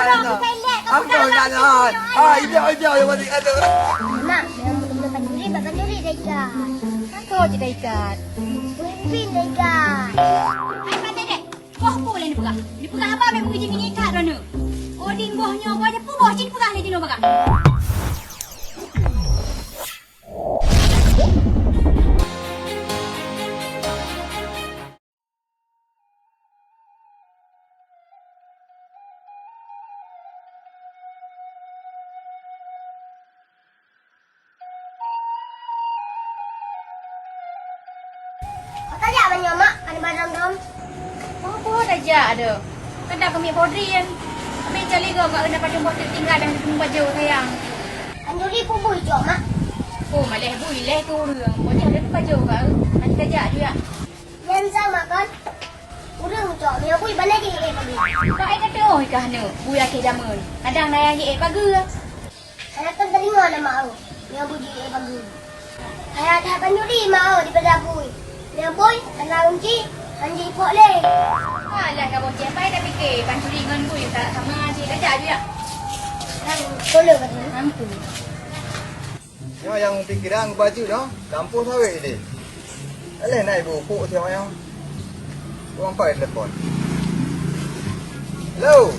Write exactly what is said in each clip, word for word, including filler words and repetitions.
Abang, bukan lek, kau Abang pegang nak abang. Nyan. Ah, ibiak, ibiak, yang mati ada. Mak, yang betul-betul pancuri, bak pancuri dah ikat. Kan kau je dah ikat. Pemimpin dah ikat. Hai, pandai dek. Boh peue lé neupeugah? Neupeugah haba mé meuji minyeuk that droeneuh. Oding boh nyoe boh nyoe peue boh cit peugah lé jinoe bagah. Ka tajak meunyoe mak, ka nibak dom-dom. Oh, peue tajak deh. Kadang kami podri kan. Kami cali go mak kena pajong boh tinggal dan kena pajong sayang. Kan juri pun bui cok mak. Oh, malah bui leh tu ureueng. Pokoknya ada tu pajong kau. Nanti tajak juga. Nyan sama kan? Ureueng cok, meunyoe bui bana jih eh pagi. Kau ai kata oh kah ni, bui akhir zaman. Kadang naya jih eh pagi. Hana kon teuringo na ma'eu nyang bui jih eh bagus. Hana that banyuri ma'eu daripada bui. Nyang bui hana kunci, han jipok lé. Alah ka boceh pai dah pike banyuri ngon bui tak sama jih dah jak jih. Tolong kata. Ampun. Nyoe nyang pikiran baju noh, lampôh sawét deh. Alah na ibu puk siapa nyang. Urang pai telepon. Hello.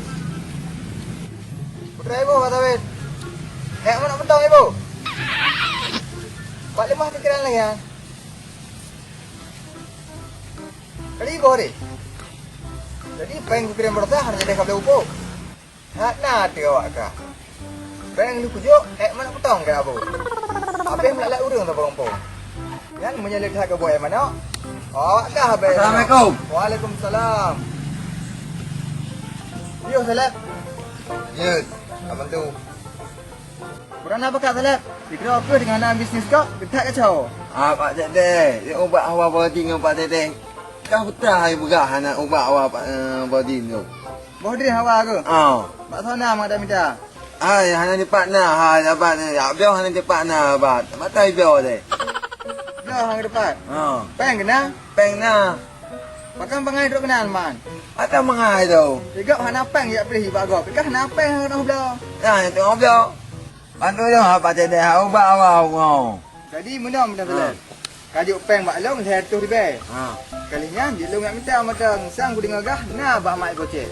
Putra ibu kata weh. Hek mana petang ibu? Pak lemah pikiran lagi ya. Kali ibu deh. Jadi peng pikiran bertah hanya deh kabel upo. Hak na ati awak ka. Peng lu kujok hek mana petang ke abu. Apa yang melak urang tu berompo. Kan menyalib hak ke buai mana? Awak ka habis. Assalamualaikum. Waalaikumsalam. Yo, Salep. Ya, abang tu. Kurang apa Kak Salep? Dikira apa dengan anak bisnis kau? Ketat kacau. Ah, Pak Cik Deh. Dia ubat hawa body dengan Pak Cik Deh. Kau betul hai begah anak ubat hawa Pak, eh, body tu. Boh deh hawa ke? Ah. Mak sana mak dah minta. Hai, hana dipat na, hai, abang ni. Ya, biar hana dipat na, abang. Mata hijau deh. Dah hang depan. Ha. Peng kena? Peng na. Makan pangai duduk kenal man. Atau mangai tu. Igap hana peng yak beli bak gop. Ikah hana peng hana bela. Nah, itu ngobrol. Bantu dong apa tadi hau bak awal ngau. Jadi menang menang Ha. Selai. Kajuk peng bak long lhèe reutôh ribèe. Ha. Kali nyan jeuet lôn jak mita mantong sang kudeungoe gah na bak mak gocèe.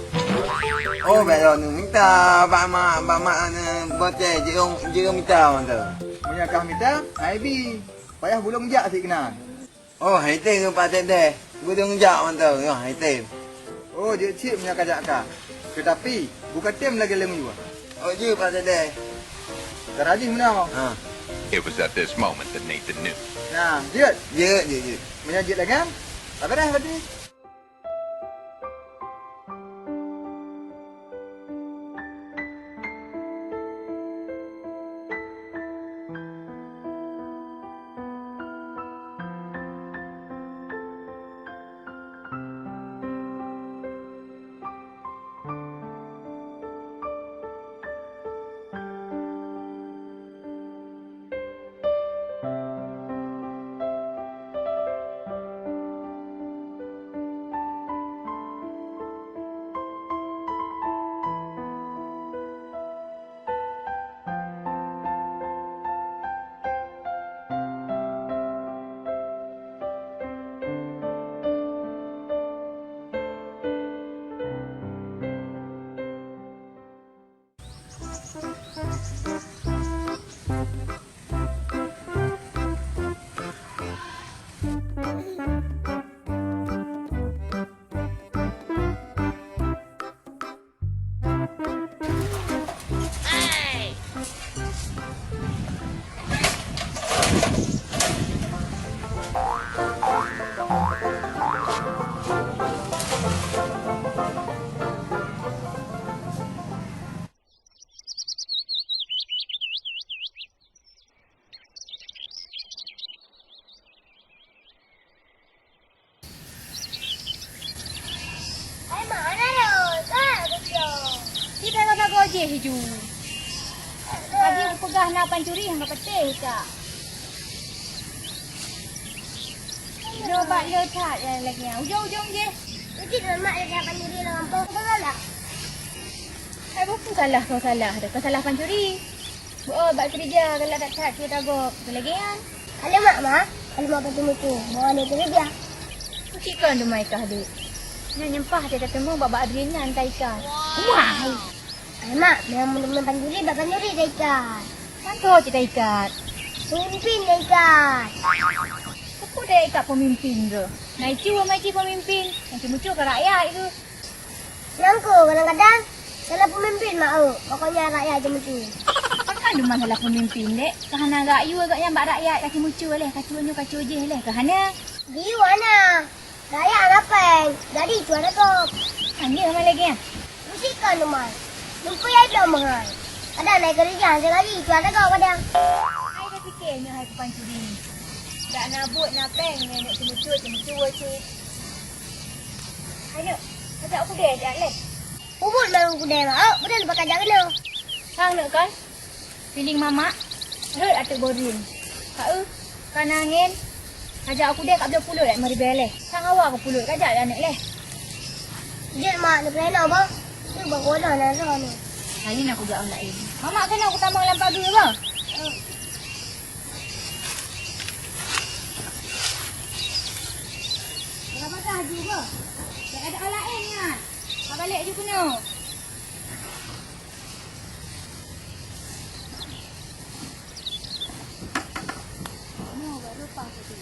Oh, bèk lôn minta bak mak, bak mak, eh, gocèe jeuet lôn, jeuet lôn mita mantong. Meunyoe kah mita, hai bi. Payah bulong jak sit keunan. Oh, hai tem ngon Pak Tek deh. Bulong jak mantong, nyoe hai tem. Oh, jeuet cit meunyoe ka jak ka. Teutapi, bukon tem lagèe lôn yue. Oh, jeuet Pak Tek deh. Ka rajih meunoe. Ha. It was at this moment that Nathan knew. Nah, jeuet. Jeuet, jeuet, jeuet. Meunyoe jeuet lagèe nyan, ka beureh berarti. Hai, mak, hana rhot, ka beujeuet. Kita ka sagoe jih ju. Tadi kupeugah na pancuri hana patéh, Kak. Lo bak lo that ya lagi. Ujong-ujong jih. Uji mak ya pancuri lam kampung. Betul lah. Ai, peue salah kah salah, kah salah pancuri. Beu'oh bak keurija, galak that-that cue tagob. Lagèe nyan. Halo mak, mak. Halo mak, patu mutu. Beu'oh lé keurija. Kucikon teuma ikah, Dek. Nyan nyeumpah teuteumé bak, bak Adrian nyan taikat. Wah. Ai mak, meunyo pancuri, bak pancuri taikat. Mantong cit taikat. Pemimpin taikat. Peue taikat pemimpin tu? Naicu, naicu pemimpin. Naicu mucu ke rakyat tu. Nyang ko kadang-kadang salah pemimpin mak, oh. Pokoknya rakyat je mutu. Kan cuma salah pemimpin, Dek. Ka hana geuyue gobnyan bak rakyat, ka mucu leh, ka cue nyoe, ka cue jéh leh, ka hana. Geuyue hana. Rakyat hana péng, jadi cue tagob. Hana lagèe nyan. Meusikan teuma. Lumpui ai dom hai. Kadang naik kerja, sekali cue tagob kadang. Ai dah pikir nyoe hai kupancuri. Dak na buet na péng, nenek ceumucut, ceumucut cit. Hai neuk, kajak u keudè jak leh. Ubit baru u keudè mak, oh, beudôh leubeh kajak keunoe. Sang neuk kan? Piling mamak, rhot ateueh boring. Ka eu, ka na angèn, kajak u keudè ka bloe pulot dak meuribèe leh. Sang awa keu pulot, kajak dak neuk leh. Jeuet mak, neupeurena boh. Tu baru na na droe nyoe. Laén aku jak laén. Mamak keunoe kutamong lam pageue boh. Ka basah ju beuh. Jak ada laén nyan. Ka balek ju keunoe. Nyoe baru pah tu.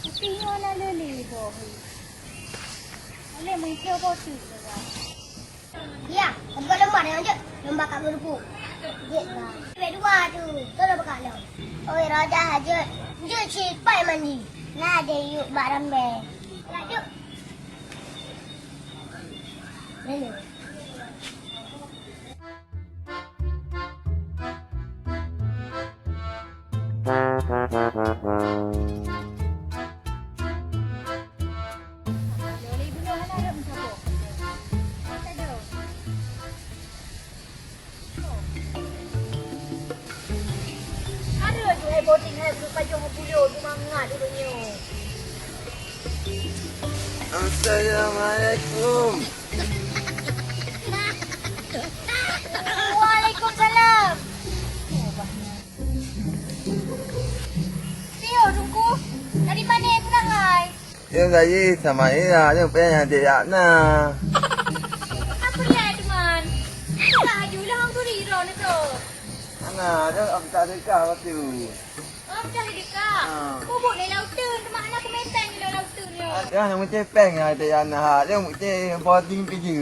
Tapi nyoe na lé-lé boh. Lé meucah boh tu. Ya, bukan lomba dah lanjut. Lomba kat Meureupu. Jeuet bang. Lé dua tu. Tolong buka lom. Oi, Raja Hajat. Jeuet sipai mandi. Nah, dia yuk bak rambè. Lanjut. Lalu. Assalamualaikum. Waalaikumsalam. Tio, Teungku, dari mana pulang hai? Yang tadi sama iya, yang pengen yang tidak na. Apa dia, teman? Dah ajulah orang tu di Iran tu. Mana ada orang tak dekat waktu. Oh, dah dekat. Ha. Bubuk ni lautan, teman anak aku mepeng ni lautan ni. Ada yang macam peng ada yang nak, dia macam body kerja.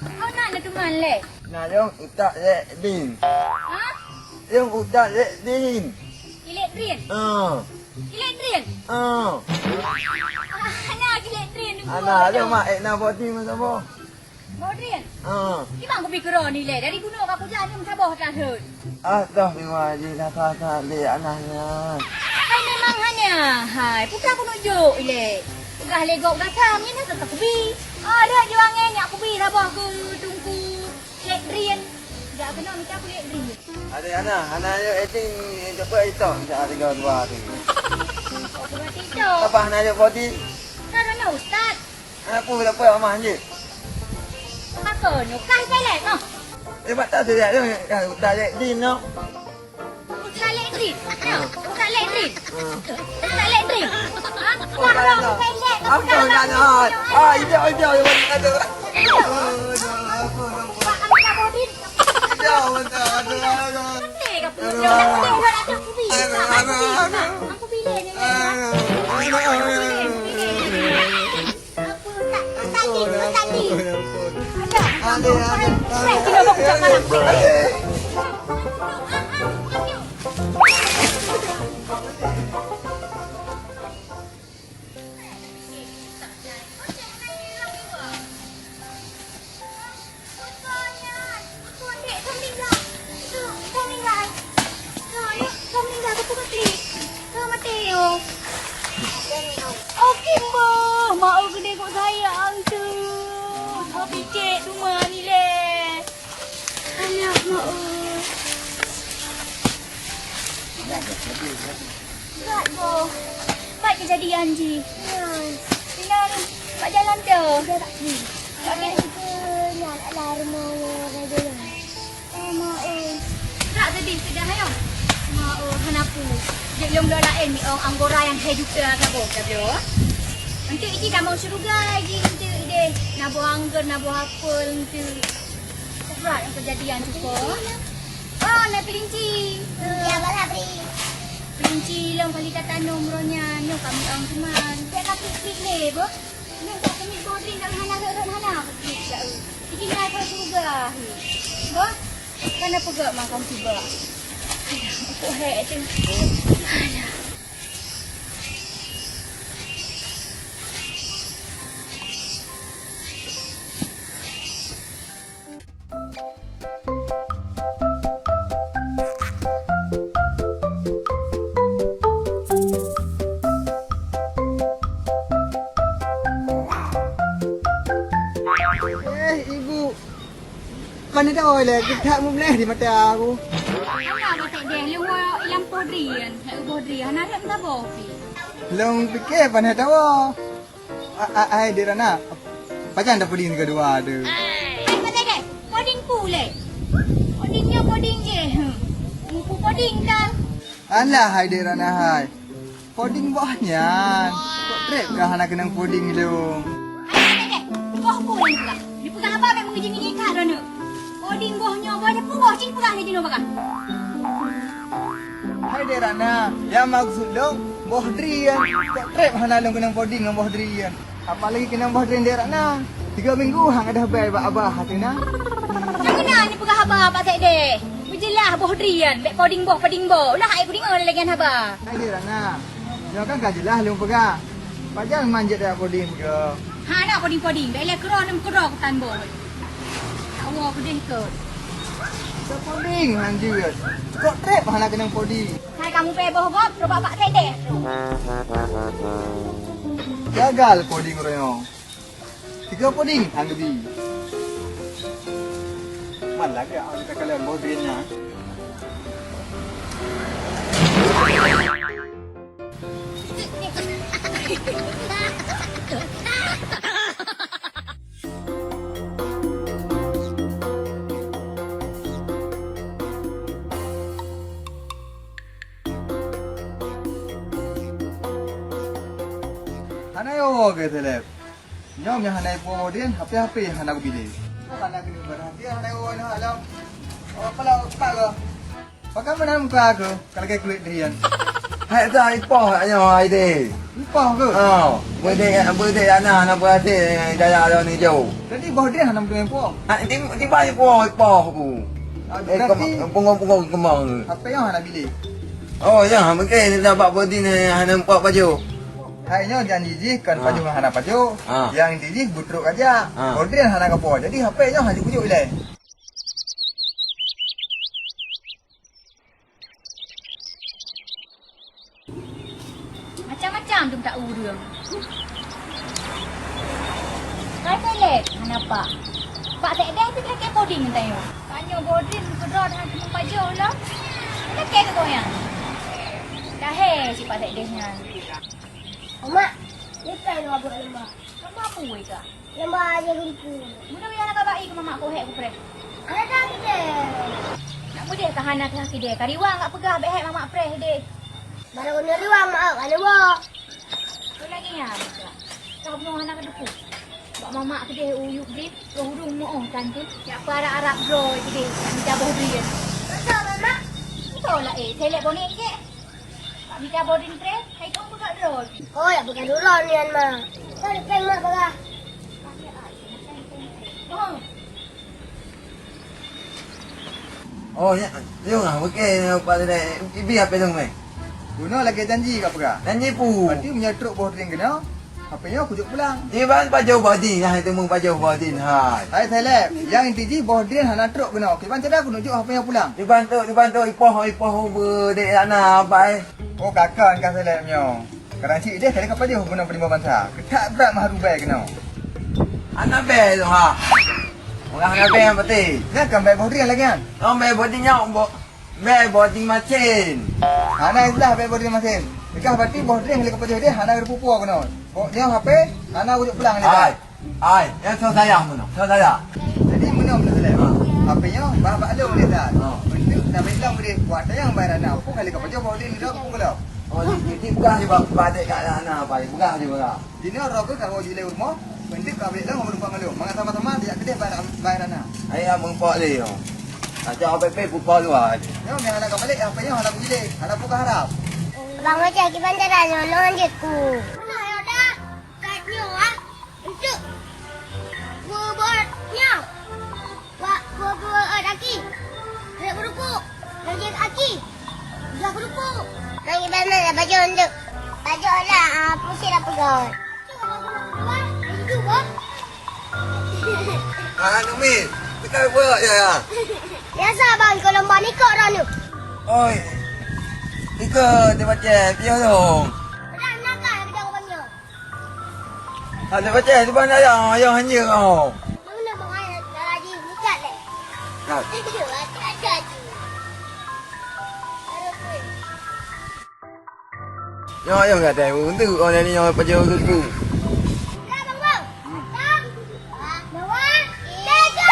Hana na teuma lé? Na lôn utak lé din. Ha? Lôn utak lé din. Kilék drin? Ah. Kilék drin? Ah. Ah, na kilék drin tu. Ana lôn mak ek na body masa boh. Body? Ah. Kiban kubi keudroe ni lé, dari gunong ka kujan ni meusaboh taheun. Astagfirullahaladzim, dah salah-salah dek anak nyan. Hai memang hanya, hai, peugah keuneuk jok ilèe. Peugah lé gob gasam, nyan na teutap kubi. Ah, lheueh juang nyan nyak kubi saboh keu Teungku Lek Drien. Jak keunoe mita keu Lek Drien. Ada anak, anak yuk acting, eh, cepat itu, jak tiga dua tu. Oh, berarti itu. Apa anak yuk body? Kan anak ustaz. Anak pun dapat amah je. Apa nukah selek noh? Eh, bak tak selek tu, kan utak lek din noh. Utak lek din? Noh, utak lek din. Utak lek din. Ha? Wah, wah, selek. Apa nak noh? Ah, ijak, ijak, ijak, ijak. Pak Amir Abodin. Ijak, ijak, ijak. Nanti ka perut dia, nanti dia nak kubi. Aduh, aduh, aduh. Aku bilik ni. Aduh, aduh, aduh. Apa tak, tak tadi, tak tadi. Ada. Ada, ada. Saya kena bawa ke belakang. Oke, Mbah. Mak eu geude kok sayang tu. Tapi cek cuma ni leh. Alah, mak eu. Berat, Mbah. Kejadian jih. Tinggal bak jalan tu. Dah tak ni. Tak ada. Itu nyan adalah rumah orang dulu. Eh, ma, eh. Tak sedih sudah, ayo. Ma, oh, hana pu. Jek lom lo lain ni, ong anggora yang hai juta ka boh, ka blo. Nanti iji kamu syurga, iji nanti deh. Na boh anggur, na boh apel nanti. Berat yang kejadian tu ko. Oh, na kelinci. Ya, bala beri. Kelinci long kali ka tanom ronya, nyoh kami ong teman. Dia ka klik-klik leh, boh. Nyoh tak kami boh dring kami hana rot-rot hana klik dah. Iji na kau syurga. Boh, kana peugah makan tiba. Aduh, aku hek tu. Aduh. Eh, ibu. Pane dawai lé, geutak mubleh di mata aku. Hana masak deh, leuh ilam poh drien, hai uboh drien, hana lheueh saboh pih. Lôn pike pane dawai. A, a, ai, Dek Rana, pajan dah poding tiga dua tu? Hai, pajan deh. Poding pu lé. Poding nyoe poding jih. Hmm. Mupu poding dah. Alah, hai Dek Rana, hai. Poding boh nyan. Kok trép kah hana keunong poding lôn? Hai, pajan deh. Boh pu lé pula. Dipeugah haba bèk meungiji-ngiji that droeneuh. Poding boh nyoe boh nyoe pu boh cit peugah lé jinoe bagah. Hai Dek Rana, nyang maksud lôn boh drien. Kok trép hana lôn keunong poding ngon boh drien. Apalagi keunong boh drien Dek Rana. Tiga minggu han gadôh bèe bak abah até na. Nyang na ni peugah haba Pak Sekdeh. Beujeulaih boh drien, bèk poding boh, poding boh. Ulah hai kudeungö lagèe nyan haba. Hai Dek Rana, nyoe kan ka jeulaih lôn peugah. Pajan manjat dak poding peugah. Hana poding-poding, bèk lé keudroe nem keudroe kutan boh. Nyak woe keudeh ikôt. Ka poding han jeuet. Kok trép hana keunong poding. Hai kamu bèe boh gob, rubak Pak Sekdeh. Gagal poding uroe nyoe. Tiga poding han geubi. Man lagèe awak takalon boh drien nyan. Hana yo ke seleb. Nyoe nyang hana ipo boh drien, hape-hape hana kubilé. Hana keuneuk beurhati, hana ipo nyoe alam. Oh, pala, pala. Pakon meunan muka aku, ka lagèe kulét drien. Hai, dah ipoh nyoe, hai deh. Ipoh ke? Oh, beudek, beudek anak, anak berhati, daya ada ni jauh. Jadi boh drien hana meuteumé ipoh? Ha, di, di mana ipoh, ipoh aku? Ah, eh, berarti kem-, punggong-punggong kemang tu. Hape nyoe hana bilé. Oh, ya, mungkin dia dapat boh drien, eh, hana empat baju. Hai nyoe janji jih kon pajoh hana pajoh. Ah. Nyang inti jih beutrok aja. Ah. Boh drien hana kapo. Jadi hape nyoe hana jipeujuek ilèe. Macam-macam dum tak ureueng. Kai toilet hana pak. Pak Sekdeh pih lakèe poding tanyoe. Tanyoe boh drien keudroe hana pajoh lom. Lakèe keu goyang. Dahé si Pak Sekdeh nyan. Mak, ni kai lôn buet lamba. Lamba peue ka? Lamba aja lumpur. Meunan nyang ka bai keu mamak keuhek kupreh. Ada dah kita. Nak mudeh ka hana keuhak kideh. Ka riwang ka peugah bèk hek mamak preh deh. Baru kena riwang maaf ada boh. Tu lagi nyan. Ka bunoe hana ka depu. Bak mamak keudeh uyuek drien, roh ureueng meuoh tan tu. Yak peuarak-arak droe keudeh, mita boh drien. Betul, Mak. Betul lah, eh. Selek boneh kek. Bak mita boh drien treh, hai kong peugah droe. Oh, yak peugah droe nian, Mak. Kan peng, Mak, peugah. Oh. Oh, ya, yung ah, oke, Pak Dede. Ibi apa dong, meh? Bunoe lagèe janji ka peugah. Janji pu. Berarti meunyoe trok boh drien keunoe, hape nyoe kujok pulang. Iban pajoh boh drien, nah itu mung pajoh boh drien, hai. Hai, Seleb, nyang inti jih boh drien hana trok keunoe. Kiban cara kunujok hape nyoe pulang. Iban trok, iban trok, ipoh, ipoh, beu dek anak, abai. Oh, kakak kan Seleb nyoe. Kadang cit deh, kadang ka pajoh guna peulima bansa. Keutak brat mah rubai keunoe. Hana bèe tu, ha. Orang hana bèe yang pati. Nyan kan bèe boh drien lagèe nyan. Oh, bèe boh drien nyoe, bo-, bèe boh drien masin. Hana istilah bèe boh drien masin. Peugah berarti boh dreh lé kapajoh deh hana geupupue keunoe. Kok nyoe H P hana geujok pulang lé. Ai, ai, nyan soe sayang meunoe, soe sayang. Jadi meunoe meunoe lé. Ha. H P nyoe bah bak lôn lé dah. Ha. Beuntuk na bak lôn deh buat sayang bayar aneuk. Peue kali kapajoh boh dreh lé dah pukul lom. Oh, jadi peugah di bak, bak aneuk kat aneuk, peugah di bak. Jinoe roh keuh ka ho jilé u rumoh, beuntuk ka bèk lom meureumpok ngon lôn. Mangat sama-sama tajak keudeh bayar, bayar aneuk. Hai, ya, meureumpok lé, yo. Tajak H P P pupok luwa. Nyoe, meuhana ka balek, H P nyoe hana kujilé, hana peue kaharap. Bang Oceh, kiban cara nyoe, nyoe jeuet ku. Meunoe, yo, dah. Kat nyoe, ah. Untuk bubur nyoe. Wak, bubur, eh, aki. Aneuk keurupuk. Lagi aki. Dua keurupuk. Lagi banyak lah baju untuk. Baju lah, ah, pusing lah pegal. Ah, Numi, kita buat ya, ya. Biasa bang, kalau lomba ni kok ranu. Oi, ikut dia macam dia dong. Dah nak kat kita orang nyoe. Ada baca di mana ya? Ayah hanya kau. Mana bang ayah dah lagi buka deh. Nah. Ada, ada tu. Ada tu. Nyoe ayah kat atas. Untuk orang ni nyoe pakai tu. Dah bang bang. Dah. Dua. Tiga.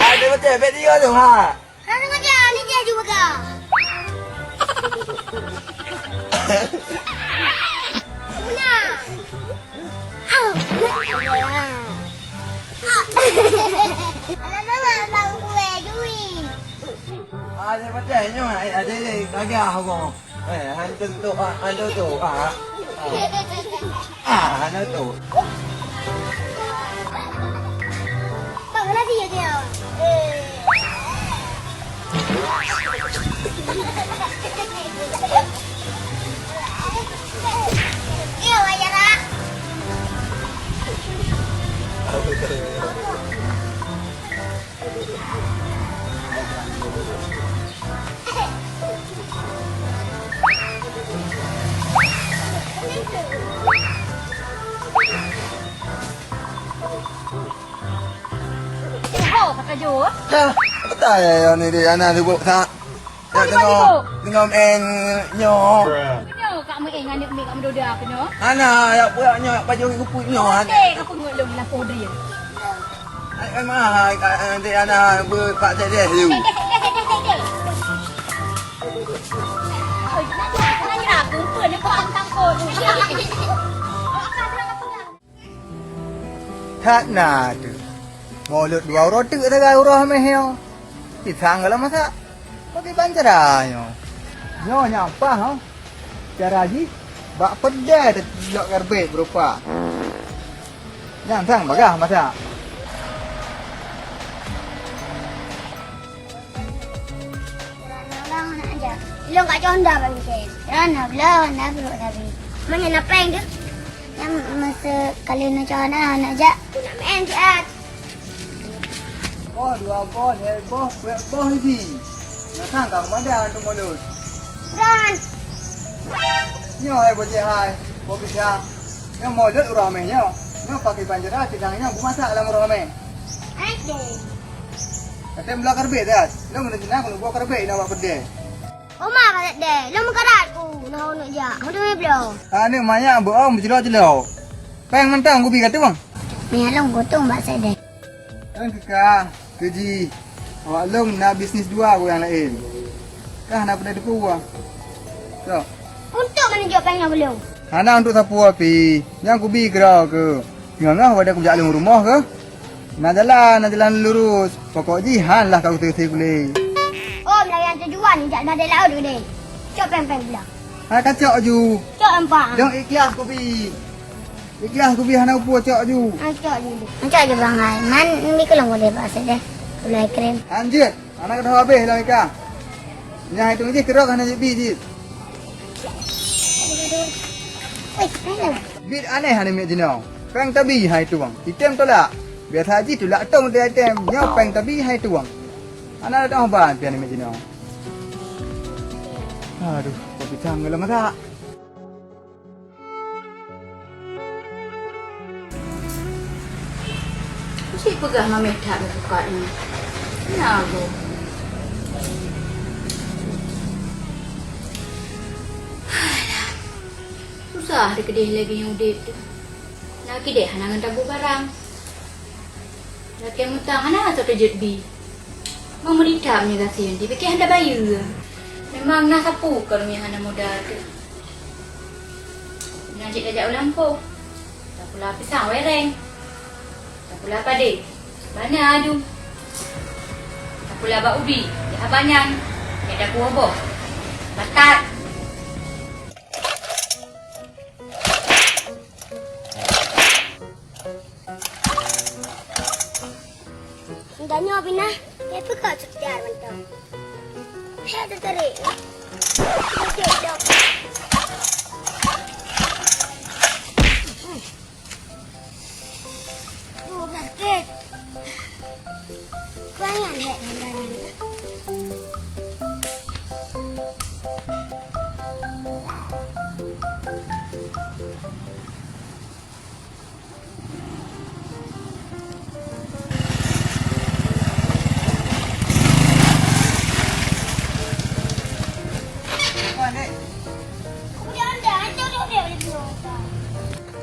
Ada betul, bek dia tu, ha. Lalu macam ni dia juga. Guna. Alah, mama, abang kue duit. Ah, dia macam nyoe, eh, ada dia gagah aku. Eh, hantu tu, ah, hantu tu, ah. Ah, hantu tu. Bang, lagi ya dia. Iya, wajar ah. Ho, kata Jo. Dah, betul ya, ya ni dia, anak dia buat tak. Ya, tengok, tengok main nyoh. Nyoh, kak main dengan aneuk mi kak mendoda ke nyoh. Anak, ya, pula nyoh, baju kupu nyoh, anak. Okey, kau pengulung lah, Podri. Hai, hai, mahal, Kak, eh, nanti anak berpak sedih tu. Dek, dek, dek, dek, dek, dek. Oi, nak, nak, nak, nak, kumpul ni, kau angkat kau tu. That na teuh. Mulod dua uroe teuk sagai uroe meh nyoe. Pisang galak masak. Bagaimana cara nyoe? Nyoe nyang paih, oh. Cara jih, bak peudeh teujok karbet beureupa. Nyan sang bagah masak. Ilong kat conda bang Hussein. Rana bela, rana perut sabi. Mana na peng tu? Yang masa kali na cahana anak jak. Aku nak main siat. Boh, dua boh, lhèe boh, peuet boh isi. Nah, sang ka peumada antum mulod. Kan. Nyoe hai bocah hai, boh pisang. Nyoe mulod ureueng ramé nyoe. Nyoe pakai panjara, sidang nyoe beumasak lam ureueng ramé. Aduh. Kata bela karbet dah. Lo mana jenah kalau buat karbet nak buat pedih. Oma kata deh, lo meukarat ku, nah nak jak. Mudah meh bela. Aneuk manyak bohong beucelo-celo. Peng mantong kubi kata bang. Ni along gotong bak sedeh. Kan keu ka, keu jih. Awak lôn na bisnis dua ku nyang laén. Kah na peue teupeu? So. Untuk mana jok peng nyoe belum? Hana untuk sapeue pi. Nyang kubi keudroe keu. Nyoe-nyoe pada kujak lôn rumoh keu. Na jalan, na jalan lurus. Pokok jih han lah ka kuteusi kulé. Oh, meulayan tujuan jak na laôt deh. Cok peng-peng pula. Ha, ka cok ju. Cok empat. Dong ikhlas kubi. Ikhlas kubi hana upu cok ju. Cok ju. Cok ju bangai. Man mi kulong boleh bak sedeh. Kulai krim. Anjir, anak dah habis lah ikan. Nyah itu jih kerok hana jebi jih. Weh, ayo. Bit aneh hana miet jinoe. Peng tabi hai tuang. Item tolak. Biasa jih tulak tong tu item. Nyoe peng tabi hai tuang. Anak dah ban pian miet jinoe. Aduh, kopi cang geulom masak. Cit peugah mameh that meupukat nyoe. Nyan go. Susah dikeudeh lagèe nyoe udép teuh. Laki deh hana ngon tabôh barang. Laki mutang hana soe teujeuet bi. Meumeurit that meunyoe gasien, dipike hana bayeue. Memang na sapeue keu ureueng nyang hana modal teuh. Na cit tajak u lampôh. Tapula pisang wereng. Tapula padé. Bana adu. Tapula bak ubi. Di haba nyan. Nyang tapuwoe boh. Batat. Tanyoe pinah, tapi kok sekedar mantong. Saya tertarik. Tertarik dong. Oh, sakit. Banyak dek tangan.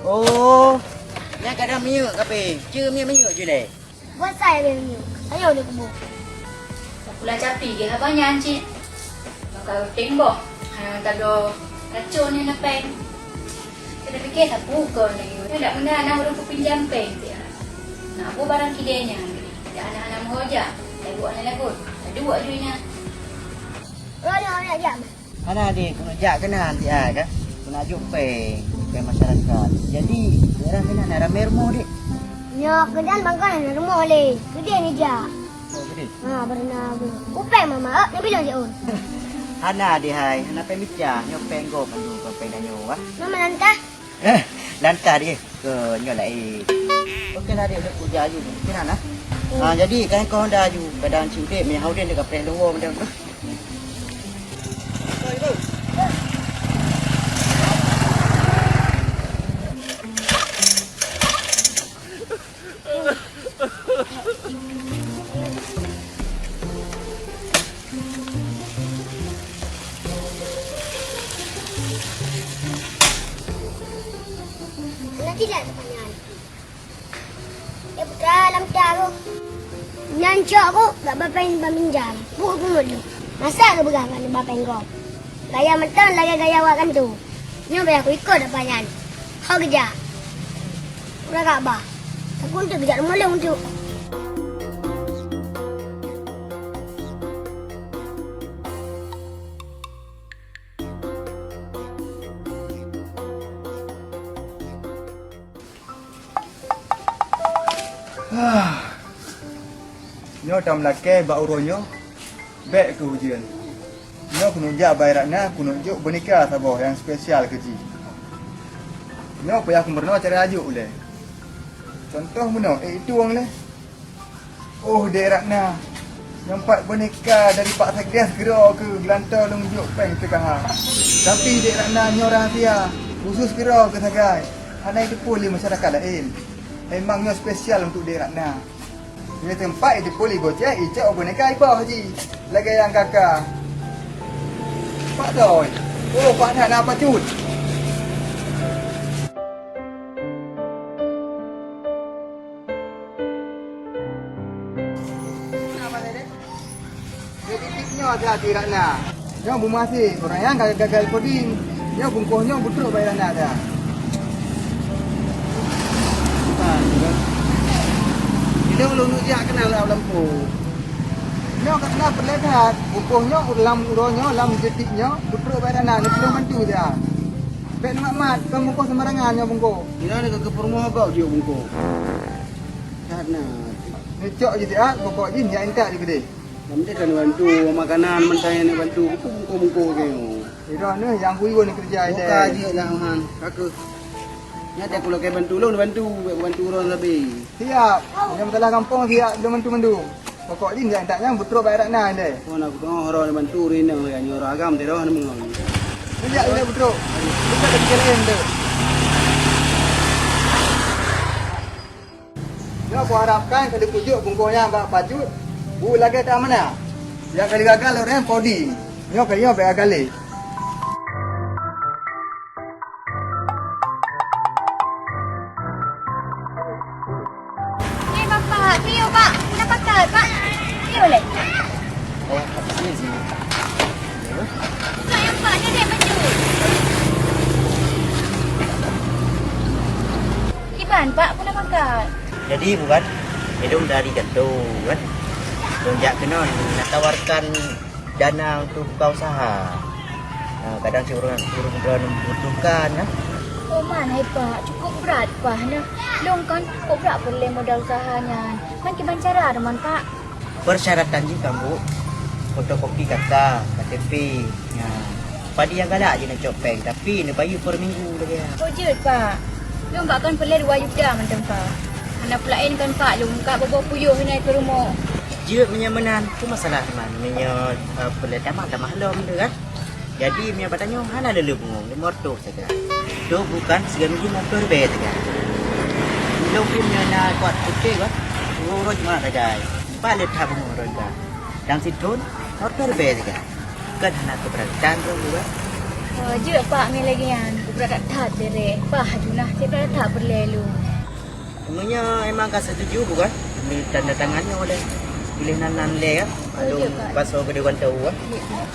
Oh, nyan kadang minyeuk kape. Ceu minyeuk-minyeuk je leh. Buat saya minyeuk. Ayo di kubu. Tapula capi ke haba nyan cit. Maka ruting boh. Hana tago racun ni nepeng. Kena fikir sapu kon lagi. Ndak meunan na ureueng peupinjam péng siat. Na boh barang kidée nyan. Dak hana-hana meuho jak. Lagu hana lagu. Aduh, aduh nyan. Hana deh, keuneuk jak keunan siat ka. Keuneuk jok péng, péng masyarakat. Jadi, daerah keunan ramé rumoh deh. Nyoe keunan bangkai hana rumoh lé. Keudeh neujak. Oh, keudeh. Ha, beureunagu. Upéng mama, eh, neubilong jiôn. Hana deh hai, hana péng bica, nyoe péng gob mandum, kon péng tanyoe, ah. Mama lantah? Eh, lantah deh, ke nyoe laén. Oke lah deh, udah kuja aju. Kira nah. Ha, jadi kan kau dah aju, kadang cik Udin, meh Udin dekat péng dua macam tu. Nanti lah teman. Ya putra lam taruh. Nyan cok ku gak bapen baminjam. Buku pungut tu. Masa aku peugah pada bapen kau. Gaya mantong lagèe gaya awak kan tu. Nyoe baya aku ikot apa nyan. Ho geujak. Udah gak bah. Aku untuk geujak rumah long tu. Nyoe tam lakèe bak uroe nyoe, bèk keu ujeuen. Nyoe keuneuk jak bak Ratna, keuneuk jok boneka saboh nyang spesial keu jih. Nyoe payah kumeurunoe cara jok ulèe. Contoh meunoe, ék itueng lé. Oh, Dek Ratna, nyoe pat boneka dari Pak Sekdes keudroe keu geulantoe lôn jok péng teuka ha. Tapi Dek Ratna nyoe rahasia, khusus keudroe keu sagai. Hana jiteupeue lé masyarakat laén. Memang nyoe spesial untuk Dek Ratna. Nyoe teumpat jiteupeue lé gocéng, icok boneka iboh jih. Lagèe nyang kaka. Pak Doi. Oh, Pak Doi na pacut. Jadi tip nyoe hati-hati Ratna. Nyoe beumaséh, ureueng nyang ka gagal coding. Nyoe bungkôh nyoe beutrok bak Ratna dah. Ilôn lôn jak keunan lam lampôh. Nyoe ka keunan peureulèe that, bungkôh nyoe lam uroe nyoe, lam jeuet tip nyoe, beutrok bak Ratna, neutulông bantu dah. Bèk neumat-mat, kon bungkôh seumarangan nyoe bungkôh. Inan ka keu peurumoh gob jiyue bungkôh. That na. Neucok jih siat, pokok jih nyak intat jih keudeh. Nyang penting kan neubantu makanan, mantong nyang neubantu. Bungkôh-bungkôh keu nyoe. Sidroe neuh nyang kuyue neukeureuja ilèe. Buka jih lah, Han. Ka keuh. Nyan teuh kulakèe bantu lôn, neubantu. Bèk kubantu droe sabe. Siap. Nyang masalah gampông siap lôn bantu mandum. Pokok jih nyak intat nyan beutrok bak rot na ilèe. Oh, na kupeungoh droe neubantu, rineng lagèe nyoe droe agam teuh droe neumeungon. Siap ilèe beutrok. Beutrok lagi keren teuh. Nyoe kuharapkan ka lheuh kujok bungkôh nyan bak pacut, bu lagèe tamanah. Nyang ka lheuh gagal lôn rem podi. Nyoe kali nyoe bèk gagal lé. Eh, Bapak, piôh, Pak. Keuneuk pakat, Pak. Piôh lé. Oh, apa sih? Bukan yang Pak, dia dia baju. Kiban, Pak, keuneuk pakat. Jadi, bukan? Ilôn dari Gato, kan? Ilôn jak keunoe, nak tawarkan dana untuk buka usaha. Ha, kadang si ureueng, ureueng droe membutuhkan, ya. Oh, man hai, Pak. Cukup brat, Pak, nah. Lôn kan, kok brat peureulèe modal usaha nyan. Man kiban cara, teuma, Pak? Persyaratan jih kan, Bu. Fotokopi K K, K T P. Ya. Padum nyang galak jih neucok péng, tapi neubayeue per minggu lagèe nyan. Oh, jeuet, Pak. Lôn bak kon peureulèe dua juta mantong, Pak. Hana peulaén kan, Pak, lôn ka boh-boh puyôh inan keu rumoh. Jeuet meunyoe meunan, tu masalah teuma. Meunyoe, eh, peureulèe tamah, tamah lom tu kan. Jadi, meunyoe bak tanyoe hana lé-lé bungong, lima ratus sagai. Tu bukan sigoe minggu lima ploh ribèe sagai. Lôn pih meunyoe na kuat putéh kan, ureueng-ureueng cuma sagai. Empat lé that bungong ureueng kan. Dan sithon, lima ploh ribèe sagai. Kan hana keberatan tu, kan? Oh, jeuet, Pak, meunan lagèe nyan. Berat that, Derek. Bah, Junah, saya berat that peureulèe lôn. Meunyoe emang ka setuju, bukan? Ditanda tangan nyoe lé. Piléh nan, nan lé, ya. Oh, iya, Pak. Baso keudéh gantô, ya. Iya, iya.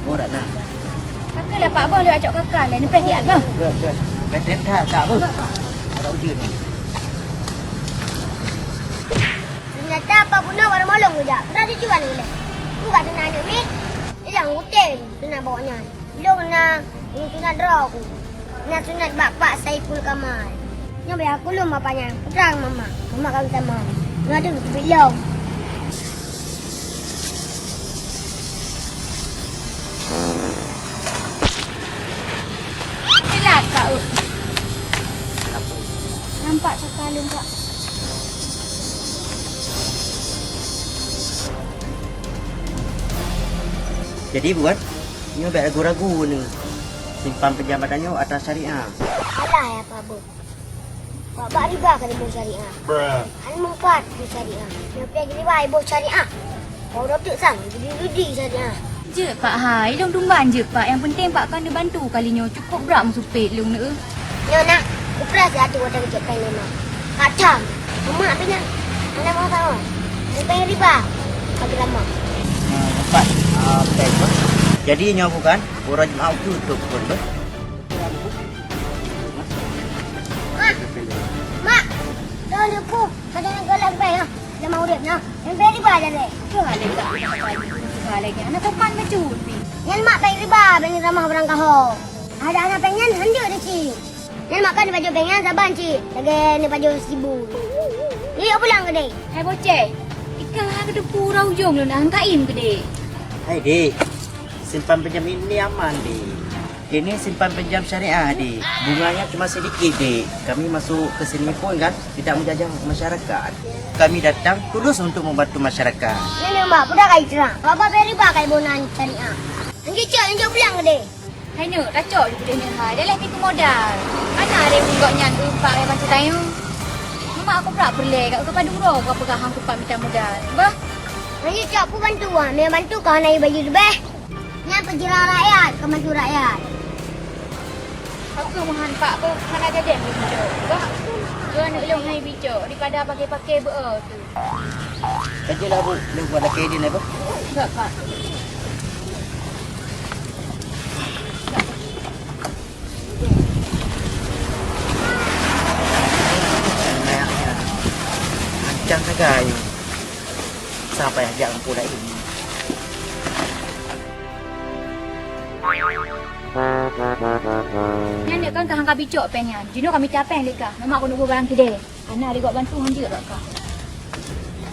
Boh dak na. Kakak lah Pak Boh, lewat cok kakak lah. Ni peh siap boh. Betul, betul. Betul tak, tak boh. Ada ujian ni. Ternyata apa guna baru malam kejap. Dah tujuan ni leh. Bukan tu nak aneuk ni. Hilang hotel tu nak bawa nyan. Lôn na, lôn sunat droe ku. Na sunat bak Pak Saiful Kamal. Nyoe bak aku lôn bapak nyan. Putra mama. Mama kami sama. Nyoe ada beuteubiet lom. Telat, Pak, uh. Nampak kakak lôn, Pak. Jadi, buat Nyoe bèk ragu-ragu ni. Simpan pinjam batanyoe atra syariah. Alah ya Pak Bos. Bak-bak riba ka diboh syariah. Hana manfaat boh syariah. Nyoe pih riba boh syariah. Kau dah teuk sang, judi-judi syariah. Jeuet Pak hai, lôn dumban jeuet Pak. Nyang penting Pak kan neubantu kali nyoe. Cukôp brat meusupet lôn neuh. Nyoe nah, kupras ya tu wadah keucok kain lima. Kacam. Lemak pih nyan. Hana mau sama. Lepai riba. Bagi lama. Empat. Ah, betul. Jadi nyoe bukan uroe Jumat tu tu pun tu. Mak. Mak. Dah ni pun. Ada nak galak pai ha. Lama urip nah. Yang beri riba aja deh. Tu ada tak? Ada tak? Anak sopan bacut. Nyan mak pai riba, pai ramah barang kaho. Ada anak pengen hanjeuet deh cik. Nyan mak kan baju pengen saban cik. Lagi ni baju seribu. Ni yuk pulang ke deh. Hai boceh. Ikan ha ke depu urang ujong lu nah kain ke deh. Hai deh. Simpan pinjam ini aman deh. Ini simpan pinjam syariah deh. Bunganya cuma sedikit deh. Kami masuk ke sini pun kan tidak menjajah masyarakat. Kami datang tulus untuk membantu masyarakat. Nenek mak, budak kai terang. Bapa beri riba kai bonan syariah. Nanti cok, nanti pulang ke deh. Hai neuk, tacok ju keudeh nyoe hai. Daleh pih keu modal. Hana aré bungkôk nyan keu umpak raya bantu tanyoe. Mak aku brat peureulèe, kat keu padum droe ka peugah hang kupat mita modal. Bah. Hanya cok ku bantu, ha. Meubantu ka hana baju leubeh. Nyan peujeulah rakyat, ka bantu rakyat. Aku meuhan pak beuh, hana jadi bicok. Bah. Dua aneuk lôn hai bicok, daripada pakai-pakai beu tu. Ka jeuet lah, Bu. Lôn buat lakèe idin, apa? Enggak, Pak. Ancang sagai. Sampai ajak lampu lain. Nyan dek kan ka hangka bicok péng nyan. Jinoe ka mita péng lé kah. Mamak keuneuk barang kidée. Hana lé gok bantu hanjeuet bak kah.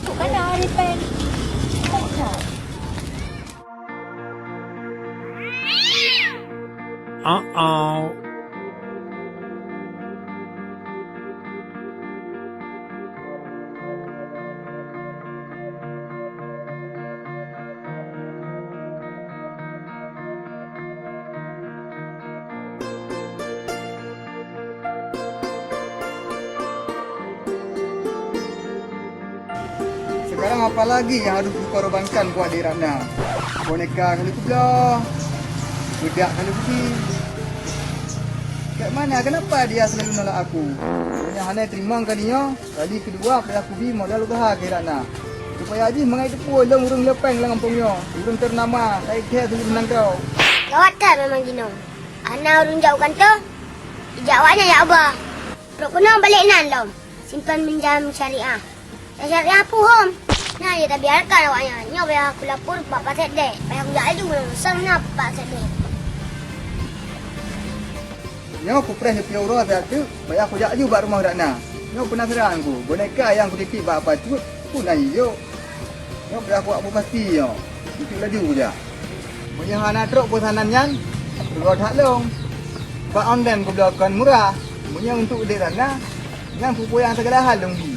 Bukan dah hari péng. Uh-oh. Sekarang apa lagi yang harus kukorbankan buat Dek Ratna? Boneka kali kubloe, bedak kali kubi. Kat mana? Kenapa dia selalu nolak aku? Bukannya hana terima kali nyoe. Kali kedua payah kubi modal usaha keu Ratna. Supaya jih mangat teupeu lôn ureueng le péng lam gampông nyoe, ureueng ternama, kai kèe seuluruh nanggroe. Gawat that memang jinoe. Hana ureueng jak u kantô, ijak awaknyan jak uba. Trok keunoe balek nan lom, simpan pinjam syariah. Syariah puhom. Nah, ya tabiarkan awaknyan. Nyoe payah kulapor bak Pak Sekdes. Payah kujak laju ngon urusan na Pak Sekdes. Nyoe kupreh neupiôh uroe siat teuk, payah kujak laju bak rumoh Ratna. Nyoe peunasaran ku, boneka nyang kutitip bak Apa Cut, peue na jijok. Nyoe payah kuwak beu pasti nyoe. Cut laju kujak. Meunyoe hana trok peusanan nyan, reugot that lôn. Bak online kubloe kon murah. Meunyoe untuk udeb Ratna, nyan peue-peue nyang sigala hal lôn bi.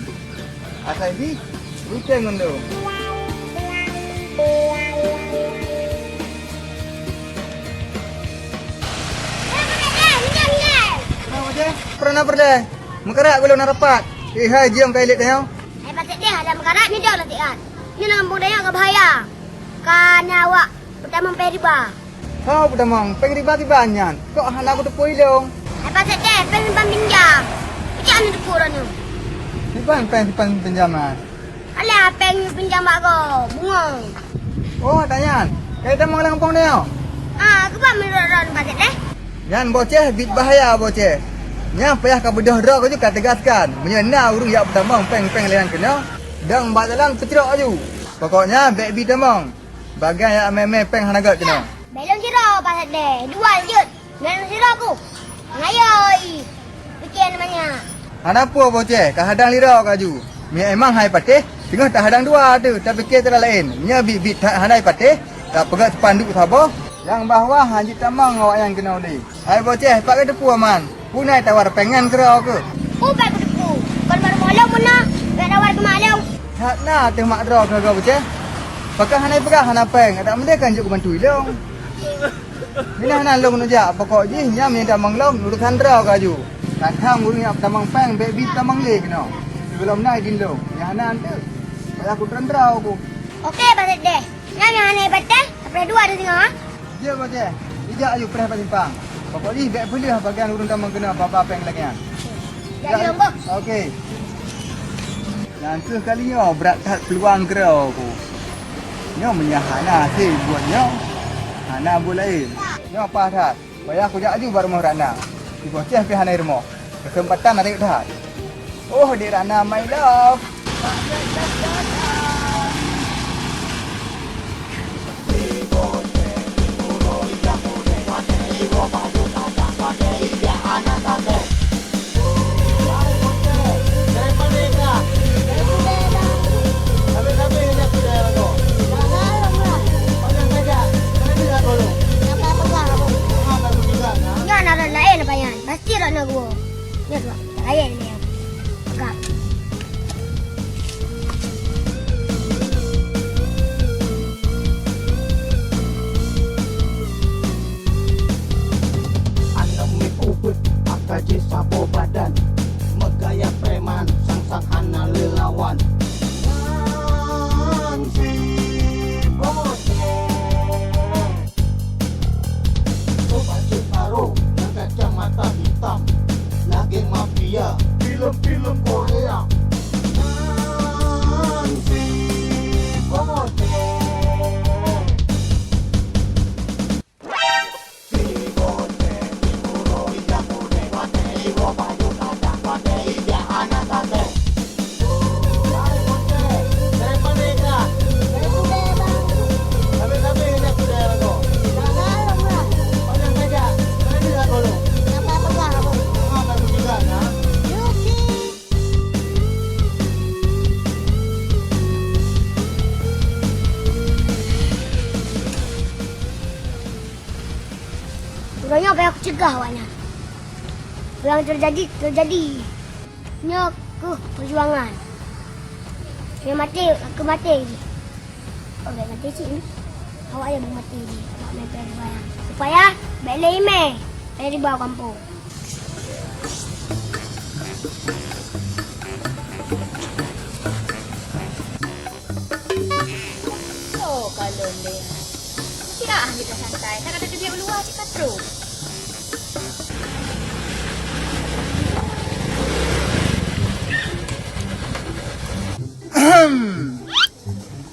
Asai jih, ruteng ngon lôn. Peureuna peureulèe, meukarat gohlom na rapat. Eh, hai, jiông ka ilét tanyoe. Hai, paték deh, alam meukarat ni dong na tiat. Nyoe lam gampông tanyoe ka bahaya. Ka na awak peutamong péng riba. Ho peutamong, péng riba kiban nyan? Kok hana kuteupeu ilong? Hai pasék deh, péng simpan pinjam. Peucok hana teupeu droeneuh. Kiban péng simpan pinjaman? Alah, péng pinjam bak gob, bungong. Oh, ata nyan. Kai tamong lam gampông nyoe? Ah, keuban meunurot droeneuh Pak Sekdes? Nyan Boceh bit bahaya Boceh. Nyan payah ka beudôh droe keuh ka teugaskan. Meunyoe na ureueng jak peutamong péng-péng lé nyang keunoe, dong bak jalan peucrok aju. Pokoknya bék bi tamong. Bagai jak mé-mé péng hana gét keunoe. Bék lôn sidroe Pak Sekdes, dua jeuet. Nyan sidroe ku. Ngayoi. Pike namanya. Hana peue Boceh, ka hadang lira kaju. Mie emang hai patéh, teungoh tahadang dua teuh, tapike cara laén. Nyoe bit-bit that hana patéh, tapeugah spanduk saboh, nyang bahwa hana jitamong awaknyan keunoe lé. Hai Boceh, pat kateupeue man? Peue na tawar péng nyan keudroe keuh? Peue pat kateupeue? Kon baru malom meunan, nak tawar keumalom. That na teuh mak droe keuh Boceh. Pakon hana peugah hana péng, adak meudeh kan jeuet keubantu ilong. Minah na lôn neujak, pokok jih nyan meunyoe tamong lom urusan droe kaju. Kadang ureueng nyang tamong péng bék bi tamong lé keunoe. Sigohlom na idin lôn, nyang hana anteuk. Payah kutreun droe ku. Oke, Pak Sekdes. Nyan nyang hana ibatéh, tapreh dua di singoh, ha? Jeuet, Boceh. Ijak aju preh bak simpang. Pokok jih bék peuleueh bagian ureueng tamong keunoe ba-ba péng lagèe nyan. Jak lôn, Bos. Oke. Nyang keuh kali nyoe brat that peuluang keudroe ku. Nyoe meunyoe hana hase buet nyoe, hana buet laén. Nyoe paih that. Payah kujak aju bak rumoh Ratna. Di Boceh pih hana i rumoh. Keuseumpatan rayeuk that. Oh, Dek Ratna, my love. Nyan na rot laén apa nyan? Pasti rot na gua. Nyan tu, tak layan ni. Pegang. Aneuk miet ubit, maka jisaboh badan. Meugaya preman, sang-sang hana lé lawan. Nan si Boceh. Baju barô ngon kacamata hitam, lagèe mafia filem-filem Korea. Nan si Boceh. Uroe nyoe payah kucegah awaknyan. Peue nyang teujadi, teujadi. Nyoe keuh peujuangan. Nyang maté, ka maté jih. Oh, bék maté cit ni. Awak nyang beumaté jih. Awak mé payah dibayang. Supaya bék lé imé payah dibawa kampung. Oh, kalon deh. Istirahat aja santai. Tak ada kerja keluar cik Patro.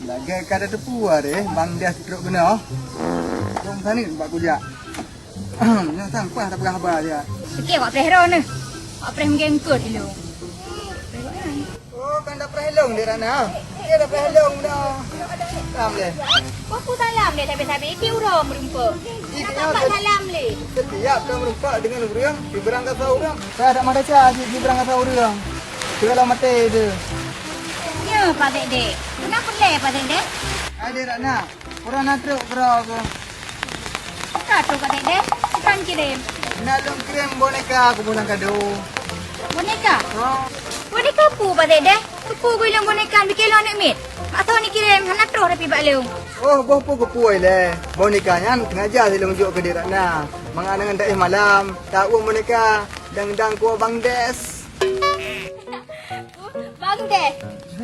Lagèe ka teupeue deh, Bang Des trok keunoe. Dong saneut bak kujak. Nyoe sang pah tapeugah haba jih. Oke, awak preh roh neh. Awak preh mungkin engkot ilong. Oh, kan dah preh long di Ratna. Dia dah preh long dah. Salam deh. Wah, aku salam deh, tapi-tapi itu urang merumpok. Kenapa tak salam leh? Setiap dah merumpok dengan urang, di berang kata urang. Saya tak madah cah di berang kata urang. Segala mati tu. Ya, Pak Dek Dek. Kenapa leh, Pak Dek Dek? Hai, di Ratna. Urang na trok keudroe keuh. Ka trok Pak Dek Dek, kan kirim. Na lôn kirim boneka keu bulan kado. Boneka? Ha. Boneka peue Pak Dek Dek? Keupeue gulong boneka bikeu lôn aneuk miet? Mak soe ni kirim hana troh tapi bak lôn. Oh, boh peue keupeue lé. Boneka nyan sengaja silôn jok keu Dek Ratna. Mangat ngon daéh malam, taun boneka dang-dang kuah Bang Des. Bang Deh,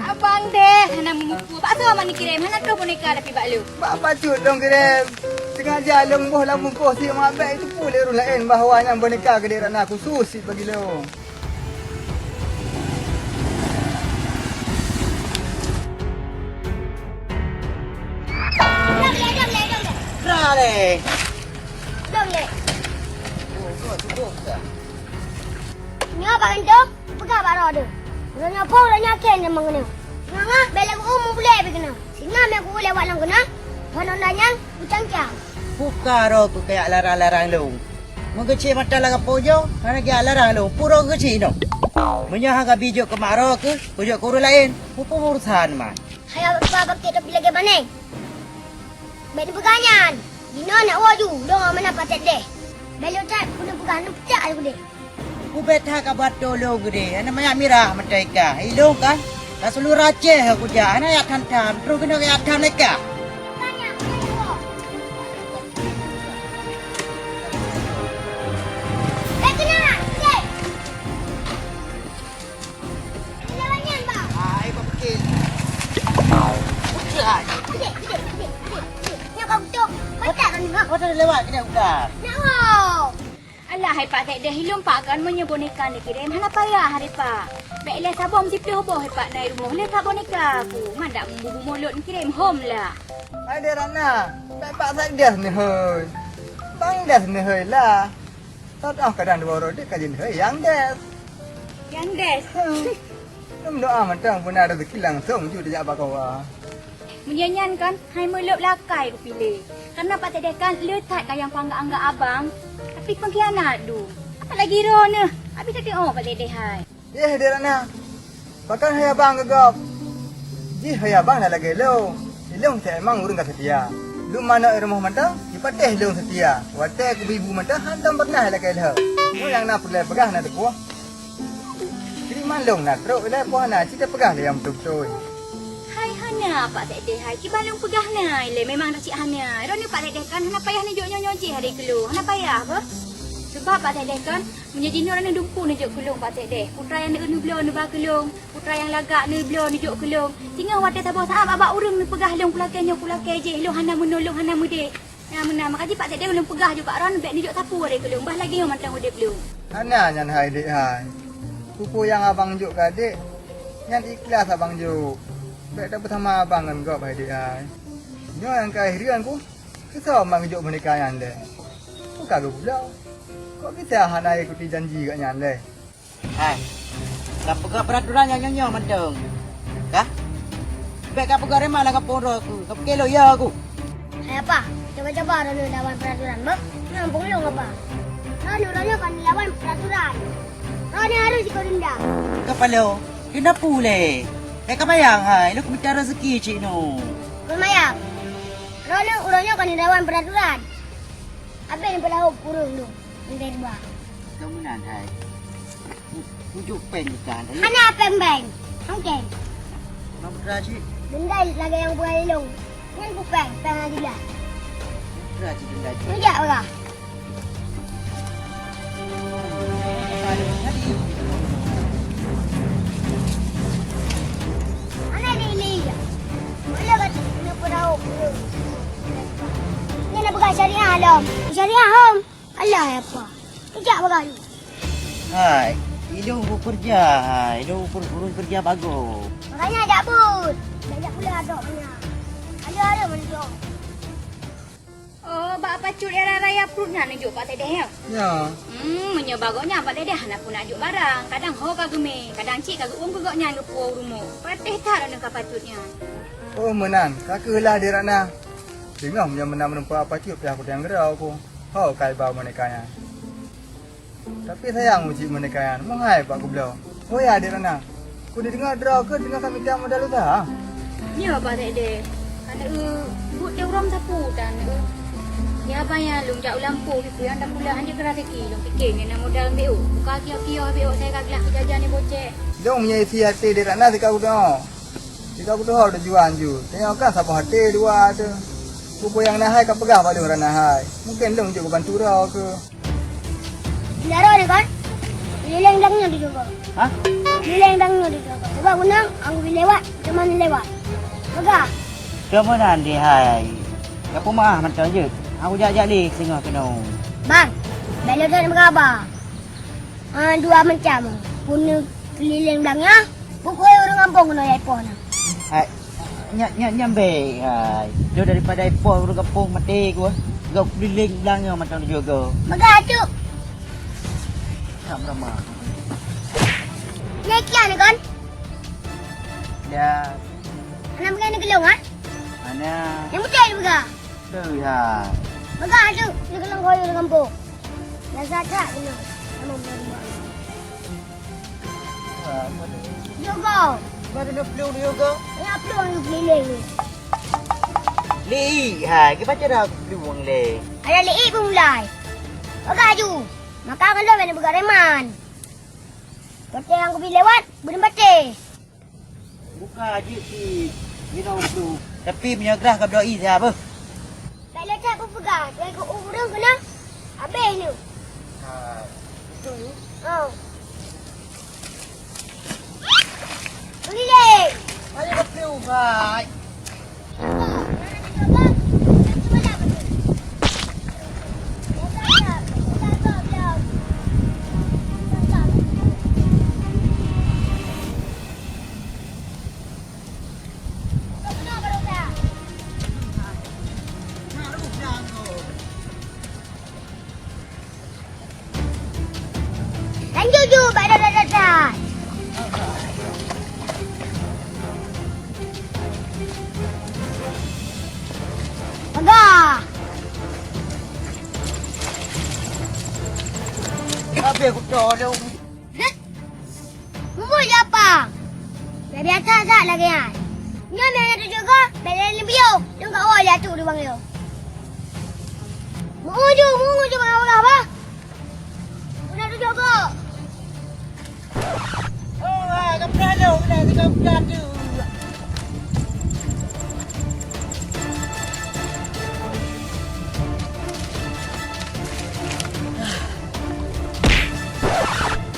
abang Deh, hana meumupu. Bak soe mak ni kirém, hana troh boneka tapi bak lôn. Bak bacut lôn kirém. Sengaja lôn boh lam bungkôh si mak bèk itu pun lé ureueng laén bahwa nyan boneka keu Dek Ratna khusus si bagi lôn. Ra lé. Nyoe bak kantô, peugah bak droe teuh. Uroe nyoe phôn, uroe nyoe akhé nyoe meukeunong. Nyoe ngah, bèk lagèe umu bulèe pih keunoe. Singoh meukueu lewat lam keunoe, phôn Honda nyan kucang-cang. Peue ka droe keuh kajak larang-larang lôn? Meugeucit mata lam gampông nyoe, hana geujak larang lôn. Peue droe geucit nyoe? Meunyoe hana bi jok keu mak droe keuh, kujok keu ureueng laén. Peue-peue urosan man? Hai, Abang Keutua, bak kèe topi lagèe baneng. Bèk neupeugah nyan. Jinoe neuk woe ju, lôn meunan Pak Tek Deh. Bèk lôn that, keuneuk peugah, neupeujak lôn keudeh. Ubé that ka beuatoe lôn keudeh, hana manyak mirah meuteue ka. Ilôn kan, ka seuluruh Aceh kujak, hana jak tham-tham, troh keunoe jak tham lé ka. Bèk keunan, keudeh. Hai, Pak Bukit. Putra. Nyoe kau betul. Mantap kan, ha? Kau dah lewat kena udah. Nak ho. Alah, hai Pak Tek Deh, ilôn Pak kan meunyoe boneka neukirém hana payah, hai Pak. Bèk ilèe saboh meusiplôh boh, hai Pak, na i rumoh. Lé that boneka aku. Man dak bubu mulod neukirém hom lah. Hai Dek Ratna, bèk Pak Sekdes neuhôi. Bang Des neuhôi lah. Tôh-tôh kadang dua uroe deuh ka jineuhôi Yang Des. Yang Des. Hmm. Lôn doa mantong beuna rezeki langsong ju tajak bak kawa. Meunyoe nyan kan, hai meulôb lakai kupiléh. Kareuna Pak Tek Deh kan le that ka nyang kuanggap-anggap abang, tapi pengkhianat dum. Apalagi droeneuh, abéh tateu'oh Pak Tek Deh hai. Yeh, Dek Ratna. Pakon hai abang keu gob? Jih hai abang na lagèe lôn. Ilôn teuh emang ureueng ka seutia. Lôn manok i rumoh mantong, jipatéh lôn seutia. Watèe keu ibu mantong, hántom pernah lakèe lheueh. Nyoe nyang na peureulèe peugah na teupeue. Keurimong lôn na trok ilèe, peue hana cit tapeugah lé nyang beutôi-beutôi. Hai hana, Pak Tek Deh hai, kiban lôn peugah na ilèe, memang dak cit hana. Droeneuh Pak Tek Deh kan hana payah neujok nyoe-nyoe jih lé keu lôn, hana payah beuh. Sebab Pak Tek Deh kan, meunyoe jinoe droeneuh dumpeue neujok keu lôn Pak Tek Deh, putra nyang neueu neubloe neuba keu lôn, putra nyang lagak neubloe neujok keu lôn. Singoh watèe saboh saát bak-bak ureueng neupeugah lôn peulakèe nyoe peulakèe jih, lôn hana meunoe, lôn hana meudeh. Nyang meunan, maka jih Pak Tek Deh lôn peugah ju bak droeneuh bèk neujok sapeue lé keu lôn, bah lagèe nyoe mantong udép lôn. Hana nyan hai Dek hai. Peue-peue nyang abang jok keu adék, nyan ikhlas abang jok. Bèk tapeusama abang ngon gob hai Dek hai. Nyoe nyang ka hireuen ku, keu soe abang jok boneka nyan lé? Peue ka geubloe? Kok bisa hana ikuti janji gobnyan lé? Hai, kapeugah peuraturan nyang nyoe-nyoe mantong. Kah? Bèk kapeugah reuma lam gampông droe keuh, kapeugah lôn ya keuh. Hai apa? Cuba-cuba droeneuh lawan peuraturan, beuh. Nyoe gampông lôn apa? Droeneuh, droeneuh kon lawan peuraturan. Droeneuh harôh sikôt denda. Kapalo, denda peue lé? Bèk kamayang hai, lôn kumita rezeki cit nyoe. Kon mayang. Droeneuh uroe nyoe kon lawan peuraturan. Abéh neupeulahô kureueng lôn. Lagèe dua. Ka meunan hai. Tujoh péng bukan hai. Hana péng-péng. Hangkeng. Mam putra cit. Denda lagèe nyang peugah lé lôn. Nyan ku péng, péng Adila. Putra cit denda cit. Tujak peugah. Hana lé-lé. Mula kata kena peurahô. Nyan na peugah syariah lom. Syariah hom. Alah, ya apa? Kejak bagah ni. Hai, ilôn ku keureuja, hai, ilôn ku ureueng keureuja bagoe. Makanya jak buet. Jak, jak pula adok banyak. Ada, ada mendok. Oh, bak apa cut ya raya pruet nyan neujok Pak Tek Deh ya? Ya. Hmm, meunyoe bagoe nyan Pak Tek Deh hana pun nak jok barang. Kadang ho ka geumè, kadang cit ka geuuem keu gobnyan geupuwoe u rumoh. Patéh that aneuk ka pacut nyan. Oh, meunan. Ka keuh lah Dek Ratna. Deungoh meunyoe meunan meureumpok apa cut pih aku teuang geurau ku. Ho ka iba boneka nyan. Tapi sayang uji boneka nyan, meuhai bak kubloe. Ho ya, Dek Ratna. Ku dideungoe droe keuh teungoh ka mita modal useuha. Nyoe Pak Tek Deh. Aneuk eu, buet teuh uroe sapeue tan eu. Ya, banyak lôn jak u lampôh, ibu nyang dak pula hanjeuet keu raseuki, lôn pike nyan na modal B O. Buka kiok-kiok B O, saya ka glah keu jajan ni bocek. Lôn meunyoe isi até Dek Ratna sika kudoe. Jika kutuho tujuan ju, tanyoe kan saboh até dua teuh. Peue-peue nyang na hai ka peugah bak lôn Ratna hai. Mungken lôn jeuet kubantu droe keuh. Di daroe nyoe kan? Lileng blang nyoe dijaga. Hah? Lileng blang nyoe dijaga. Sebab guna aku lewat, teuma lewat. Peugah. Keu meunan di hai. Ka peumeu'ah mantong jeuet. Aku jak-jak lé singoh keunoe. Bang, bèk lôn that meugaba. Ah, dua macam. Pun keulileng blang nyan, pukul ureueng gampông keunoe ipoh na. Hai, nyan, nyan, nyan bèk, hai. Jauh daripada ipoh ureueng gampông maté ku. Gok keliling blang nyoe macam tu juga. Megah tu. Sama-sama. Naikian kon. Ya. Anak pegai ni gelung, ha? Mana? Yang betul juga. Betul, ya. Megah tu, di gelung koyo di kampung. Biasa tak gelung. Sama berubah. Yoga. Mana ada peluang yoga? Ya, peluang yang keliling ni. Li, ha, kita baca dah peluang le. Ada li pun mulai. Bagai aju. Maka kalau mana buka reman. Kata yang aku pilih lewat, belum baca. Buka aja si Gino tu. Tapi meunyoe grah ka bloe i siapa? Bèk lé that beupeugah, lagèe ureueng keunan habéh nyoe. Ha, beutôi. Oh. Meulilék. Ayo, beutôi, Bai. Lanjut ju bak dadah-dadah. Peugah. Habéh kuto lé. Hah? Mubuet jak pang. Biasa that lagèe nyan. Nyoe nyang na tujoh goe, bèk lé leubiôh, lôn ka woe lé atu lubang nyoe. Meu-uju, meu-uju bak Allah bah. Nyang na tujoh goe. Oh, ah, ka peunajoh, ka peunajoh.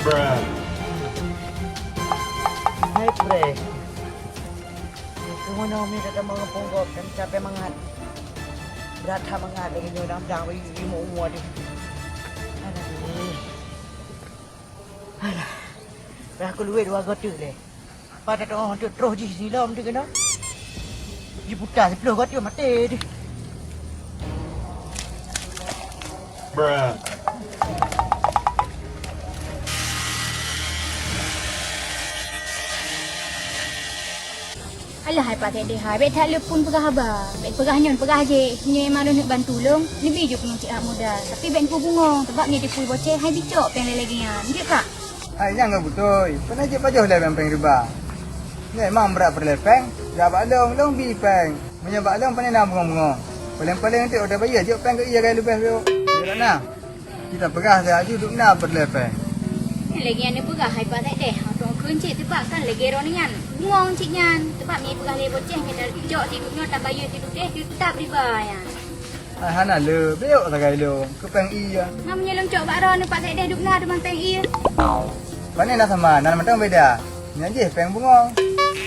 Bruh. Hai, Pre. Keumono mi ka tamong gampông gob, dan capek mangat. Brat that mangat lagèe nyoe dang-dang bagi ilmu umur tu. Aduh. Alah. Dah keuluar dua goe teuk lé. Pada tengah tu terus jih silom tu kena. Jiputa sepuluh goe teuk maté tu. Bruh. Alah hai Pak Sekdes hai, bèk that lé phôn peugah haba. Bèk peugah nyan peugah jih, meunyoe memang droeneuh bantu lôn, neubi ju keuneuk cit hak muda. Tapi bèk neupubungong, sabab meunyoe teupeu boceh hai bicok péng lagèe nyan. Jeuet Pak? Hai nyang ka beutôi, peue na jeuet pajoh lé péng-péng riba. Nyoe memang brat peureulèe péng, jak bak lôn, lôn bi péng. Meunyoe bak lôn pane na bungong-bungong. Paléng-paléng teuk watèe bayeue jok péng keu ie gaya leubeh bacut. Jeuet na. Kita peugah laju dum na peureulèe péng. Lagèe nyan neupeugah hai Pak Sekdes, hana kheun cit teuba kan lagèe droeneuh nyan. Bungong cit nyan, teuba meunyoe peugah lé boceh nyan jok sidroe nyoe tabayeue sidroe teutab riba nyan. Hai hana le, bèk sagai lôn keu péng ie. Ngon meunyoe lôn cok bak droeneuh Pak Sekdes dum na teuma péng ie. Pane na sama, na mantong beda. Nyan jih péng bungong.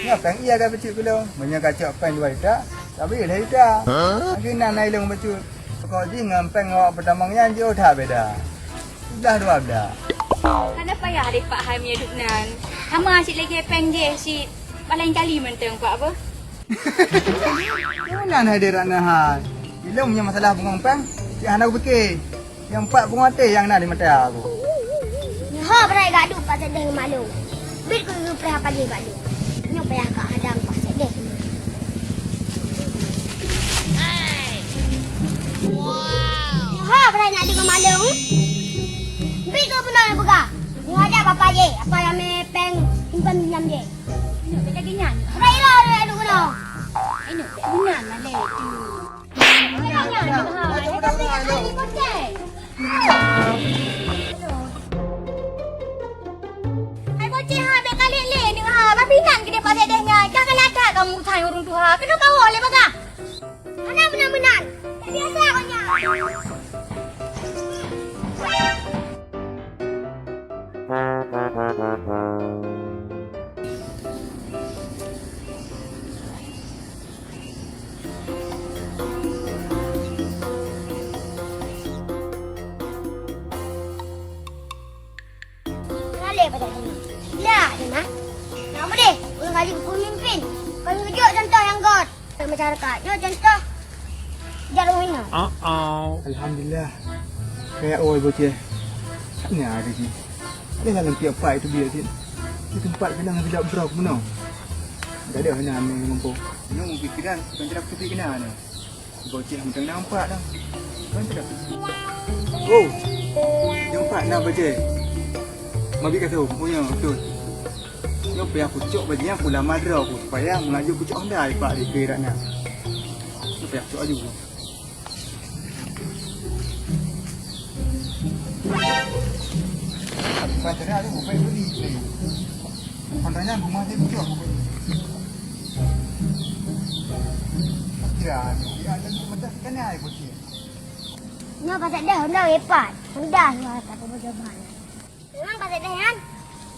Nyoe péng ie ka bacut keu lôn. Meunyoe ka cok péng dua juta, tabayeue lhèe juta. Lagèe na na ilôn bacut. Pokok jih ngon péng awak peutamong nyan jiôh that beda. Siblah dua blah. Hana payah lé Pak hai meunyoe dum nan. Hama cit lagèe péng jih cit. Paléng kali mantong Pak beuh. Meunan hai deh Ratna hai. Ilôn nyang masalah bungong péng, cit hana kupike. Nyang pat bungong até nyang na di mata aku. Nyoe payah gak duek Pak Sekdes ngon mak lôn. Bit keu geupreh apa jih bak lôn. Nyoe payah gak hadang Pak Sekdes. Nyoe payah nak deungoe mak lôn. Bit keu beuna peugah. Nyoe ada apa jih, apa nyang mé péng simpan pinjam jih. Nyoe beda geuh nyan. Udah ira, udah ira, udah. Inok beda geuh nyan malèe tu. Beda geuh nyan, ha. Beda geuh nyan. Hai boceh ha, bèk kalek lé nyoe ha. Babi nan keudeh Pak Sekdes nyan. Ka galak that kamu utai ureueng tuha. Keunoe kawoe lé bagah. Hana meunan-meunan. Tak biasa kau nyan. Ngaleh pada kami. Ya, Dina. Nama deh? Ulun kali pemimpin. Kami ngejok contoh yang got. Masyarakat. Jok contoh. Jarum Alhamdulillah. Kaya oi bocah. Nya ada ji. Ada dalam tiap pai tu dia cit. Di tempat kena ngadap bro meunoe. Ada hana ame mampu. Nyoe mungkin kena, bukan tidak tu kena na. Bocah mungkin nampak dah. Bukan tidak. Oh. Nampak na bocah. Mabi kata, oh ya betul. Nyoe payah kucok bajèe nyang kulamar droe ku supaya meulaju kucok Honda ipak di keu rak nyan. Nyoe payah kucok aju. Baterai aju, baik beli. Honda nyan rumah dia kucok. Kira, kira ada tu macam ikan air bocah. Nyoe pasal dah Honda ipak. Honda suara tak apa jawapan. Memang paséh deh nyan.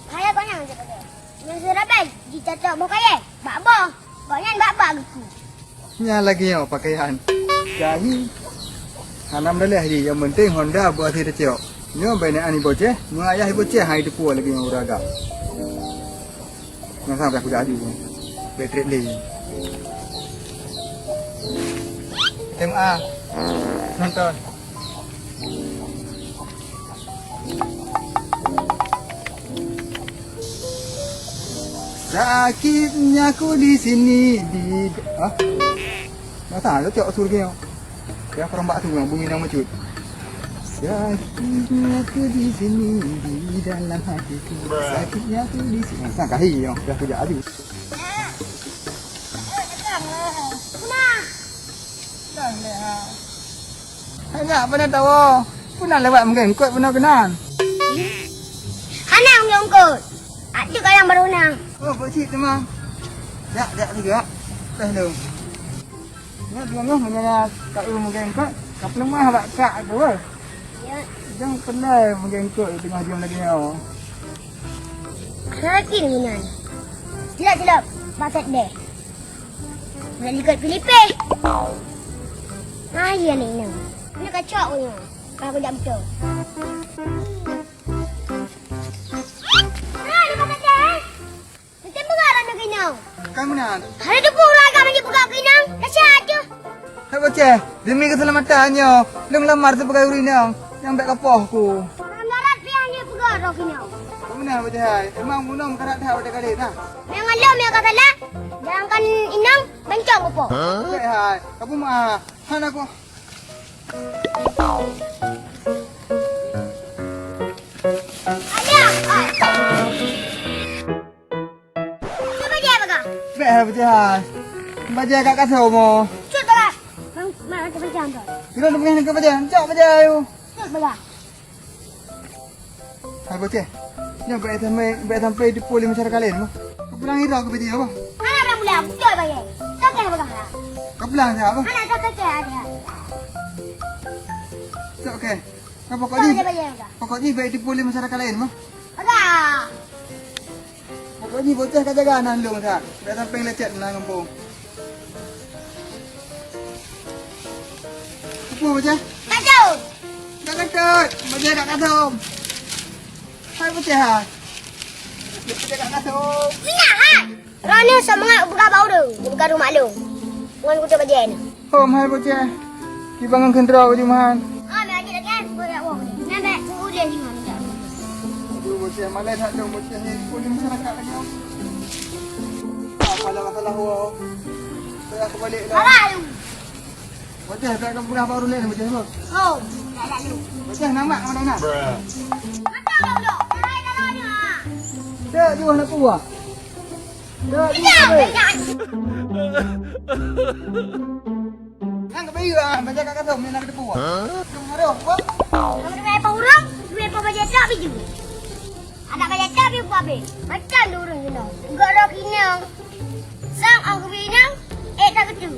Kayèe gobnyan cit paséh. Nyang sirabèe jicocok boh kayèe bak boh. Gobnyan bak-bak geuku. Nyan lagèe nyoe pakaian. Gahi. Hana meudaleh jih, nyang penting Honda buat até tacok. Nyoe bèk neuan iboh ceh, meu ayah iboh ceh hai teupue lagèe nyoe ureueng agam. Nyang sampai aku jadi. Bèk trép lé. Tengok ah. Nonton. Sakitnya ku di sini di, hah? Masa ada cok sur kayong. Ya, perang bak tu bunyi nang mecut. Sakitnya ku di sini di dalam hatiku. Sakitnya ku di sini. Sang kahi yang dah kujak aju. Nah. Hana pernah tahu. Pernah lewat mungkin kot pernah kenal. Hana mungkin kot. Ada kalang baru nang. Oh, buat cik teman. Dak, dak juga. Dah lu. Nyoe dua nyoe hanya tak lu mungkin kot. Kau pelemah bak kak tu. Ya. Jangan pernah mungkin kot tengah jam lagi nyawa. Ada lagi ni nyan. Cilok, cilok. Paséh deh. Nak likot Filipin. Hai, ya ni nang. Ni kacok punya. Kalau kejap betul. Nah, ni paséh deh. Macam peugah rana keuinong. Kan meunan. Hari tu pun raga banyak peugah keuinong. Dah sihat tu. Hai bocah, demi keselamatan nyoe, lôn lamar sibagai ureueng inong nyang bèk kapoh ku. Dalam darat pih hana peugah roh keuinong. Kan meunan bocah hai, emang bunoe meukarat that watèe kali nah. Nyang alom nyang ka salah, jangankan inong, bencong kupoh. Bèk hai, kapeumeu'ah. Hana ku. Ayah, ai. Cuba dia pegang. Bèk hai bajèe hai. Bajèe kat kasô mo. Cut pegang. Bang, mak macam-macam tu. Kira tu pegang ke bajèe. Cok bajèe ayu. Cut pegang. Hai bocah. Nyoe bèk sampai, bèk sampai dipukul lé masyarakat laén mo. Kau pulang ira ke bajèe apa? Hana pulang pulang. Betul bajèe. Tak kena pegang dah. Kau pulang siapa? Hana tak kena ada. Cok ke. Kau pokok jih, pokok jih bèk dipukul lé masyarakat laén mo. Pegang. Pokok jih bocah ka jaga nan lôn that. Bèk sampai lecet nan gampông. Apa bocah? Kacau. Dak katut. Bocah dak kasom. Hai bocah hai. Bocah dak kasom. Ingat hai. Droeneuh sok mangat peugah bak ureueng, peugah rumoh lôn. Ngon kutu bajèe nyoe. Hom hai bocah. Kiban ngon keundroe baju mahan. Ah, meulanjut lagi kan. Buat dak woe. Nyan bèk ulèe lima minta. Aduh bocah, malèe that dong bocah ni. Pun di masyarakat lagi. Apa lah masalah woe. Saya aku balik lah. Salah lu. Bocah, tak akan peugah bak ureueng laén bocah tu. Oh, tak lalu. Bocah, nama mana nak? Mantap lah, Blok. Yang lain dah lawan ni, ha. Tak, jauh nak keluar. Nang ka bayu ah, baca kat kasong ni nak debu ah. Cuma roh apa? Kamu dengar apa orang? Dua apa baca tak biju? Anak baca tak biju apa? Macam dulu you know. Enggak roh kini. Sang aku bilang, eh tak betul.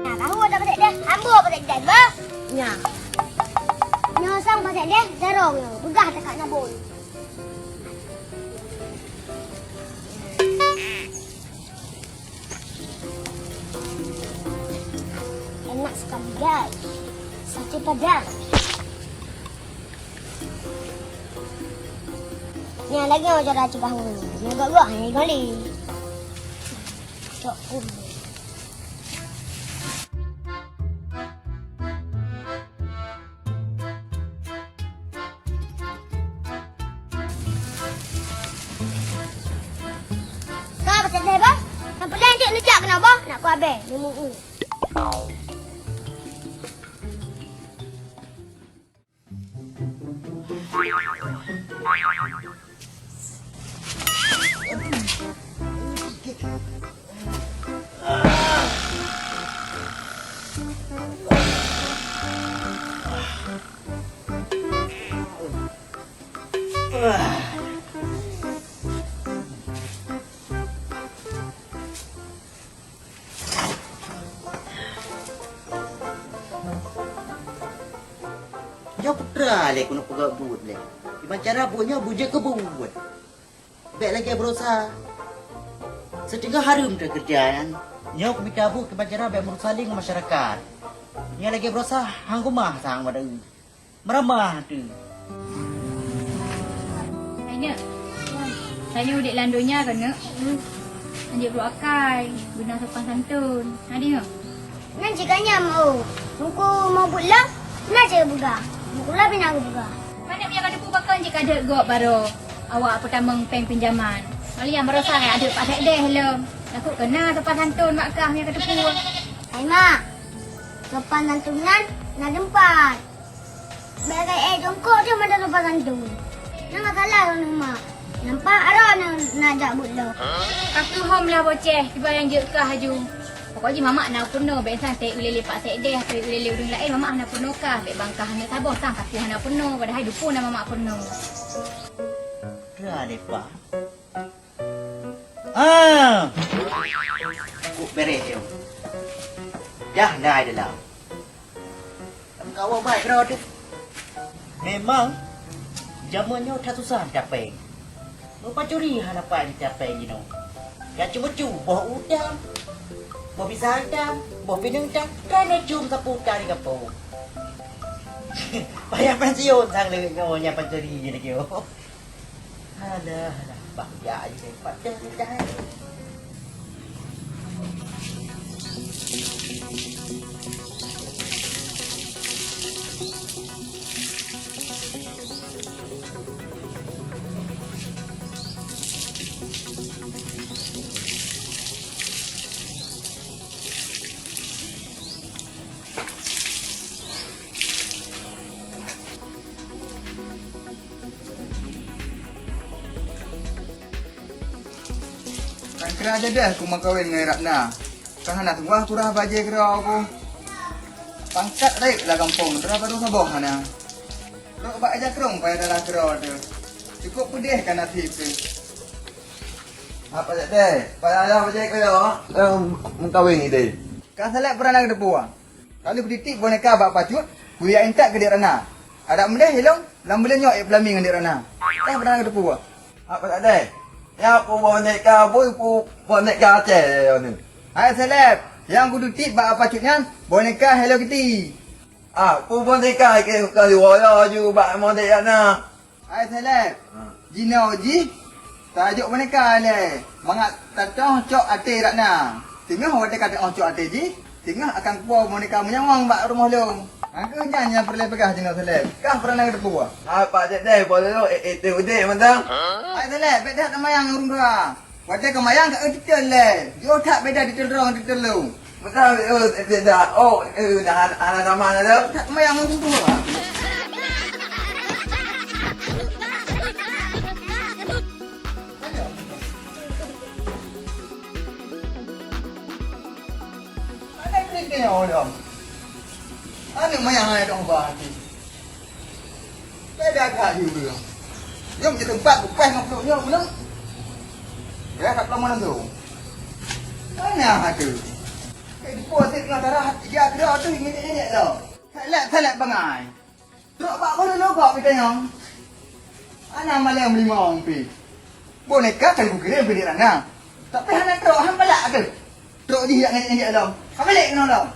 Nah, tahu ada pasék deh, ambo pasék deh, bah. Nya. Nyoe sang pasék deh, jarong nyoe, beugah dekat nabon. Enak sekali, guys. Sate Padang. Nyan lagèe cara cegah ureueng. Nyan gak-gak hana igali. Cok kum. Ka, Pak Cék Deh, bah? Sampoe lé cit neujak keunoe, bah? Nak kuabée, neumu'ue. Nyoe putra lé keuneuk peugah buet lé. Kiban cara buet nyoe beujeuet keu buet. Bék lagée beurosa. Seuteungoh hareuem that keureuja nyan. Nyoe kumita buet kiban cara bék meurusa lé ngon masyarakat. Nyoe lagée beurosa han geumaih sang pada Meuramah teuh. Hai neuk, tanyoe udeb lam donya keuneuk. Hanjeuet brok akai, beuna sopan santun. Hai neuk. Nan cit ka nyan, oh. Teungku mau buet lom, na cit geupeugah. Teungku lom pih na geupeugah. Paneuk nyang ka teupeu pakon cit ka deuek gob baroe. Awak peutamong péng pinjaman. Maliang barosa hai adeuek Pak Sekdes lom. Takot keu na sopan santun bak kah nyang ka teupeu. Hai mak, sopan santun nyan na teumpat. Bék kajak jongkok teuh mantong sopan santun. Nyan masalah droeneuh mak. Nampak droeneuh na jak buet lom. Ka keuhom lah boceh, kiban nyang jeuet kah laju. Pokok jih mamak na peurunoe, bék sang teuh ulée lé Pak Sekdes, teuh ulée lé ureueng laén, mamak hana peurunoe kah, bék bang kah hana saboh sang sapeue hana peurunoe, padahai dupue na mamak peurunoe. Ka deh, Pak. Ah! Kok bèrèh nyoe. Dah na di dalam. Lam kawa bai keudroe teuh. Memang, jameun nyoe that susah mita péng. Meupancuri hana pai mita péng jinoe. Nyang ceumeucue, boh u tam, boh pisang tam, boh pineung tam, ka na cum sapeue tam di gampông. Payah pensiun sang leueh nyoe nyang pancuri jih lagèe nyoe. Alah, alah, bah jak je, pat dah, dah. Kan kira aja deh ku meukawen ngon Ratna. Kan hana tuah kurah bajèe keudroe ku. Pangkat rayeuk lam gampông, teuma baru saboh hana. Trok bak aja krong payah dalam keudroe teuh. Cukup peudeh ka naseb teuh. Apa jak deh? Payah ayah bajèe keudroe, eh, meukawen ideh. Ka saleb peuranang teupeue. Ka lheueh peutitik boneka bak pacut, kuliah intat keu Dek Ratna. Adak meudeh ilong, lam buleuen nyoe ék peulami ngon Dek Ratna. Ka peureulèe teupeue. Apa tak deh? Nyan peue boneka bui, peue boneka Aceh nyoe. Hai Seleb, nyang kuteutiek bak pacut nyan boneka Hello Kitty. Ah, peue boneka ke ka lheueh woe laju bak model Ratna. Hai Seleb, ha. Jinoe jih tajok boneka lé, mangat tatoh cok até Ratna. Teungoh watèe ka tatoh cok até jih, teungoh akan kuwoe boneka meunyawöng bak rumoh lôn. Nyang keuh nyan nyang peureulèe peugah jinoe Seleb. Kah peureulèe teupeue? Hai Pak Cék Deh, boleh lo, eh, eh, teh udeh mantong. Hai Seleb, bèk that tamayang ureueng dua. Watèe ka mayang ka eu titel lé. Jiôh that beda titel droe ngon titel lôn. Meusabe, eh, eh, dah. Oh, eh, dah, hana, hana sama dah tu. That mayang ureueng tuha. Ada klik ni orang. Aneuk mayang hai dong bah hati. Beda gak you tu. Jom je teumpat bukeh ngon pluek nyoe meunan. Ya, kat lama tu. Mana hatu? Kayak di pos tengah darah, ya, gerak tu, ingat-ingat lo. Selek-selek bangai. Trok bak baru lo kok kita nyong. Ana malam lima pi. Boneka kan kukirim ke di Ratna. Tapi hana trok, han balak tu. Trok jih yak ngenyek-ngenyek lom. Ka balik kena lom.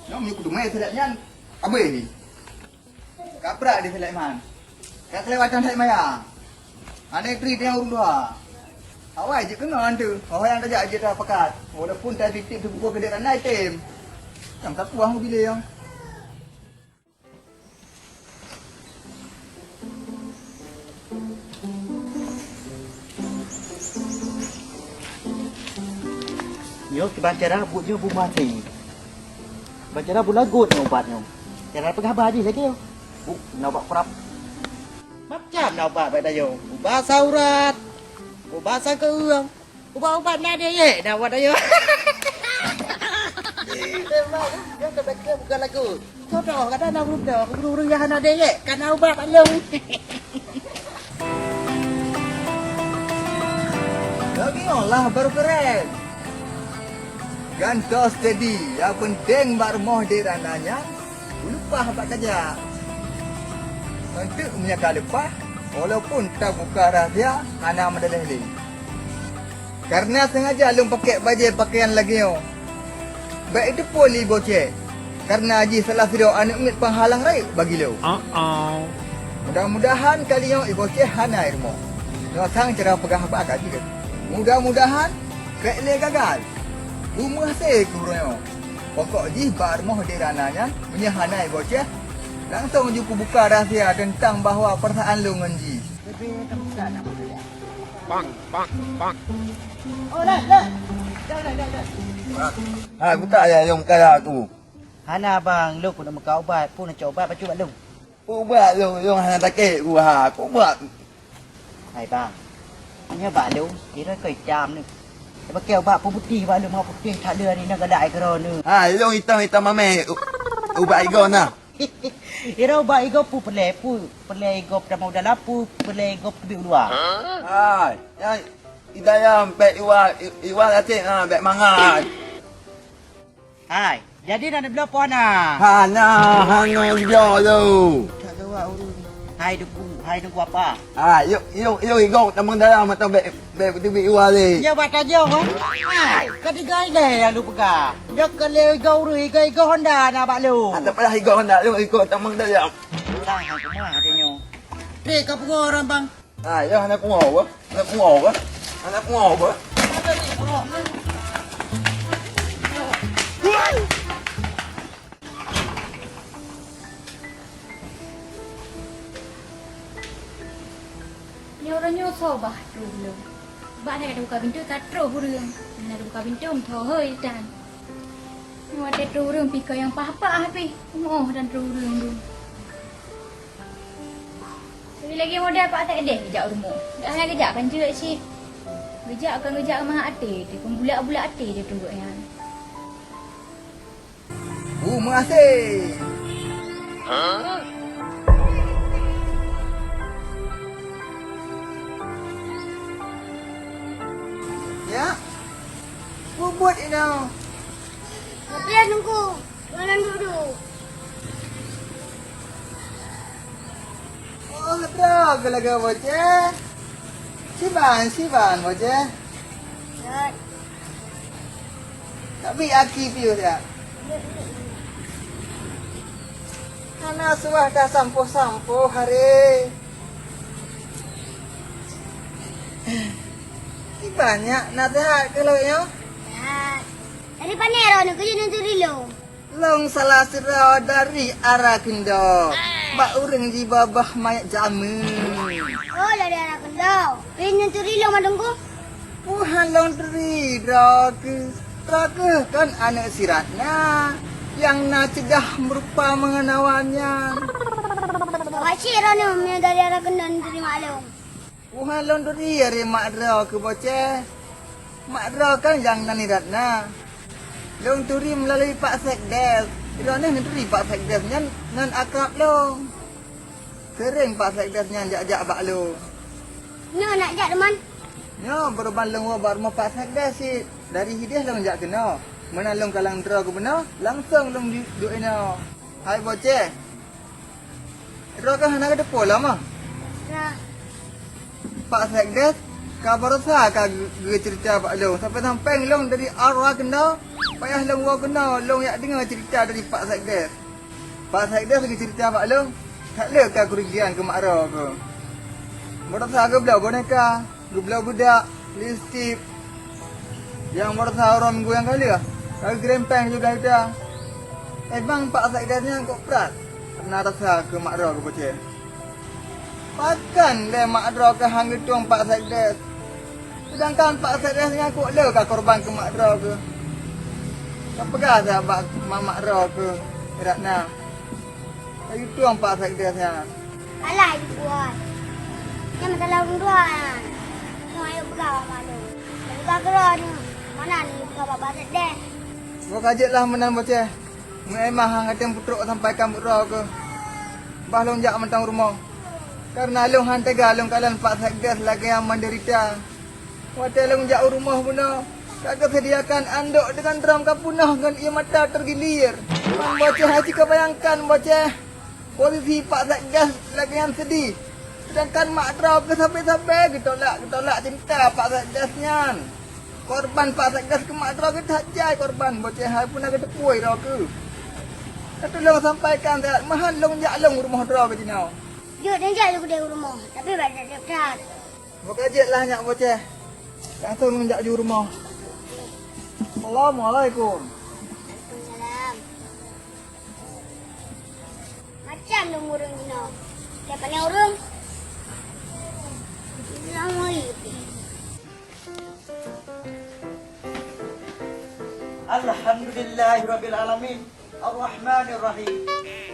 Nyom nyoe kuteumé Selek nyan. Abéh ni. Kaprak di Sulaiman. Ka kelewatan hai maya. Aneuk tri teuh ureueng dua. Awai jeuet keunong tu. Oh, nyang tajak jeuet dah pakat. Walaupun tai tieb teupeue keudéh rana item. Nyang tapuang bilé nyang. Nyoe kiban cara buet nyoe bu maté. Kiban cara bu lagot nyoe ubat nyoe. Cara peugah bah jih lagée nyoe. Bu, na ubat kurab. Macam na ubat bak dayoe. Ubat saurat. Ubat sakeueng. Ubat-ubat na dayek na ubat dayoe. Memang, nyoe keubetulan bukan lagu. Contoh, kadang na ureueng, ureueng-ureueng nyang hana dayek, ka na ubat bak lôn. Lagèe nyoe lah baru keren. Gantoe steady, nyang penting bak rumoh di rana nyan, leupah bak kajak. Eunteuk meunyo ka leupah, walaupun tabuka rahsia, hana meudaleh lé. Kareuna sengaja lôn pakèk bajèe pakaian lagèe nyoe. Bèk jiteupeue lé Ibu Ceh, kareuna jih salah sidroe aneuk miet penghalang rayeuk bagi lôn. Uh-oh. Mudah-mudahan kali nyoe Ibu Ceh hana i rumoh. Nyoe sang cara peugah haba ka jeuet. Mudah-mudahan bèk lé gagal. Beumeuhasé keu uroe nyoe. Pokok jih bak rumoh di rana nyan, meunyoe hana Ibu Ceh, langsong ju kubuka rahsia teuntang bahwa peurasaan lôn ngon jih. Bang, bang, bang. Oh, dah, dah. Dah, dah, dah, dah. Hai, buta ya, Yong Kaya tu. Hana, Bang. Lôn keuneuk meukat ubat. Peue neucok ubat bacut bak lôn? Ubat lôn, Yong hana sakét, ubat. Ubat. Hai, Bang. Nyoe bak lôn, kira keu itam ni. Pakai ubat peuputéh bak lôn, mau putéh that lé hari nyoe galak ai keudroe ni. Hai, Yong itam-itam mamé. U-, ubat igoe na. Ira ubat igoe peue peureulèe, peue peureulèe igoe peutamong dalam, peue peureulèe igoe peuteubiet u luwa. Hai, nyan i dalam bèk iwa, i-, iwa até, ha, bèk mangat. Hai, jadi na neubloe peue hana? Hana, hana neubloe lé. Tak jawab ureueng. Hai Teungku, hai Teungku apa? Ha, yuk, yuk, yuk, igoe tamong dalam atau bèk, bèk teubiet iwa lé. Nyoe bak tajong, eh? Hai, ka tiga ilèe nyang lôn peugah. Nyoe keu lé igoe ureueng, igoe, igoe Honda na bak lôn. Ada payah igoe Honda lôn, igoe tamong dalam. Bang, hana keumah lagèe nyoe. Trép ka pungo rang, Bang. Ha, ya, hana pungo apa? Hana pungo apa? Hana pungo apa? Nyoe uroe nyoe soe bah troh lom. Bak na ka teubuka pintoe ka troh ureueng. Na teubuka pintoe meuthô hôi tan. Nyoe watèe troh ureueng pih ka nyang paih-paih pih. Moh dan troh ureueng dum. Tapi lagèe model Pak Tek deh geujak u rumoh. Dak hana geujak kan jeuet cit. Geujak kan geujak meuhat até, teupeubulak-bulak até teuh nyan. Bumeuhasé. Ya. Peubuet inoe. Tapi ya nunggu. Mana duduk? Oh, droe keu lagèe boceh. Siban, siban boceh. Tapi aki piôh dak? Hana suah tasampôh-sampôh haré. Kiban nyak naseuhat keu lôn nyoe? Dari pane droeneuh keuh jeuet neuturi lôn? Lôn salah sidroe dari Ara Keundoe. Bak ureueng jibabah manyét jameun. Oh, dari Ara Keundoe. Keuh jeuet neuturi lôn, Madungku? Puhan lôn turi droe keuh. Droe keuh kan aneuk si Ratna nyang na ceudah meurupa meungenawan nyan. Awak cit droeneuh meunyoe dari Ara Keundoe neuturi mak lôn. Puhan lôn turi ari mak droe keuh boceh. Mak droe kan nyang nan i Ratna. Lôn turi meulalui Pak Sekdes. Droeneuh neuturi Pak Sekdes nyan nan akrab lôn. Seuréng Pak Sekdes nyan jak-jak bak lôn. Nyoe nak jak, Teuma? Nyoe, beuruban lôn woe bak rumoh Pak Sekdes cit. Dari hideh lôn jak keunoe. Meunan lôn kalon droe keuh bunoe, langsong lôn ju-, duek inoe. Hai boceh. Droe keuh hana geuteupeue lom, ah? Pak Sekdes ka baroesa ka geu-, geuceurita bak lôn. Sampai-sampai lôn dari Ara Keundoe, payah lôn woe keunoe, lôn jak deungoe ceurita dari Pak Sekdes. Pak Sekdes lagi ceurita bak lôn, that le ka keureugian keu mak droe keuh. Baroesa geubloe boneka, geubloe budak, Lipstik nyang baroesa uroe minggu nyang ka lheueh, ka geurempeng siplôh juta. Emang Pak Sekdes nyan kok brat na rasa keu mak droe geuh, Boceh? Pakon lé mak droe keuh han geutueng Pak Sekdes, seudangkan Pak Sekdes nyan kok le ka korban keu mak droe keuh? Ka peugah sabe bak mak droe keuh, Ratna, ka geutueng Pak Sekdes nyan. Salah dibuat. Nyan masalah ureueng dua nyan. Nyoe ayo peugah bak mak lôn. Tapi ka keudroe nyoe, meunan nyoe peugah bak Pak Sekdes. Boh ka jeuet lah meunan, Boceh. Meu Emah han geutem peutrok sampaikan bak droe keuh. Bah lôn jak mantong rumoh. Kareuna lôn han teuga lôn kalon Pak Sekdes lagèe nyang meudeurita. Watèe lôn jak u rumoh bunoe, ka geuseudiakan andok deungon drom ka peunoh ngon ié mata teugilir. Bang Boceh hana cit kabayangkan, Boceh. Posisi Pak Sekdes lagèe nyan seudeh, seudangkan mak droe keuh sabe-sabe geutolak-geutolak cinta Pak Sekdes nyan. Korban Pak Sekdes keu mak droe keuh that jai korban, Boceh hai, peue na geuteupeue droe keuh. Ka tulông sampaikan that, meuhan lôn jak lôn u rumoh droe keuh jinoe. Jeuet, neujak lôn keudeh u rumoh, tapi bèk that-that that. Boh ka jeuet lah nyak, Boceh. Langsông neujak ju rumoh. Assalamualaikum. Waalaikumsalam. Macam dong ureueng jinoe. Siapa ni ureueng? Assalamualaikum. Alhamdulillahirabbil alamin. Arrahmanirrahim.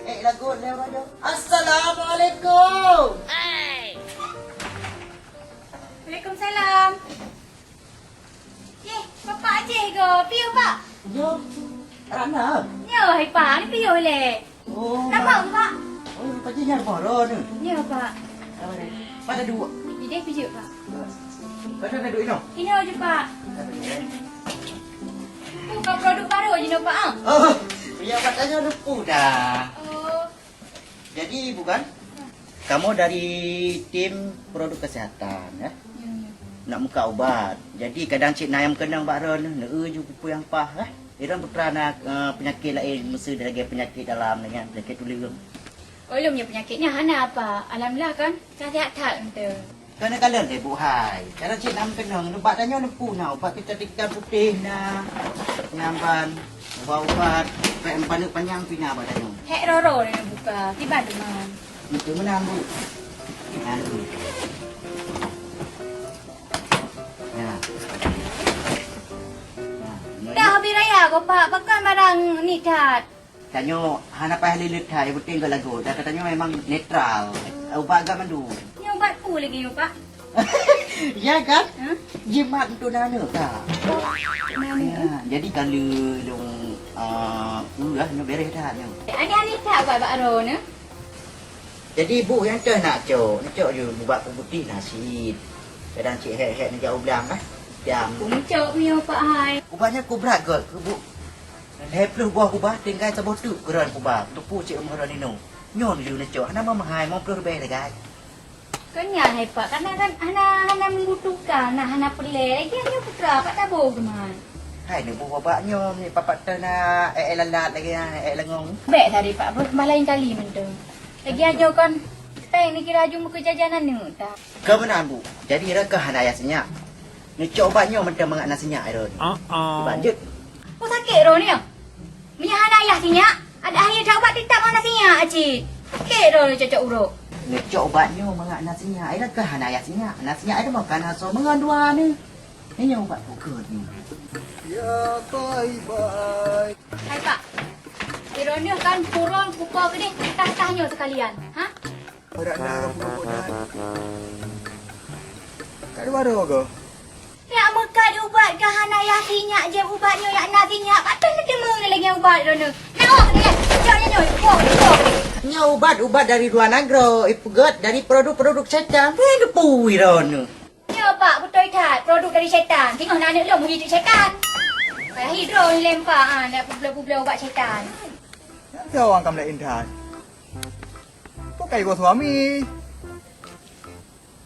Eh, lagu ni, Raja. Assalamualaikum. Waalaikumsalam. Eh, Bapak Aceh ke? Piôh, Pak? Yo. Ratna. Yo, hai, Pak. Ni piôh lé. Oh. Nampak ke, Pak? Oh, Pak Aceh nyang baru ni. Yo, Pak. Apa ni? Pada dua. Di dia pijuk, Pak. Pada duduk ino. Ino je, Pak. Apa ni? Tu ka produk baru je, no, Pak, ah? Oh, ya, Pak tanya lupa dah. Oh. Jadi, bukan? Kamu dari tim produk kesehatan, ya? Ya, ya. Nak muka ubat. Jadi, kadang cit na nyang keunong bak ron, neu ju peue nyang paih, ya? Iron putra na, eh, penyakit lain, mesti lagi penyakit dalam dengan penyakit tuleueng. Oh, lôn nyoe peunyakét nyan hana, Pak. Alhamdulillah kan, ka sihat that mantong. Keuneuk kalon lé, Bu hai. Cara cit nam keunong, ubat tanyoe neupeu na, ubat pita-pita putéh na, nyang ban, ubat-ubat, pek paneuk panyang pih na bak tanyoe. Hék roro lé neubuka, kiban teuma. Itu meunan, Bu. Nah, Bu. Nah. Nah, dah habis raya ko, Pak. Pakon barang ni that? Tanyoe hana payah lé leuet that, nyang penting geuh lagot. Dan tanyoe memang netral. Ubat gak mandum. Nyoe ubat peue lagèe nyoe, Pak? Ya kan? Hah? Jimat untuk aneuk, Kak. Aneuk? Ya, jadi kalau lôn, ah, ureueng nyoe beres that nyoe. Aneh-aneh that ubat bak droeneuh. Jadi, Bu, nyang toh nak cok, neucok ju ubat peuputéh na cit. Kadang cit hék-hék neujak u blang, eh. Jam. Ku meucok nyoe, Pak hai. Ubat nyan ku brat göt, ku, Bu. Lhèe ploh boh kubah, tinggai saboh teuk keureun kubah. Teupeu cit rumoh droeneuh. Nyoe ju neucok, hana meuhai, limong ploh ribèe sagai. Kon nyan hai, Pak, karena kan hana, hana membutuhkan, nah, hana peureulèe. Lagi nyoe putra, Pak, tabô keuman. Hai, neuboh bak nyoe, ni papat teuh na, eh, eh, lalat lagi, eh, eh, lengong. Bèk tadi, Pak, beuh, bah lain kali mantong. Lagi nyoe kan, seuteng ni kira ju meukeujah-jah aneuk ta. Keu meunan, Bu. Jadi, rot keuh hana yah sinyak. Neucok ubat nyoe mantong mangat na sinyak, Ron. Ah, ah. Ubat jeuet. Oh, sakét, Ron, ya? Meunyo hana yah sinyak, ada akhé that ubat teutab hana sinyak, Acik. Sakét, Ron, cocok uroe. Neucok ubat nyoe mangat na sinyak. Rot keuh hana yah sinyak. Na sinyak, Ron, maka na soe meungon dua ni. Nyoe ubat pukon nyoe. Ya, bye-bye. Hai, Pak. Iroh nyoe kan purong kuko keudeh tah-tah nyoe sekalian. Ha? Berat dah aku pukul dah. Kat luar tu ke? Nak meukat ubat ke hana yah sinyak je ubat nyoe yak na sinyak. Patah na teumeng lagi ubat iroh nyoe. Nak awak keudeh. Jauh nyoe. Nyoe, nyoe. Nyoe ubat-ubat dari luar nanggroe. Ipeugöt dari produk-produk setan. Pui depu iroh nyoe. Nyoe, Pak, beutôi that, produk dari setan. Singoh na aneuk lôn meuhidék setan. Payah hidroe lé, Pak, ha, nak peubloe-peubloe ubat setan. Nyan soe nyang ka meulaén that? Peue ka iwoe suami?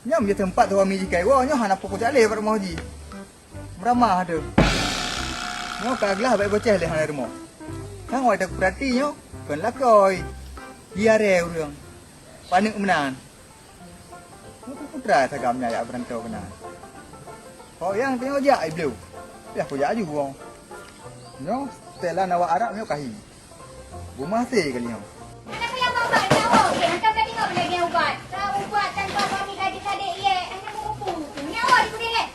Nyoe meunyo teumpat suami jih ka iwoe, nyoe hana pukon caleh bak rumoh jih. Meuramah teuh. Nyoe ka glah bak Boceh lé hana rumoh. Nyang watèe kupeurati nyoe, kon lakoe. Diare ureueng. Paneuk meunan. Nyoe peue putra sagam nyan jak beurantô keunan. Oh, nyang tanyoe jak, eh, Blue. Piah kujak aju, oh. Nyoe, setelan awak Arab nyoe kahi. Beumah hasé kali nyoe. Hana payah babah, nyawa. Okey, hantom ka tengok lagèe ubat. Ka ubat tanpa kami gadis adik, ye. Hana meuupu. Nyawa di kudeh, eh.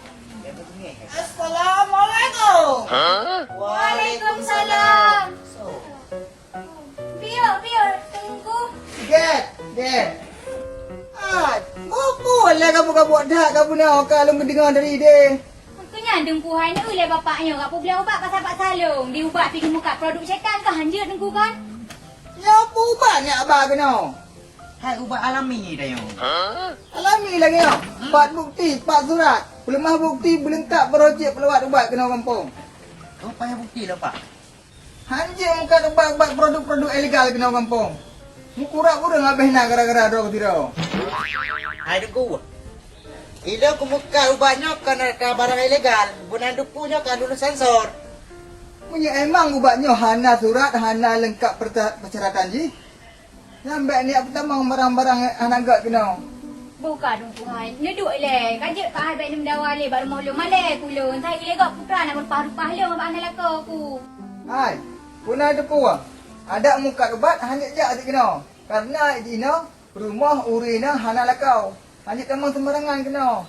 Assalamualaikum. Waalaikumsalam. Piôh, piôh, Teungku. Get, get. Ah, bubu lah kabut-kabut dak ka bunoe ka lôn geudeungoe dari deh. Keu nyan Teungku hai, neulée bapak nyoe ka peubloe ubat bak sapat salông. Di ubat pih geumeukat produk syaitan ka hanjeuet Teungku kan? Nyoe ubat nyak ba keunoe. Hai ubat alami dah nyoe. Alami lagèe nyoe. Pat bukti, pat surat. Peuleumah bukti, beuleungkap baroe cit peulawat ubat keunoe gampông. Oh, payah bukti lah, Pak. Hanjeuet meukat ubat-ubat produk-produk ilegal keunoe gampông. Meukurab ureueng habéh na gara-gara droe sidroe. Hai Teungku. Ilôn kumeukat ubat nyoe kana ka barang ilegal, bunan Teungku nyoe ka lulus sensor. Meunyoe emang ubat nyoe hana surat, hana leungkap perta-, persyaratan jih, nyan bèk neujak peutamong barang-barang hana göt keunoe. Buka dong Tuhan, neuduek ilèe. Ka jeuet ka hai bèk neumeudawa lé bak rumoh lôn. Malèe ku lôn, sai ilèe gob putra na meurupah-rupah lôn bak hana lakoe ku. Hai, peue na teupeue? Adak meukat ubat hana jak sikeunoe. Kareuna jinoe rumoh ureueng inong hana lakoe. Hana tamong seumbarangan keunoe.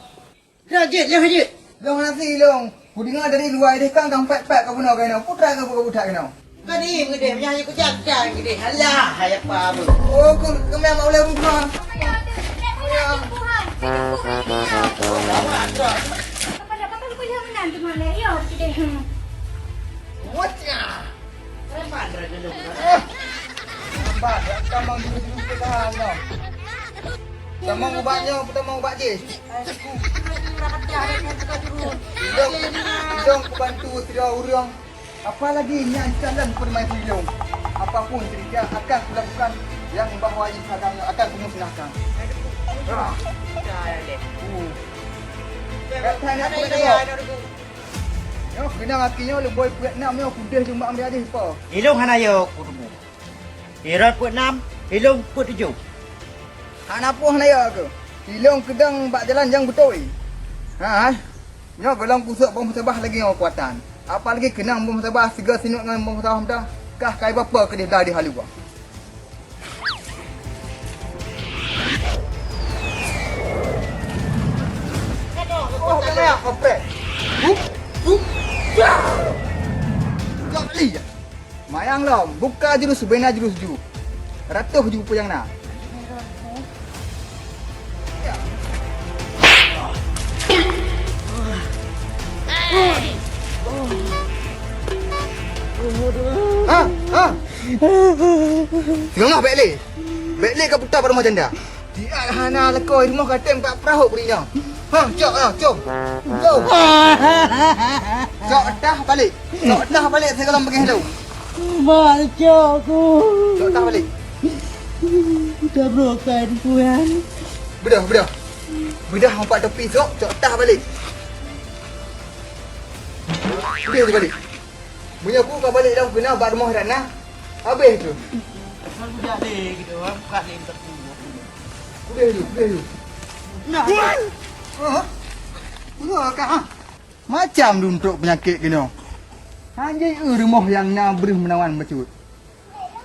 Dah jeuet, dah jeuet. Long hana si long. Kudeungoe dari luwa ideh kang, kang pèt-pèt ka bunoe keunoe. Putra ka buka budak keunoe. Ka di ngeudeh, meunyo hana kujak-jak ngeudeh. Alah, hai apa bu? Oh, ku, kami amat ulèe rumah. Wacah. Preman, preman. Bah, tamong dulu-dulu kita, no. Tamong ubat nyoe, tamong ubat jih. Idong, idong kubantu sidroe ureueng. Apalagi nyan calon peumaén sidong. Apapun cerita akan kulakukan yang bahwa jih akan, akan kumusnahkan. Ah. Uh. Kata nak kena tengok. Nyoe keunong aki nyoe leuboi peuet nam nyoe kudeh jumbak ambiak jih po. Ilong hana yo kuteumé. Irot peuet nam, ilong peuet tujoh. Hana poh na ya keuh. Ilong keudong bak jalan nyang beutôi. Ha, nyoe golom kusok boh musabah lagèe nyoe keukuatan. Apalagi keunong boh musabah sigoe sinok ngon boh musabah muda, kah kai bapa keudeh blah di haluwa. Oh, kena ya, oprek. Hup, hup, ya. Kau beli ya? Mayang lom, buka jurus bena jurus ju. Ratoh ju peue nyang na. Ha, ha. Singoh bèk lé. Bèk lé ka puta bak rumoh janda. Siat hana lakoe rumoh ka tem bak peurahot bri nyoe. Ha, cok lah, com. Cok. Cok tah balik. Cok tah balik sigohlom bagaih lôn. Mak cok ku. Cok tah balik. Tabrokan ku kan. Beudoh, beudoh. Beudoh empat topi sok, cok tah balik. Beudoh tu balik. Meunyoe ku ka balik lom keunoe bak rumoh Ratna, habéh tu. Kan budak lé gitu, kan buka lé minta tunggu. Kudeh ju, kudeh ju. Nah. Ha? Kudeh ka, ha? Macam duntrok peunyakét keunoe. Hanjeuet eu rumoh nyang na breuh meunawan bacut.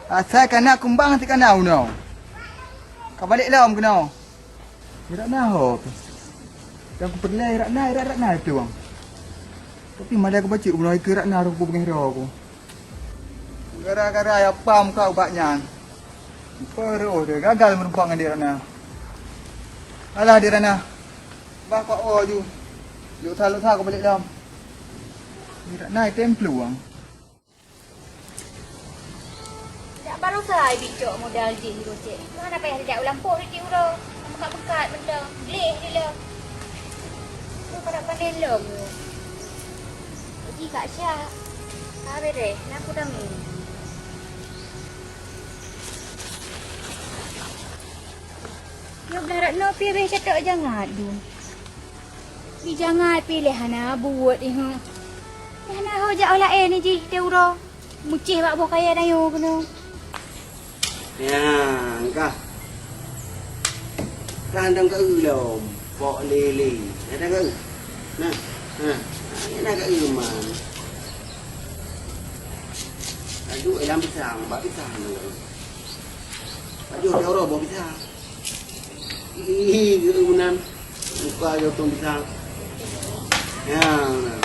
Asai kana kumbang sikana unoe. Ka balek lom keunoe. Irak na ho tu. Nyang kupeureulèe irak na, irak, irak na itu, Bang. Tapi madai kubacut bunoe ikeu irak na rôh kupeugah droe ku. Gara-gara ya pam ka ubat nyan. Peurôh dia gagal meurumpok ngon irak na. Alah irak na. Bah kok o ju. Luk sa, luk sa kubalek lom. Irak na item peluang. Dak barosa ai bicok modal jih di gocek. Mana payah dijak u lampôh di uroe. Meukat-meukat mantong. Gleh di lom. Tu kada pandai lom. Ji Kak Syak. Ka beres, na aku dami. Nyoe blah Ratna pih beh catok jangat dum. Di jangat pih lé hana buet ih. Lé hana ho jak laén jih teuh uroe. Mucéh bak boh kayèe dayoe keunoe. Nyang kah. Kah dang keu lom. Pok lélé. Ada keu. Nah. Hah, ini nak kat rumah. Aduh, ayam pisang, bak pisang tu. Aduh, dia orang bawa pisang. Ih, geunan. Muka dia tuan pisang. Ya, nah.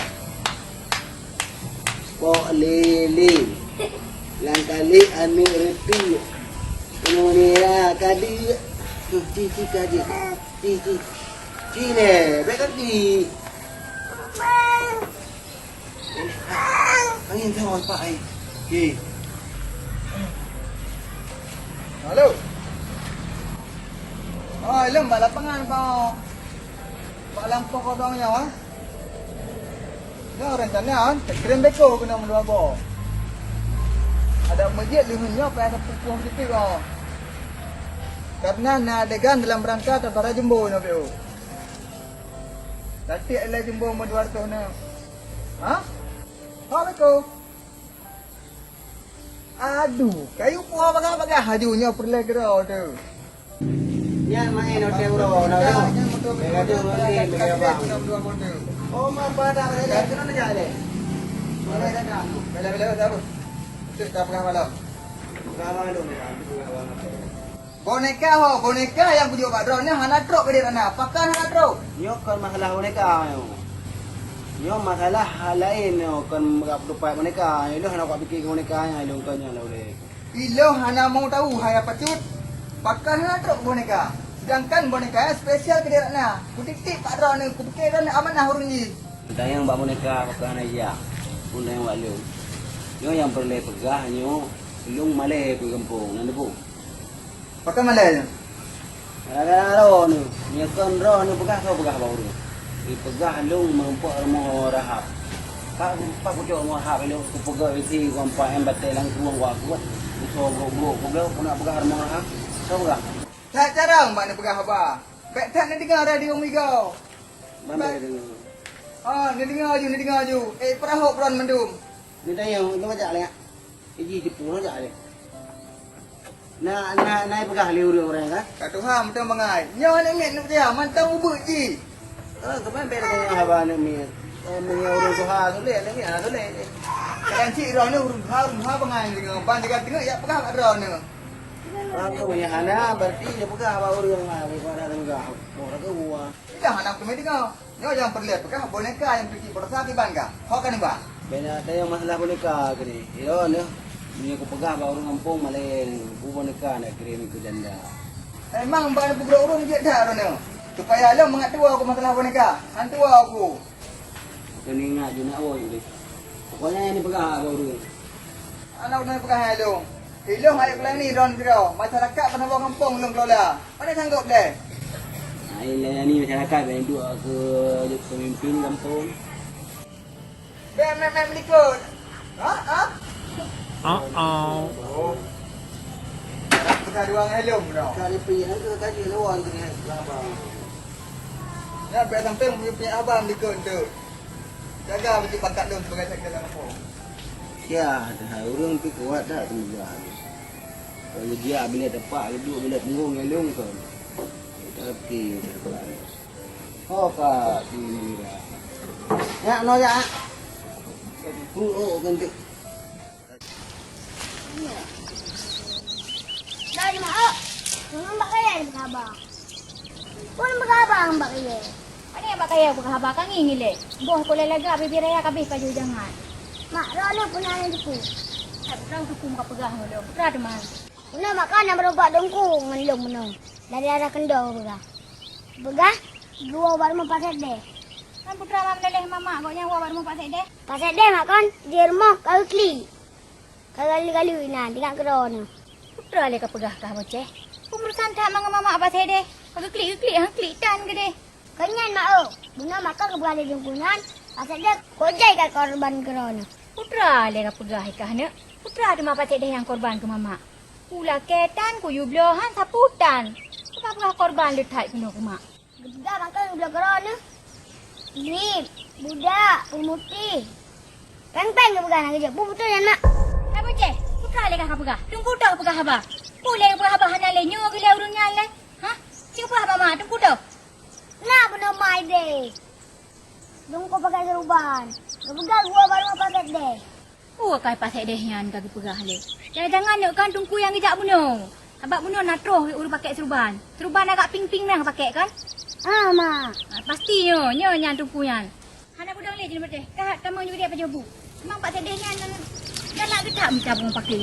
Pok lele. Langkali aneuk retu. Penuh nira kadi. Ci, ci, kadi. Ci, ci. Ci le, bek kadi. Angin tengok pak ai. Ci. Halo. Oh, lom bak lapangan kau. Bak lampôh kodong nyoe, ah. Nyoe rencana, ah, teukirém beko keunoe meudua boh. Adak meujiet leuheun nyoe payah tapeupuih beutôi, oh. Karena na adegan dalam rangka tabara jumbo nyoe, beo. Tatiek ilée jumbo meudua reutôh nyoe. Hah? Hah, beko? Aduh, kayu puha bagah-bagah laju nyoe peureulée keudroe teuh. Nyan main hotel uroe, na uroe. Nyan motor. Bela tu, bela tu, bela bang. Oh, ma pada bela tu, na jak le. Bela dah dah. Bela, bela, bela, bela. Tu tak pernah malam. Pernah malam, pernah malam. Boneka ho, boneka nyang kujok bak droeneuh hana trok keu Dek Ratna. Pakon hana trok? Nyoe kon masalah boneka nyoe. Nyoe masalah hal laén nyoe, kon bak tupat boneka. Nyoe lôn hana kupiké keu boneka nyan, lôn kon nyan lôn ulée. Ilôn hana mau tahu hai apa cut. Pakon hana trok boneka. Sedangkan boneka nyan spesial keu Dek Ratna. Kutitip bak droeneuh, kupiké droeneuh amanah ureueng jih. Tanyong bak boneka pakon hana jijak. Pun tanyong bak lôn. Nyoe nyang peureulée peugah nyoe, lôn malée keu gampông, na neupeu? Pakon malée nyoe? Gara-gara droeneuh, nyoe kon droeneuh peugah, soe peugah bak ureueng. Ipeugah lôn meurumpok rumoh rahab. Pak, pak kucok rumoh rahab ilôn, kupeugah isi gompa em batée langkrueng wak kuat. Usoe brok-brok peugah, puna peugah rumoh rahab. Soe peugah? That carông bak neupeugah haba. Bék that neudeungoe radio Migo. Bandai deungoe. Ah, neudeungoe aju, neudeungoe aju. Eh, peurahok droen mandum. Neutanyong, itu macam mana? Iji tipu aja deh. Na, na, na peugah lé ureueng-ureueng kan? Ka tuha mantong bangai. Nyoe aneuk miet neuk peucaya mantong ubeut jih. Eh, keuban bèk deungoe haba aneuk miet. Eh, meunyoe ureueng tuha sulet, aneuk miet hana sulet deh. Kadang cit droeneuh ureueng tuha, ureueng tuha bangai deungoe. Ban teuga teungeut jak peugah bak droeneuh. Aku meunyoe hana, berarti dia peugah bak ureueng lah, daripada deungoe. Mau lagèe gua. Peugah hana keumeung deungoe. Nyoe nyang peureulèe peugah boneka nyang peucit peurosa kiban kah? Ho ka neuba? Bèk na tanyong masalah boneka keunoe. Ilôn nyoe, meunyoe kupeugah bak ureueng gampông malèe, bu boneka nak kirém keu janda. Emang ban peugrôk ureueng jeuet that droeneuh. Supaya lôn mangat tuwoe ku masalah boneka. Han tuwoe ku. Keuneuk ingat ju nak woe ju deh. Pokoknya nyang dipeugah bak ureueng. Aneuk ulôn peugah hai lôn. Ilôn hai peulani droen sidroe, masyarakat Peunaboh gampông lôn kelola. Pane sanggob lé? Hai layani masyarakat, bèk duek keu pemimpin gampông. Bèk mèk-mèk meulikot. Ha? Ha? Oh, oh. Oh. Peugah dua ngon hai lôn, no. Ka dipiek, ka diluwa, ka diluwa. Ya, bèk sampai punya abang di keuntut. Jaga biji pangkat lôn sebagai sekda dalam kampung. Ya, dah ureueng pi kuat dah semoga. Kalau dia bila tepak, duduk bila tunggu ngelung tu. Tapi, oh, Kak, ini dah. Ya, no, ya. Ku, oh, ganti. Dah jeuet, Mak. Memang bak kayèe peugah haba. Pun peugah haba ngon bak kayèe. Pane bak kayèe peugah haba ka ngieng ilèe. Boh kulèe lagak bibie raya ka abéh pajoh jangat. Mak, droeneuh peue na nyang teupeu? Hai, droeneuh teupeu meuka peugah ngon lôn. Peue teuma? Bunoe mak ka na meureumpok teungku ngon lôn bunoe. Dari arah Keundoe peugah. Peugah, geuwoe bak rumoh Pak Sekdes. Kan putra mak meuleleh mamak gobnyan woe bak rumoh Pak Sekdes? Pak Sekdes mak kon, di rumoh ka geuklik. Ka galui-galui inan, tinggai keudroe nyoe. Putra lé ka peugah kah boceh? Peue urusan that mangat mamak Pak Sekdes? Ka geuklik-geuklik, han klik tan keudeh. Kon nyan, Mak, oh. Bunoe mak ka geupeugah lé Teungku nyan, Pak Sekdes kok jai ka korban keudroe nyoe. Putra lé ka peugah i kah neuk? Putra teuma Pak Sekdes nyang korban keu mamak. Ku lakèe tan, ku yue bloe han sapeue tan. Peugah-peugah korban le that keunoe keu mak. Geupeugah mantong geuh bloe keudroe nyoe. Grip, budak, peumutéh. Péng-péng geupeugah na geujok. Peue beutôi nyan, Mak? Hai boceh, peue ka lé kah kapeugah? Teungku toh peugah haba. Peue lé peugah haba hana lé nyoe geulée ureueng nyan lé? Hah? Ci peugah haba ma, Teungku toh. Na bunoe mai deh. Teungku pakai seuruban. Geupeugah gua baru pakai deh. Oh, kai pasék deh nyan ka geupeugah lé. Jangan-jangan nyoe kan teungku nyang geujak bunoe. Sabab bunoe na troh ureueng pakék seuruban. Seuruban agak ping-ping nyang pakék kan? Ah, ma. Ah, pasti nyoe, nyoe nyan teungku nyan. Hana peudong lé jinoe patéh. Ka tamong juga dia pajoh bu. Memang pasék deh nyan galak geutak mita bung paké.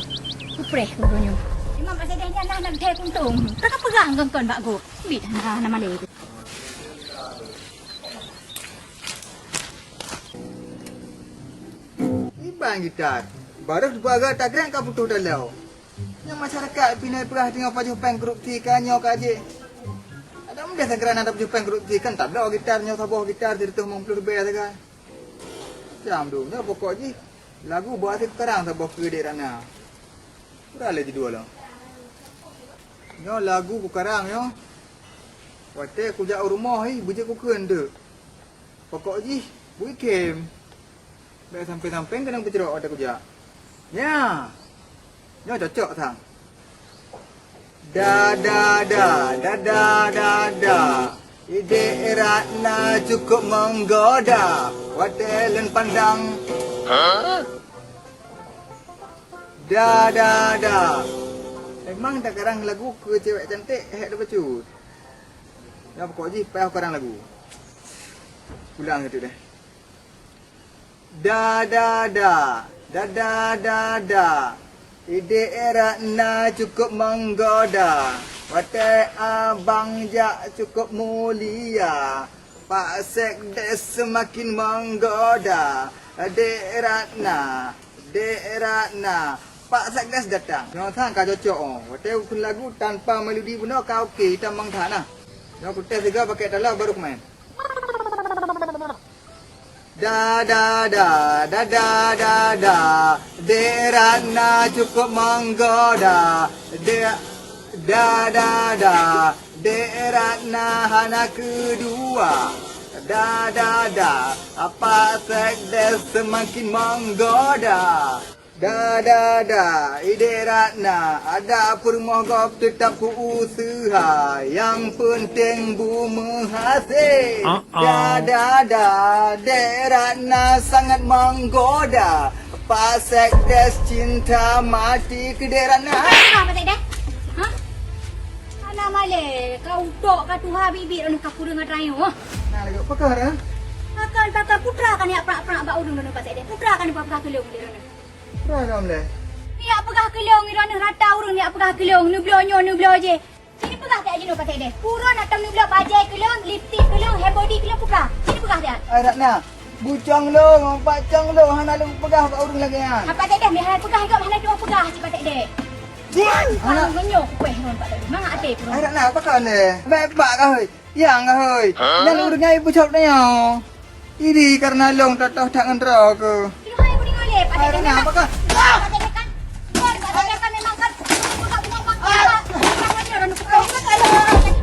Kupreh ku nyoe. Memang pasék deh nyan nah nak geutai kuntung. Ka peugah ngon kon bak go. Bit hana, hana malé. Iban gitar, baroh dua ga tagrek ka putôh dalau. Nyang masyarakat pinai peurah teungoh pajoh péng korupsi ka nyoe ka jih. Ada mudah segera na pajoh péng korupsi kan tabloe gitar nyoe saboh gitar sireutoh limong ploh ribèe sagai. Cam tu, nyoe pokok jih lagu bah até kukarang saboh keu Dek Ratna. Pura lé judul nyoe. Nyoe lagu kukarang nyoe. Watèe kujak u rumoh ih, beujeuet kukheun teuk. Pokok jih, bui khem. Bèk sampé-sampé keunong peucrok watèe kujak. Nya. Nyoe cocok sang. Da, da, da, da, da, da, da. Idék Ratna cukup menggoda. Watèe lôn pandang. Da, da, da. Memang takarang lagu keu cewek cantik, hék bacut. Ya, pokok jih payah karang lagu. Pulang situ deh. Da, da, da. Da, da, da, da. Idék Ratna cukup menggoda. Watèe abang jak cukup mulia. Pak Sekdes semakin menggoda. Dek Ratna, Dek Ratna. Pak Sekdes datang. Nyoe sang ka cocok oh. Watèe kukheun lagu tanpa melodi bunoe ka oke, itam bang that nah. Nyoe kutéh sigoe pakai tala baru kumain. Da, da, da, da, da, da, da. Dek Ratna cukup menggoda. Dek, da, da, da. Dek Ratna hana keudua. Da, da, da. Pak Sekdes semakin menggoda. Da, da, da, Idék Ratna, adak peurumoh gob teutap ku useuha, nyang peunteng bu meuhase. Uh-oh. Da, da, da, Dek Ratna sangat menggoda. Pak Sekdes cinta mati keu Dek Ratna. Hah, Pak Sekdes? Hah? Hana malèe, ka utok ka tuha bibit droeneuh ka kureueng atra nyoe. Nah, lagèe pakon, ha? Pakon, pakon putra ka neujak prak-prak bak ureueng droeneuh Pak Sekdes. Putra ka neupeugah keu lôn lé droeneuh. Prak lom lé. Neujak peugah keu lôn, droeneuh rata ureueng neujak peugah keu lôn, neubloe nyoe, neubloe jéh. Ci neupeugah siat jinoe Pak Sekdes. Pura na tom neubloe bajèe keu lôn, lipstik keu lôn, hand body keu lôn, peugah. Ci neupeugah siat. Ai Ratna, bucong lôn, pacong lôn, hana lôn peugah bak ureueng lagèe nyan. Hai Pak Sekdes, meuhai peugah gob hana tuah peugah cit Pak Sekdes. Hana. Ngon nyoe kupeugah ngon Pak Sekdes. Mangat até pura. Ai Ratna, pakon lé? Bèk bak ka hôi. Nyang ka hôi. Hah? Nyan ureueng nyang ibucok tanyoe. Iri kareuna lôn toh-toh that ngon droe keuh. Hai, Ratna, pakon? Ah!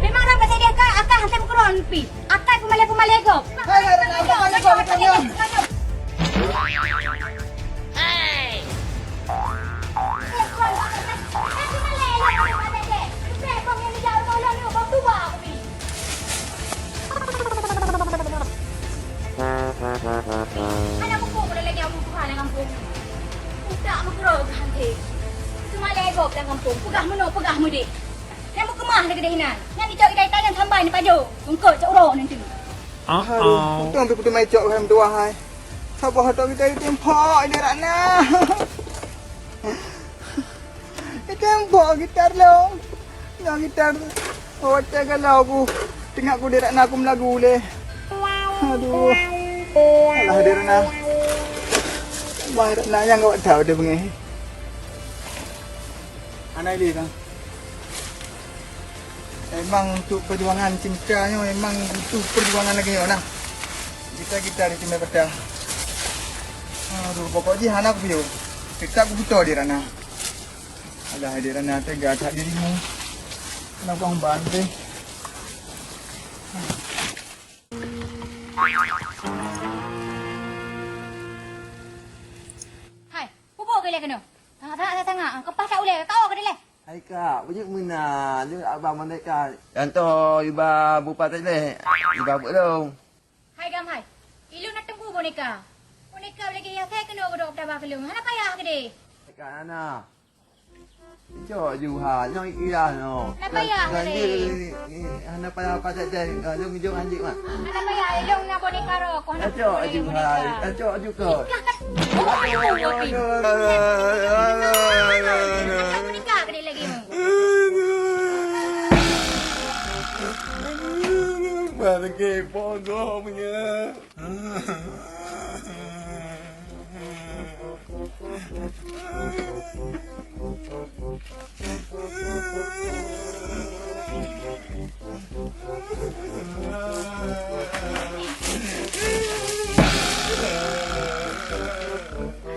Memang dah Pak Sekdes ka akan hantom keudroe pih. Akan peumalèe-peumalèe gob. Hai, Ratna, pakon lé gob, pakon lé gob. Hana muphom lagèe ureueng tuha lam gampông. Utak meukeurok keu hanté. Seumalèe gob lam gampông, peugah meunoe, peugah meudéh. Nyang meukeumah lagèe deh inan. Nyan dicok idai tangan sambai neupajoh. Eungkôt cok uroe nanti. Aduh, untung pih peuteumé cok hai meutuah hai. Saboh atau kita itu empok ini Ratna. Itém boh gitar lôn. Nyoe gitar. Oh, watèe galau ku. Teuingat ku Dek Ratna ku meulagu lé. Aduh. Alah, Dek Ratna. Bang Ratna nyang gawat that watèe beungéh. Hana ilé, Kang. Memang untuk perjuangan cinta nyoe memang butuh perjuangan lagèe nyoe nah. Kita-kita di Timé Patah. Aduh, pokok jih hana kupiôh. Tetap kubuto Dek Ratna. Alah, Dek Ratna, tega that dirimu. Kenapa bantai? Hai, puboh keu ilèe keunoe. Sangat-sangat, sangat-sangat. Keupah that ulèe, ka o keu dilèe. Hai kak, beujeuet meunan, jeuet abang mandai kak. Contoh, iba bupat tadi, iba beuet lôn. Hai gam hai. Ilôn na teungku boneka. Boneka lagèe nyan asai keunoe geudok tabah keu lôn. Hana payah keudeh. Ka na. Cok ju ha, nyoe ikilah nyoe. Hana payah keudeh. Hana payah pakai deh. Lôn jok anjing mah. Hana payah, ilôn na boneka rot. Hana cok ju ha, cok ju kot. Ikah kat. Oh, oh, oh, oh, oh. Boneka keudeh lagèe nyoe. Bagi pondok punya.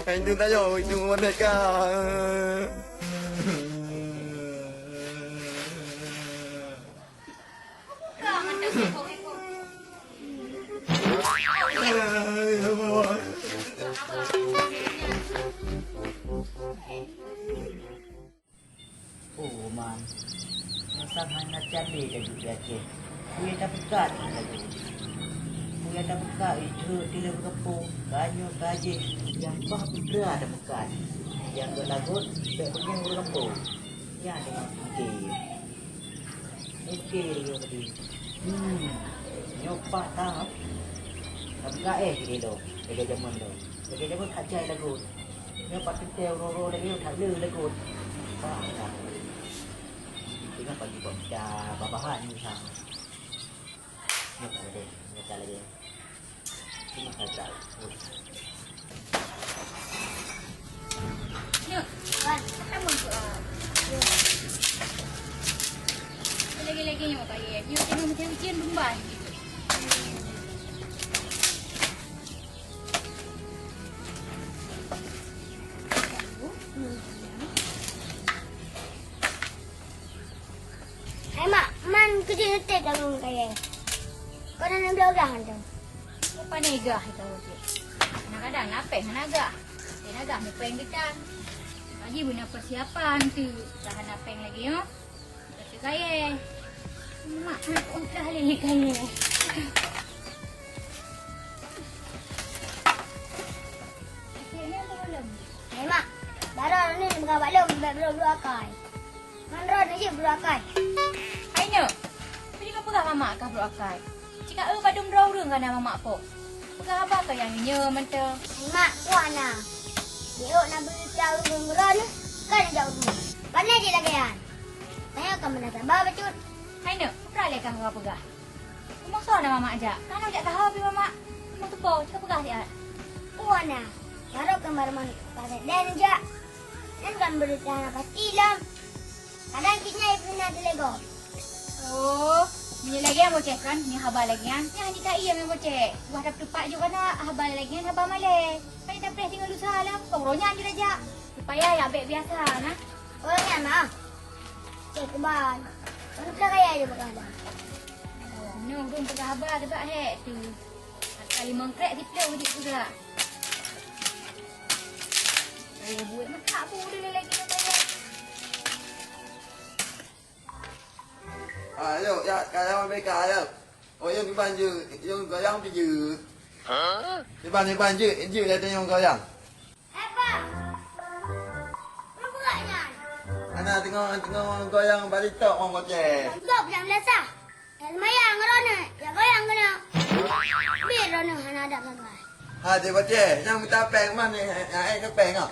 Hai, itu tak jauh, itu merdeka. Oh, man. Rasa hana cabe laju di Aceh. Kue tapeukat laju. Kue tapeukat itu di leuh geupông, kanyueng kajih, nyang bah putra tapeukat. Nyang geuh lagot, bèk peugah ureueng geupông. Nyan teuma pike. Oke, dia tadi. Hmm. Nyoe pat that. Tapi ka éh di lo, lagèe jameun lo. Lagèe jameun ka jai lagot. Nyoe pat teuntèe uroe-uroe lagèe nyoe that le lagot. Pat that. Tengok pagi buat kita babahan ni sama. Nyoe pat lagèe, nyoe pat lagèe. Nyoe, wan, kamu tu, ah. Lagi-lagi nyoe, Kak, ya. Nyoe, nyoe macam ujian lumba gitu. Hai mak, man keujiek neutek tabông kayèe. Kon hana bloe gah mantong. Pane gah itu, Cik? Kadang-kadang na péng hana gah. Péng hana gah, mupéng geutan. Lagi beuna persiapan tu. Dah hana péng lagi, yo. Kita kayèe. Mak, aku udah lé kayèe. Akhirnya belum. Hai mak, baroe ni peugah bak lôn bèk brôk-brôk akai. Ngon droeneuh jeuet brôk akai. Hai neuk, peue jeuet kapeugah mamak kah brôk akai? Cit ka eu bandum droe ureueng ka na mamak po. Peugah haba kah nyang nyoe mantong? Hai mak, peue hana? Jeuet na beurita ureueng droeneuh, kan jak ureueng. Pane jeuet lagèe nyan? Tanyoe ka meunan saba bacut. Hai neuk, peue lé kah peugah? Rumoh soe na mamak jak? Ka na jak taho pih mamak. Rumoh teupo, cit kapeugah siat. Peue na, baroe keumarman pasai dèe neujak. Nyan kan beurita hana pasti lom. Kadang cit nyan pih na teulegom. Oh, meunyoe lagèe nyan boceh kan, nyoe haba lagèe nyan, nyan hana taiem nyan boceh. Wah, dap teupat jih kana haba lagèe nyan haba malèe. Kan tapreh singoh lusa lom, kong roh nyan jih tajak. Supaya jak bèk biasa na. Oh, nyan mah. Cek ban. Mana kaya je peugah dah. Nyoe ureueng peugah haba teuka hék tu. Ata limong krek siplôh jeuet peugah. Kaya buet meutak bu dulu lagi nak bayar. Ayo, ya, kaya merdeka, ayo. Oh, yang diban je, yang goyang pi je. Diban, diban je, je dah tengok goyang. Hai, Pak. Peue buet nyan? Hana teungoh, teungoh goyang bak TikTok, Mak Boceh. Gob nyang meunasah. Jak seumayang droeneuh, jak goyang keunoe. Bit droeneuh hana adab sagai. Ha, Cik Boceh, nyang mita péng man, eh, eh, eh, ke péng ah?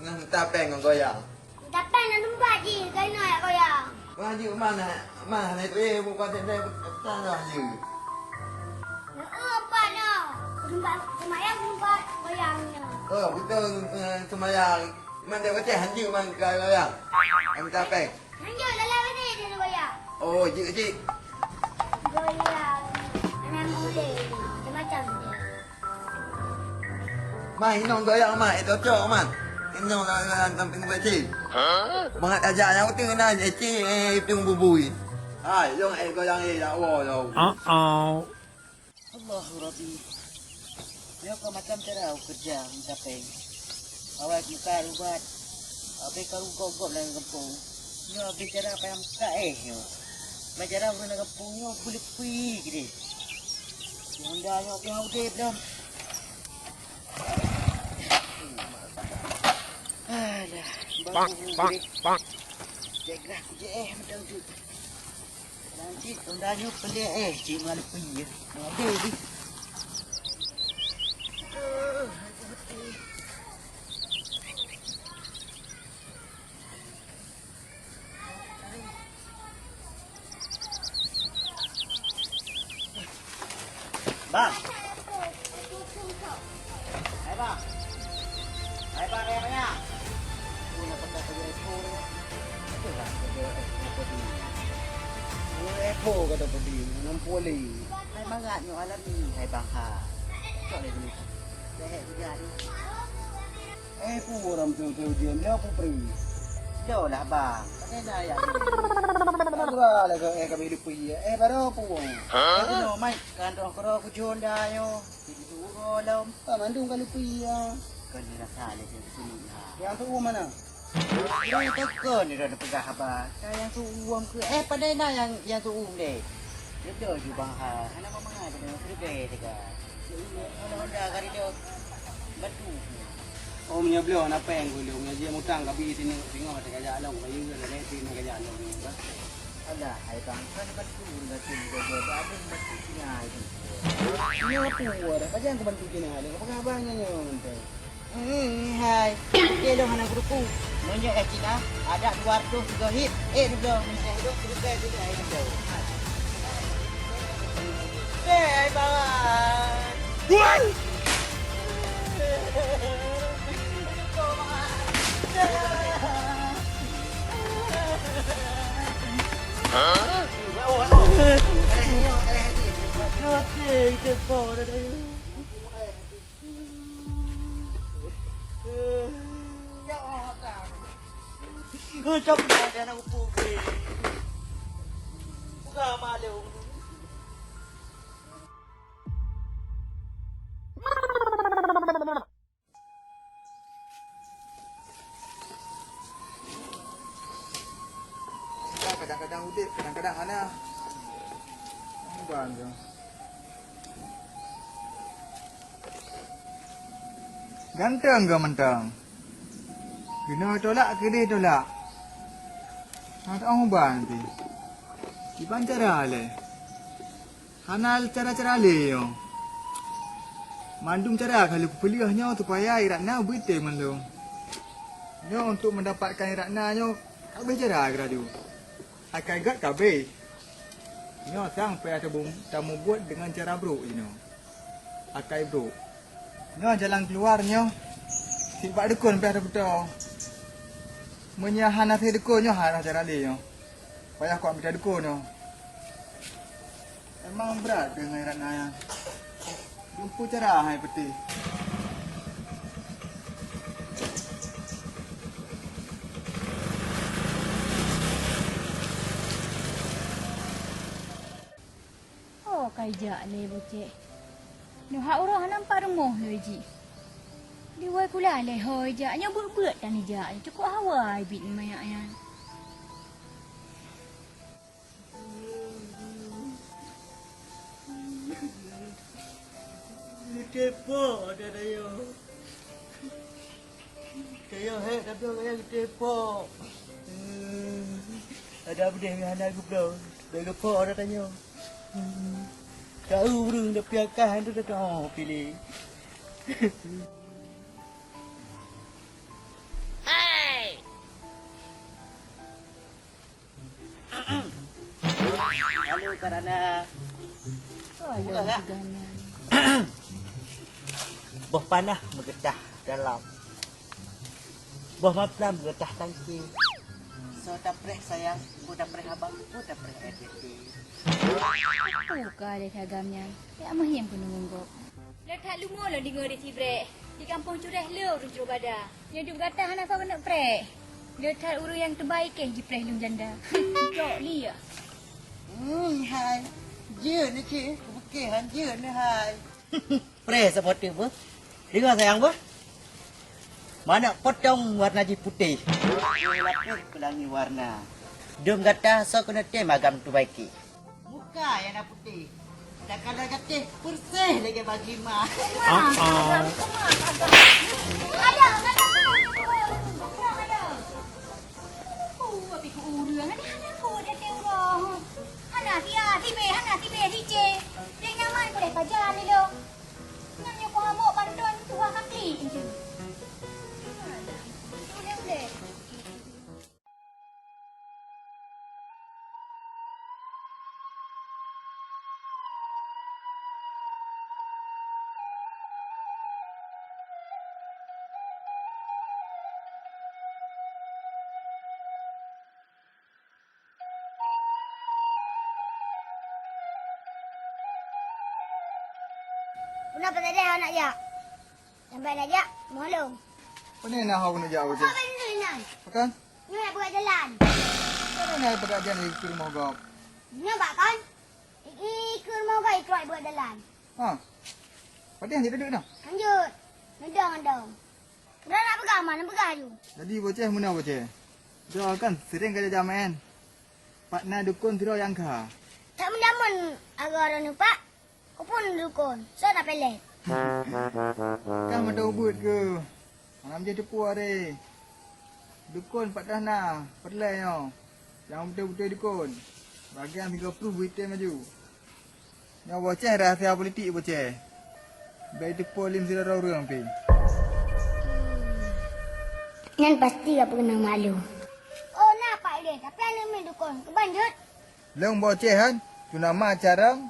Nyang mita péng ngon goyang. Mita péng na teumpat jih, keunoe jak goyang. Wah, jeuet man, man, hana iék, bukan teuntèe, pesan lah jeuet. Nyoe, Pak, nyoe. Keumpat seumayang, keumpat goyang nyoe. Oh, beutôi, eh, seumayang. Man dek Boceh, hanjeuet man ka goyang. Nyang mita péng. Hanjeuet, lalai bani dia goyang. Oh, jeuet, jeuet. Goyang. Anak boleh. Macam-macam dia. Man, inong goyang, man. Eh, cocok, man. Inong goyang samping Boceh. Mangat tajak nyang beutôi na, eh, cik, eh, itu bubui. Hai, jong, eh, goyang, eh, dak wo, jong. Uh-oh. Allahu Rabbi. Nyoe ka macam cara keureuja mita péng. Awai meukat ubat. Abéh ka rugok-gok lam gampông. Nyoe abéh cara payah meukat eh nyoe. Bak cara ureueng lam gampông nyoe beuleupie keudeh. Honda nyoe pih udeb lom. Bang, bang, bang. Cek lah, cek eh, macam tu. Dan cik, tonda nyoe pelik eh, cik malu pun ya. Ada di. Bang. Hai, Bang. Hai, Bang, hai, Bang, ya. Oh, nak pakai baju Eko ni. Apa lah, baju Eko tadi? Oh, Eko kata tadi, enam puluh. Hai, mangat nyoe alam ni, hai, Bang, ha. Cok lagi dulu. Sehat juga ni. Eh, peue ureueng teu-teu ujian nyoe peue pri? Yolah, Bang. Pakai na ayah. Baru lah, eh, kami lupa ya. Eh, baru peue? Hah? Tapi no, Mai, kan roh kero ku Honda nyoe. Jadi dua lom. Pak mandum ka lupa ya. Kan ni rasa ada je sini ha. Yang tu mana? Dia tu kan dia dah pegang haba. Kan yang tu uang ke? Eh, pandai na yang, yang tu um deh. Dia tu ju Bang ha. Hana mama ada dengan kerja tega. Honda-Honda kali dia bantu. Oh, meunyoe bloe na péng keu lôn, meunyoe jih mutang kabi singoh, singoh teuka jak lôn, bayeue lé pih na ka jak lôn. Alah, hai bang, kan bantu lôn kacau jaga, dah ada bantu Cina itu. Ini apa dah, pajan keu bantu Cina lé, apa khabar nyoe nyoe teuh? Hmm, hai. Oke, lôn hana kuruku. Meunyoe eh Cina, ada dua ratus tiga hit. Eh, dua belas, meunyoe eh hidup, tiga belas, tiga belas, eh, dua belas. Eh, hai, bawah. Hah? Kadang-kadang udép, kadang-kadang hana. Ban tu. Ganteng ke mantong? Keunoe tolak, keudeh tolak. Hana tahu ban tu. Kiban cara lé. Hana cara-cara lé nyoe. Mandum cara ka lheueh kupeuleueh nyoe supaya Iratna beutôi mandum. Nyoe untuk mendapatkan Iratna nyoe, ka abéh cara keurajeuen. Akai gét ka abéh. Nyoe sang payah tamu-, tamubuet deungon cara brok jinoe. Akai brok. Nyoe jalan keuluar nyoe. Sibak dukon payah tapeutoe. Meunyoe hana seh dukon nyoe hana cara lé nyoe. Payah kok mita dukon nyoe. Memang brat deungon Iratna nyan. Lumpu cara hai peuti. Oh, ka ijak lé bucéh. Nyoe hak uroe hana nampak rumoh lé jih. Di wai kula lé ho ijak, nyoe beuet-beuet tan ijak, cukôp hawa ibiet manyak nyan. Geuteupeue ata tanyoe. Tanyoe hék, tapi awaknyan geuteupeue. Ada beudeh meuhana geubloe, dah geupeu ata tanyoe. Tahu ureueng dah piakah tu dah tahu pilih. Halo, Karana. Halo, Karana. Boh panah meugeutah dalam. Boh maplam meugeutah tangke. Soe tapreh sayang, peue tapreh abang, peue tapreh até. Peue ka lé agam nyan? Jak meuhiem keuneuk ngon gob. Le that leumo lôn deungoe di Sibrek, di gampông Cureh le ureueng Curubada. Nyoe duek gata hana soe keuneuk preh. Le that ureueng nyang teubai keh jipreh lôn janda. Cok li ya. Hmm, hai. Jeuet ni cik, kubuke han jeuet ni hai. Preh saboh teuk beuh. Deungoe sayang beuh. Manok potong warna jih putéh. Lapéh peulangi warna. Dum gata soe keuneuk tem agam teubai keh. Muka nyang na putéh. Takala gatéh peureséh lagèe bagi ma. Puna patédéh hana jak. Sampai na jak, moh lôn. Pane na hana jak, Boceh? Apa itu inan? Bukan? Nyoe nak buka jalan. Pane na buka jalan di rumah gop? Nyoe bak kon. Ikut mau gai keluar buat dalam. Ha. Padahal dia duduk dah. Lanjut. Nendang, nendang. Udah nak pegang mana pegang aju. Jadi Boceh meunoe Boceh. Dia kan sering kerja jamaen. Pat na dukun sidroe nyang kha. Tak mendamun agak orang nampak. Kupun dukun. So tak pelet. Kah mata ubit ke? Malam je teupue hari. Dukun pat dah na, peureulée nyoe. Nyang beutôi-beutôi dukun. Bagian tiga puluh buitem laju. Nyoe Boceh rahsia politik Boceh. Bai teupeu lim sidroe ureuëng pih. Nyan pasti ka peukeunong maklum. Oh, na Pak Ideh, tapi aneuk miet dukun. Keuban jeuet. Lôn Boceh han, tuna ma carông,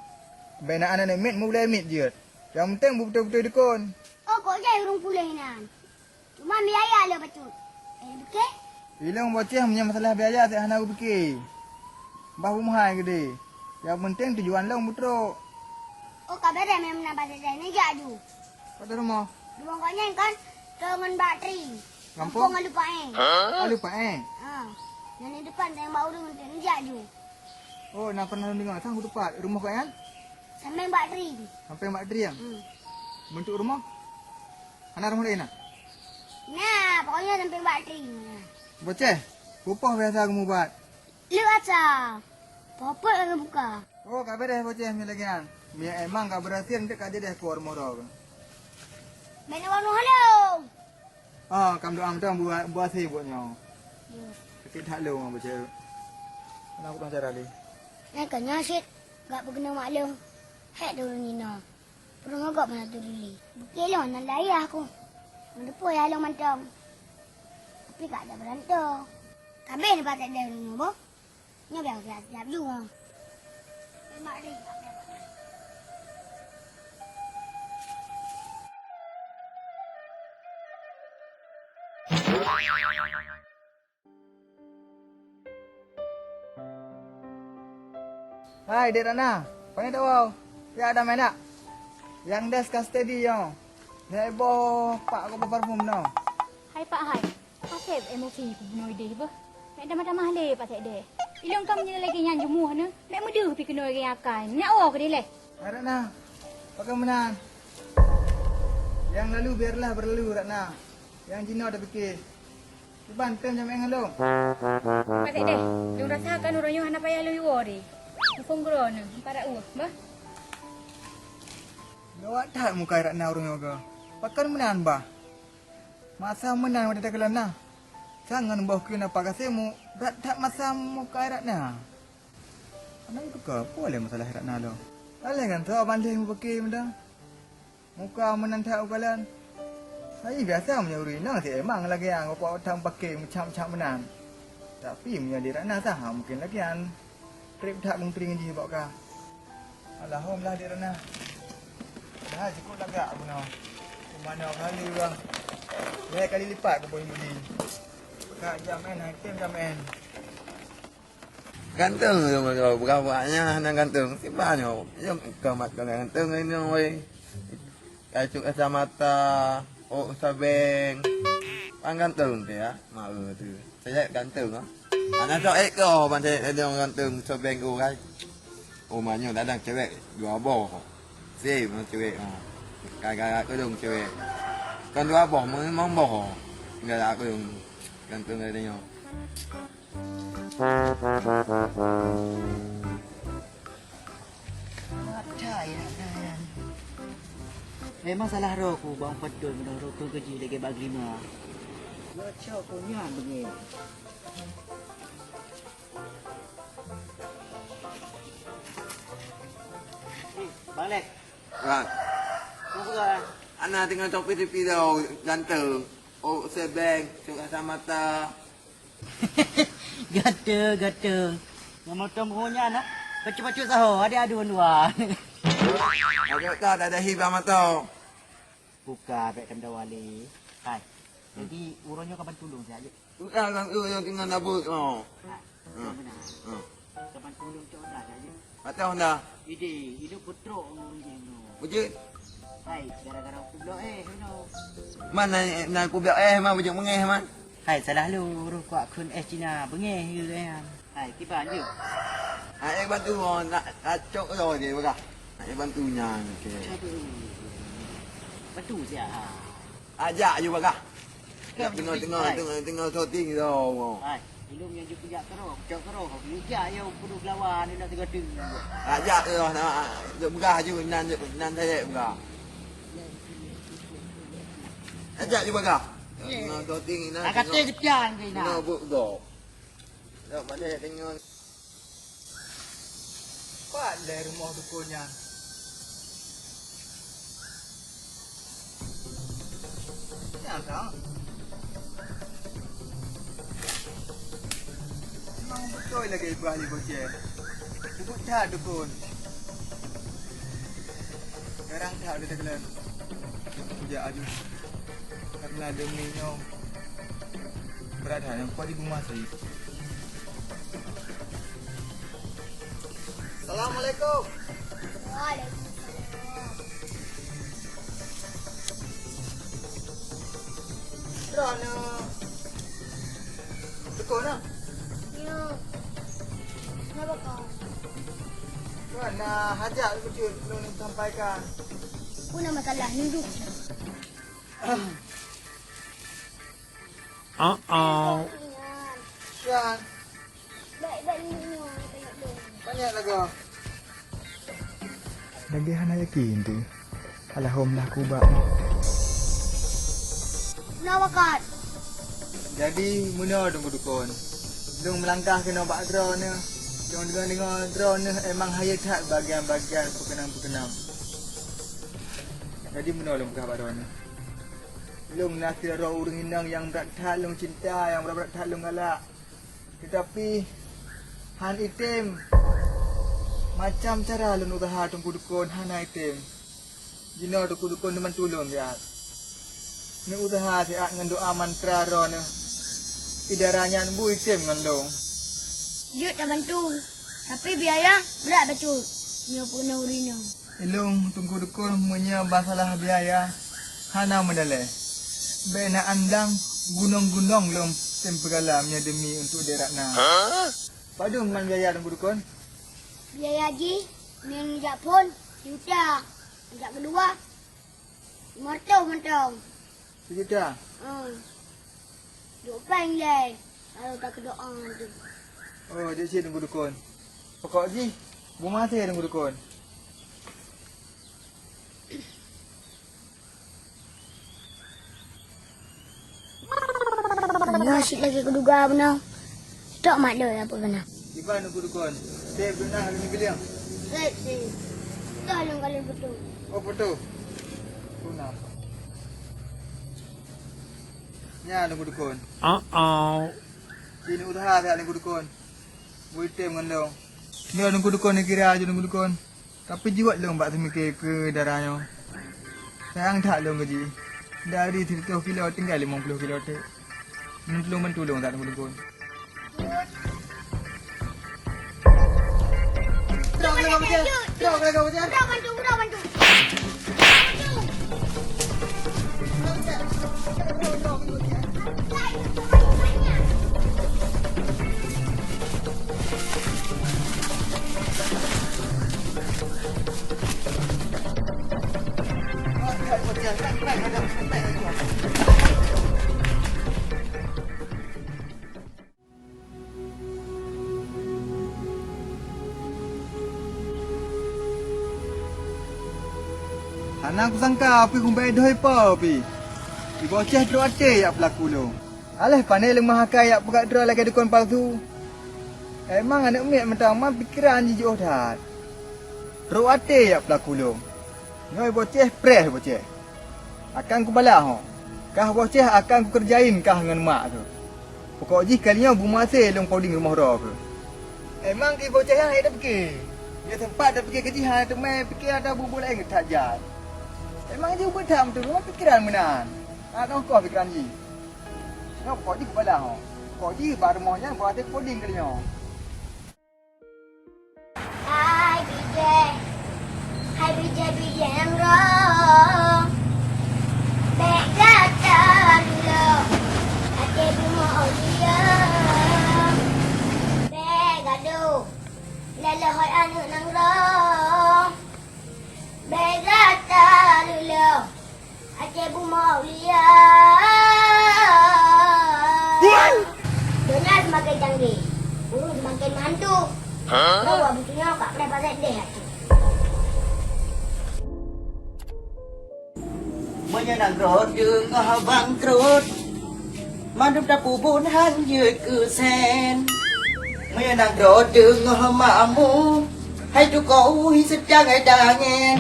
bai na aneuk miet mulai miet jeuet. Nyang penting beutôi-beutôi dukun. Oh, kok jai ureuëng puléh nan. Cuma biaya le bacut. Eh, bike? Ilong Boceh meunyoe masalah biaya tak hana kupike. Bah bumhai gede. Yang penting tujuan long beutro. Oh, kabar dah memang nampak saja ni jak ju. Pada rumah. Rumah kau nyan kan? Kau ngon Bak Tri. Kampung? Kampung Alu Paeng. Alu Paeng? Ha. Yang di depan tembak urung ni jak ju. Oh, na pernah dengar sang tempat rumah kau nyan? Samping Bak Tri. Samping Bak Tri yang? Hmm. Bentuk rumah? Hana rumah lain ah? Nah, pokoknya sampai Bak Tri. Boceh, peue biasa kamu buat? Lu asa. Popot lagi buka. Oh, ka beres Boceh mi lagi an. Mi emang ka berhasil ndak ka jadi aku rumah orang. Main warung halo. Ah, kam doang dong buat buat sih buat nyoe. Ya. Sakit hak lu Boceh. Kenapa kurang cara ni? Nak kena sit, gak berguna maklum. Hek dulu Nina. Peurumoh gob meunan tu duli. Bukée lôn nan layah ku. Meudeupoh ya lôn mantong. Tapi ka ada beurantô. Kabeh nibak teuh deh rumoh boh. Nyoe biar siap-siap ju. Memang deh. Hai, Dek Ratna, pane tawoe? Ya ada main tak? Yang des ka steady nyoe. Nyoe boh pak kok parfum no. Hai Pak hai, paseb emosi ku bunoe deh beuh. Mek damah-damah le paseb deh. Ilong kam nyang lagi nyan jumuh na. Mek meudeuh pi keunoe lagi akai. Nyak woe keudeh leh. Hai Ratna, pakai meunan. Yang lalu biarlah berlalu Ratna. Yang jinoe dah pikir. Kiban tem jamé ngon lôn. Pasék deh, lôn rasakan uroe nyoe hana payah lôn iwoe deh. Muphom keudroe neuh, parak ueh, bah. Gawat that muka Ratna uroe nyoe ga. Pakon meunan bah? Masa meunan watée teukalon na. Sang ngon boh keuneuk pakai semu, brat that masa muka Ratna. Hana teuka, peue lé masalah Ratna lom? Aléh kan tho bandeh mupake meuda. Muka meunan that ukalon. Hai biasa meunyoe ureuëng inong si emang lagée nyang kok tham pake meucam-cam meunan. Tapi meunyoe di Ratna sah mungken lagée nyan. Treb that meuntri ngon jih bak ka. Alhamdulillah di Ratna. Dah cukup lagak bunoe. Peumanoe kali urang. Lhée kali lipat keu boh budi. Ka jam en, hai tem jam en. Ganteng tu, bukan buaknya hana ganteng. Sipa nyoe, nyang kamat kau ganteng ni nyoe weh. Kacuk kacamata, ôk sabeng. Pan ganteng tu ya, mak tu. Saya ganteng ah. Anak cok ek kau, pan saya ada ganteng sabeng kau kan. Oh, manyo dadang cewek dua boh. Same cewek ha. Kai-kai aku dong cewek. Kan dua boh, memang boh. Enggak aku dong ganteng dari nyoe. Memang salah roh ku bang pedul meunurut ku keji lagi bak lima. Ngocok ku nyan bengeng. Bang Lek. Bang. Apa kau? Ana tengah topi-topi tau, ganteng. Oh, sebeng, suka sama ta. Gata, gata. Nyang motong ho nyan, ah. Pacut-pacut saho, ada adu dua. Ada tak, tak ada hibah mata. Buka, bek tam dawali. Hai. Jadi, uroe nyoe kaban tulung saja. Bukan, kan, tu yang tinggal nabut, oh. Ha, ha, benar. Ha. Kaban tulung cok dah saja. Atau dah. Ide, hidup putrok ngurung jeno. Betul. Hai, gara-gara kublok eh, you know. Man na, na kublok eh, man, bujok mengeh, man. Hai, salah lôn, roh kuak kheun eh Cina, beungeh, you know, eh. Hai, kiban, you. Hai, eh, bantu, oh, nak, nak cok, oh, dia, bagah. Nak bantu nyan, okey. Aduh. Bantu siat, ha. Ajak, you, bagah. Kan tengah, tengah, tengah, tengah shooting tau. Hai, ilung nyang jeuet kujak keudroe, kujak keudroe, kujak ya peuduh lawan ni nak teuga-teuga. Ajak tu lah, nak, nak peugah ju, nan, nan saya peugah. Ajak ju peugah. Tengah shooting ni, nak tengok. Kata dia pian ke nak. Tengok buat peugah. Dak balek deungon. Pat lé rumoh dukon nyan? Nyan ka. Memang beutôi lagèe ibrah lé boceh. Sibuk that dukon. Garang that lé teukeulon. Kujak aju. Karena demi nyoe brat that nyang kuat di bungah sait. Assalamualaikum. Waalaikumsalam. Droeneuh dukon na? Nyo. Kenapa kau? Droeneuh hajat beutôi lôn sampaikan. Peue na masalah nunduk? Uh-oh. Kan? Banyak lagoe. Lagèe hana yakin teuh. Alah hom lah kubak. Kenapa, Kat? Jadi, meunoe Teungku Dukon. Lôn meulangkah keunoe bak droeneuh. Lôn deungoe-deungoe droeneuh emang hayeu that bagian-bagian peukeunong-peukeunong. Jadi, meunoe lôn peugah bak droeneuh. Lôn na sidroe ureueng inong nyang brat that lôn cinta, nyang brat-brat that lôn galak. Teutapi, han item. Macam cara lôn useuha Teungku Dukon hana item. Jinoe Teungku Dukon neubantu lôn siat. Neuuseuha siat ngon doa mantra droeneuh. Idara nyan bu item ngon lôn. Jeuet tabantu, tapi biaya brat bacut. Nyoe peunoh ureueng inong. Ilôn Teungku Dukon, meunyoe masalah biaya hana meudaleh. Bèk na andang gunong-gunong lôn tem peugala meunyoe demi untuk deuh Ratna. Padum man biaya Teungku Dukon? Biaya jih ngon jak phôn sijuta, jak keudua limong reutôh mantong. Sijuta? Hmm. Duek péng lé, lalu ka keu doa tu. Oh, jeuet cit Teungku Dukon. Pokok jih, bumoe maté Teungku Dukon. Nyoe cit lagèe kuduga bunoe. Tok mak doi apa kena. Kiban Teungku Dukon. Sép duna lagèe ni biliang. Sép sih. Dah lôn kali betul. Oh, betul. Tuna. Nyan Teungku Dukon. Uh-oh. Sini usaha siat Teungku Dukon. Bui tem ngon lôn. Nyoe Teungku Dukon, neukira aju Teungku Dukon. Tapi jiwat lôn bak seumiké keu dara nyoe. Sayang that lôn keu jih. Dari sireutôh kilo tinggai limong ploh kilo teuk. Meunurot lôn bantu lôn that Teungku Dukon. Hana kusangka pih hubei doi po pih. Iboh ceh trok até jak peulaku lôn. Aléh pané lôn meuhakai jak peugah droe lagèe dukon palsu. Emang aneuk miet mantong ma pikeran jijoh that. Trok até jak peulaku lôn. Nyoe iboh ceh preh iboh ceh. Akan kubalah ho. Kah boh ceh akan kukeureujain kah ngon mak keuh. Pokok jih kali nyoe bumoe maté lôn poding rumoh droe keuh. Emang keu boh ceh nyan hana tapike. Nyoe teumpat tapike keu jih hana teumé pike ata bubu laén that jai. Emang jih ubit that meuteumé pikeran meunan. Hana teukoh pikeran jih. Nyoe pokok jih kubalah ho. Pokok jih bak rumoh nyan boh maté poding kali nyoe. Hai bijéh, hai bijéh-bijéh nyang rhot. Nyang deh, ureueng seumaken meuhantu. Hah? Droe buet buet nyoe ka preh Pak Sekdes atu. Meunyoe nanggroe teungoh bangkrot, mandum tapubun han jeuet keu sen. Meunyoe nanggroe teungoh makmu, hai tukau hi seudang hai tangen.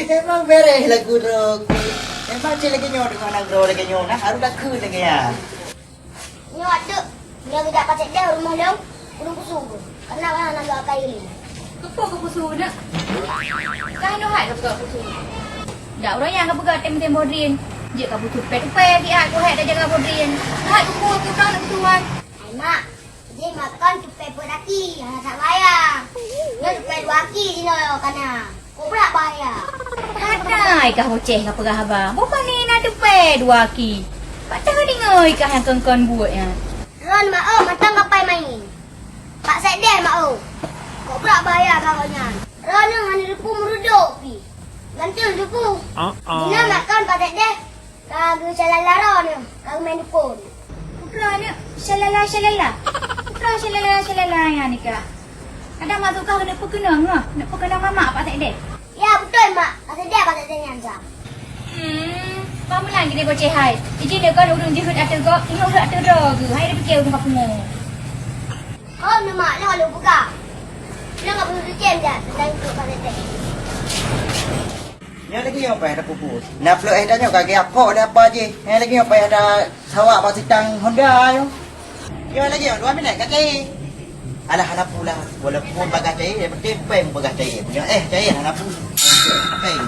Emang bereh lagu droe. Emang cit lagèe nyoe teungoh nanggroe lagèe nyoe, nah, harôh takheun lagèe nyan. Nyoe ateueh, nyoe geujak Pak Sekdes u rumoh lôn, kudong kusu. Karena hana geuakai lé. Keupeue keupeue su, nak? Ka hinoe hai keupeue keupeue su. Dak ureueng nyang kapeugah tem-tem boh drien. Jeuet kapeutupèe-tupèe siat keuhai tajaga boh drien. Hai keupeue keu droeneuh tuan. Hai mak, jih makon tupèe peuet aki, hana that baya. Nyoe tupèe dua aki jinoe kana. Kobra bahaya. Hana ikah boceh kapeugah haba. Boh pane na tupèe dua aki. Pat tadeungoe ikah nyang kon-kon buet nyan. Droeneuh mak oh, mantong kapai main. Pak Sekdes mak oh. Kobra bahaya ka gobnyan. Droeneuh hana teupeu meureudok pih. Gantung teupeu. Jinoe makon Pak Sekdes. Ka geusyalala droeneuh, ka geumain dukon. Putra nyoe syalala-syalala. Putra syalala-syalala nyan nika. Kadang mak suka keuneuk peukeunong nyoe, keuneuk peukeunong mamak Pak Sekdes. Ya, beutôi, Mak. Pak Sekdes, Pak Sekdes nyan sa. Hmm, pamulan gini boceh hai. Iji nyoe kon ureueng jeuhet ateueh gob, teungoh rhot ateueh droe geuh. Hai dipike ureueng ka pungo. Oh, nyoe Mak, lôn ka lôn peugah. Lôn ka peugah keu Cem dah, tentang Pak Sekdes. Nyan lagèe nyoe payah tapeubuet. Na plôk eh tanyoe ka geujak phok lé apa jih. Nyan lagèe nyoe payah tasawak bak sitang Honda nyoe. Nyan lagèe nyoe dua minèt ka cair. Alah, hana pula. Walaupun bagah cair, yang penting pèng bagah cair. Nyoe eh cair hana pula. Pèng.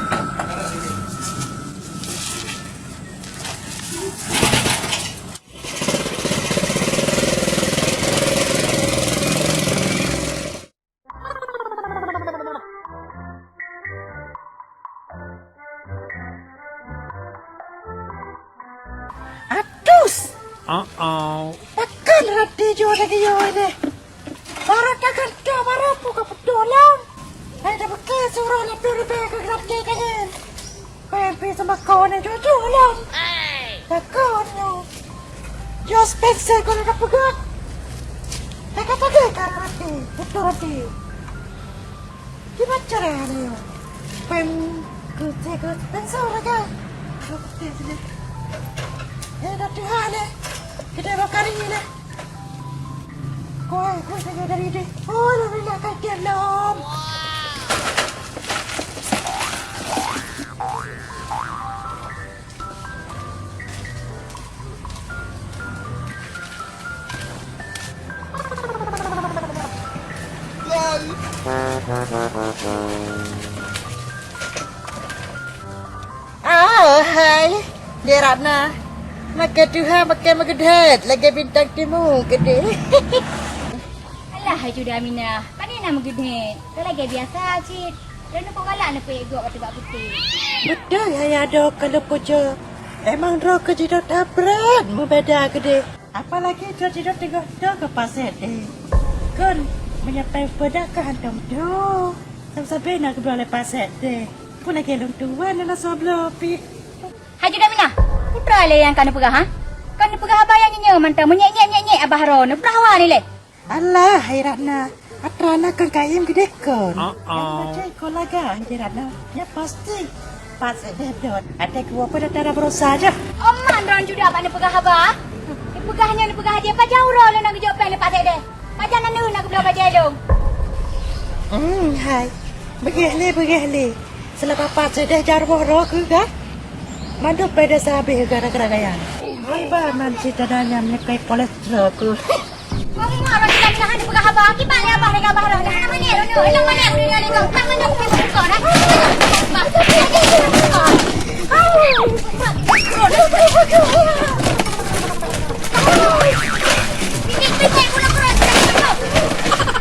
Atus! Oh, oh. Pakon roti jua lagèe nyoe neh? Baru tagantoe, baru pukon peuet lom. Hai dah bukée suroh laju leubeh keu roti kayèe. Peuet pih seumakon nyoe jujur lom. Pakon nyoe? Jos pensel keu lôn peugöt. Teuka-teuka ka roti, beutôi roti. Kiban cara nyoe? Pèng keu, keu pensel lagèe. Keu pensel sini. Eh, dah tuha nyoe. Kita bakar ini nyoe. Kue, kue saja dari deh. Oh, lebih nak kaget lom. Ah, hai, Dek Ratna. Makai tuha, makai meugeudhet lagèe bintang timu keudeh. Alah, hai Cuda Aminah, pane na meugeudhet? Ka lagèe biasa cit. Droeneuh pih galak neupeuék gob ateueh bak putéh. Beutôi hai adoe ka lôn pujoe. Emang droe keu jidong that brat meubeda keudeh. Apalagi droe jidong teungoh dong keu Pak Sekdes. Kon meunyoe pèng peue dak ka hantom dong. Sabe-sabe na geubloe lé Pak Sekdes. Peue lagèe lôn tuan na soe bloe pih. Hai Cuda Aminah, peue teuma lé nyang ka neupeugah, ha? Ka neupeugah haba nyang nyoe mantong meunyék-nyék-nyék-nyék abah droeneuh, peue hawa nyoe lé? Alah, hai Ratna, atra na kon kayém geudeh kon. Nyang macam kon lagak, hai Ratna. Nyang pasti, Pak Sekdes dot. Até kuwoe peudatara beurasa jih. Oman droen Cuda bak neupeugah haba. Neupeugah nyoe neupeugah jih, pajan uroe lôn na geujok pèng lé Pak Sekdes. Pajan na neuh na geubloe bajèe lôn. Hmm, hai. Beugèh lé, beugèh lé. Seulama Pak Sekdes jar boh droe keu gah. Mandum pèng desya habéh gara-gara gaya. Hai bah, man cit tada nyang meunyekai kolesterol keu. Kamu mah orang kita ni hana peugah haba. Kiban lé abah dengan abah dah. Hana mané lôn. Hana mané aku dengan lingkong. Tak mané aku dengan lingkong. Hana mané aku dengan lingkong.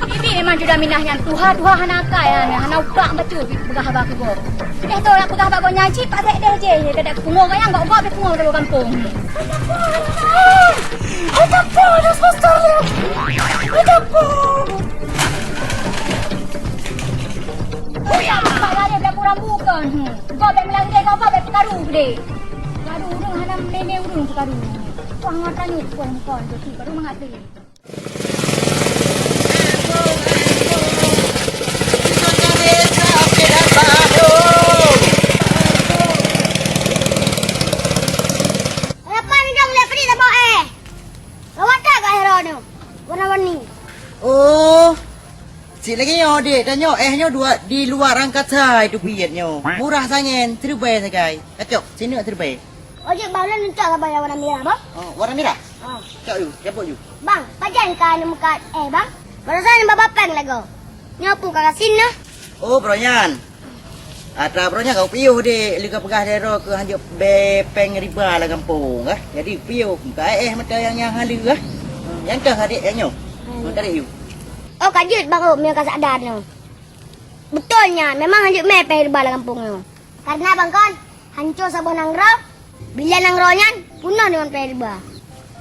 Bibi memang Cuda Minah nyan tuha-tuha hana akai, hana, hana ubak bacut peugah haba keu gob. Teuh tu nyang peugah bak gobnyan cit Pak Sekdes jih, ya kada pungo gobnyan, gob-gob pungo di gampông. Ai kapô, dah semester lé. Ai kapô. Uyah, Pak Galih bak kurang bukan. Gob bak meulangge, gob bak peukaru deh. Karu ureueng hana meulene ureueng peukaru. Wah, mata ni, wah, muka ni, baru mangat ni. Kenapa ni dong, lihat pedih tak, Bok, eh? Lawan tak kat Hero tu? Warna-warni. Oh, cit lagèe nyoe, dek. Tanyoe eh nyoe dua, di luar angkasa itu piet nyoe. Murah sangen, seribai sagai. Kacok, sini seribai. Oh, jeuet bang, lôn cok saban nyang warna mirah, bang. Oh, warna mirah? Ah. Cok yu, cabut yu. Bang, pajan ka neumeukat eh, bang? Barosan baba péng lagoe. Nyoe pun ka gasien nyoe. Oh, bro nyan. Atra bro nyan ka piôh dek, lé ka peugah dero keu hanjeuet bèe péng riba lam gampông, ah. Jadi piôh, ka eh mata nyang, nyang haleue, ah. Nyang kah adek nyang nyoe. Nyoe tarék yu. Oh, ka jeuet baru meunyoe ka sadar nyoe. Beutôi nyan, memang hanjeuet mè péng riba lam gampông nyoe. Karena bang kon, hanco saboh nanggroe, bila nanggroe nyan punoh deungon péng riba.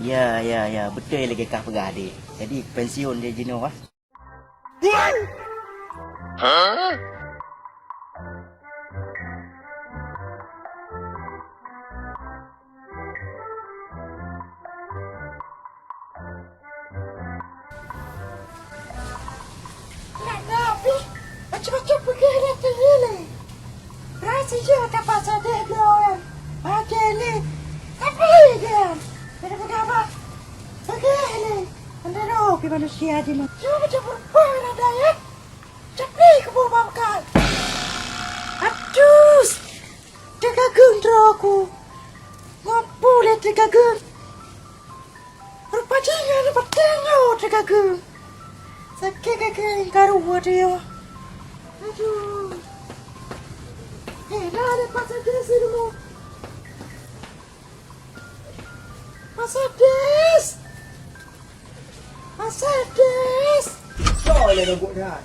Ya, ya, ya, beutôi lagèe kah peugah, Dek. Jadi, pensiun dia jinoe, ah. Nak na pih macam-macam peugah dah teulilai. Rasa je tak pasal deh dia orang. Pakai ni. Tapi dia. Ada peugah apa? Peugah ni. Anda roh pi manusia di mana? Cuma macam rupa ada ya. Capli ke bawah bangkai. Aduh. Teugageung droe ku. Ngon pulét teugageung. Rupa jih nyan batang nyoe teugageung. Sakét kaki karu watèe nyoe. Aduh. Hei, na ada pasal deh si rumoh. Pasal deh. Pasal deh. Soe lé gobok dah.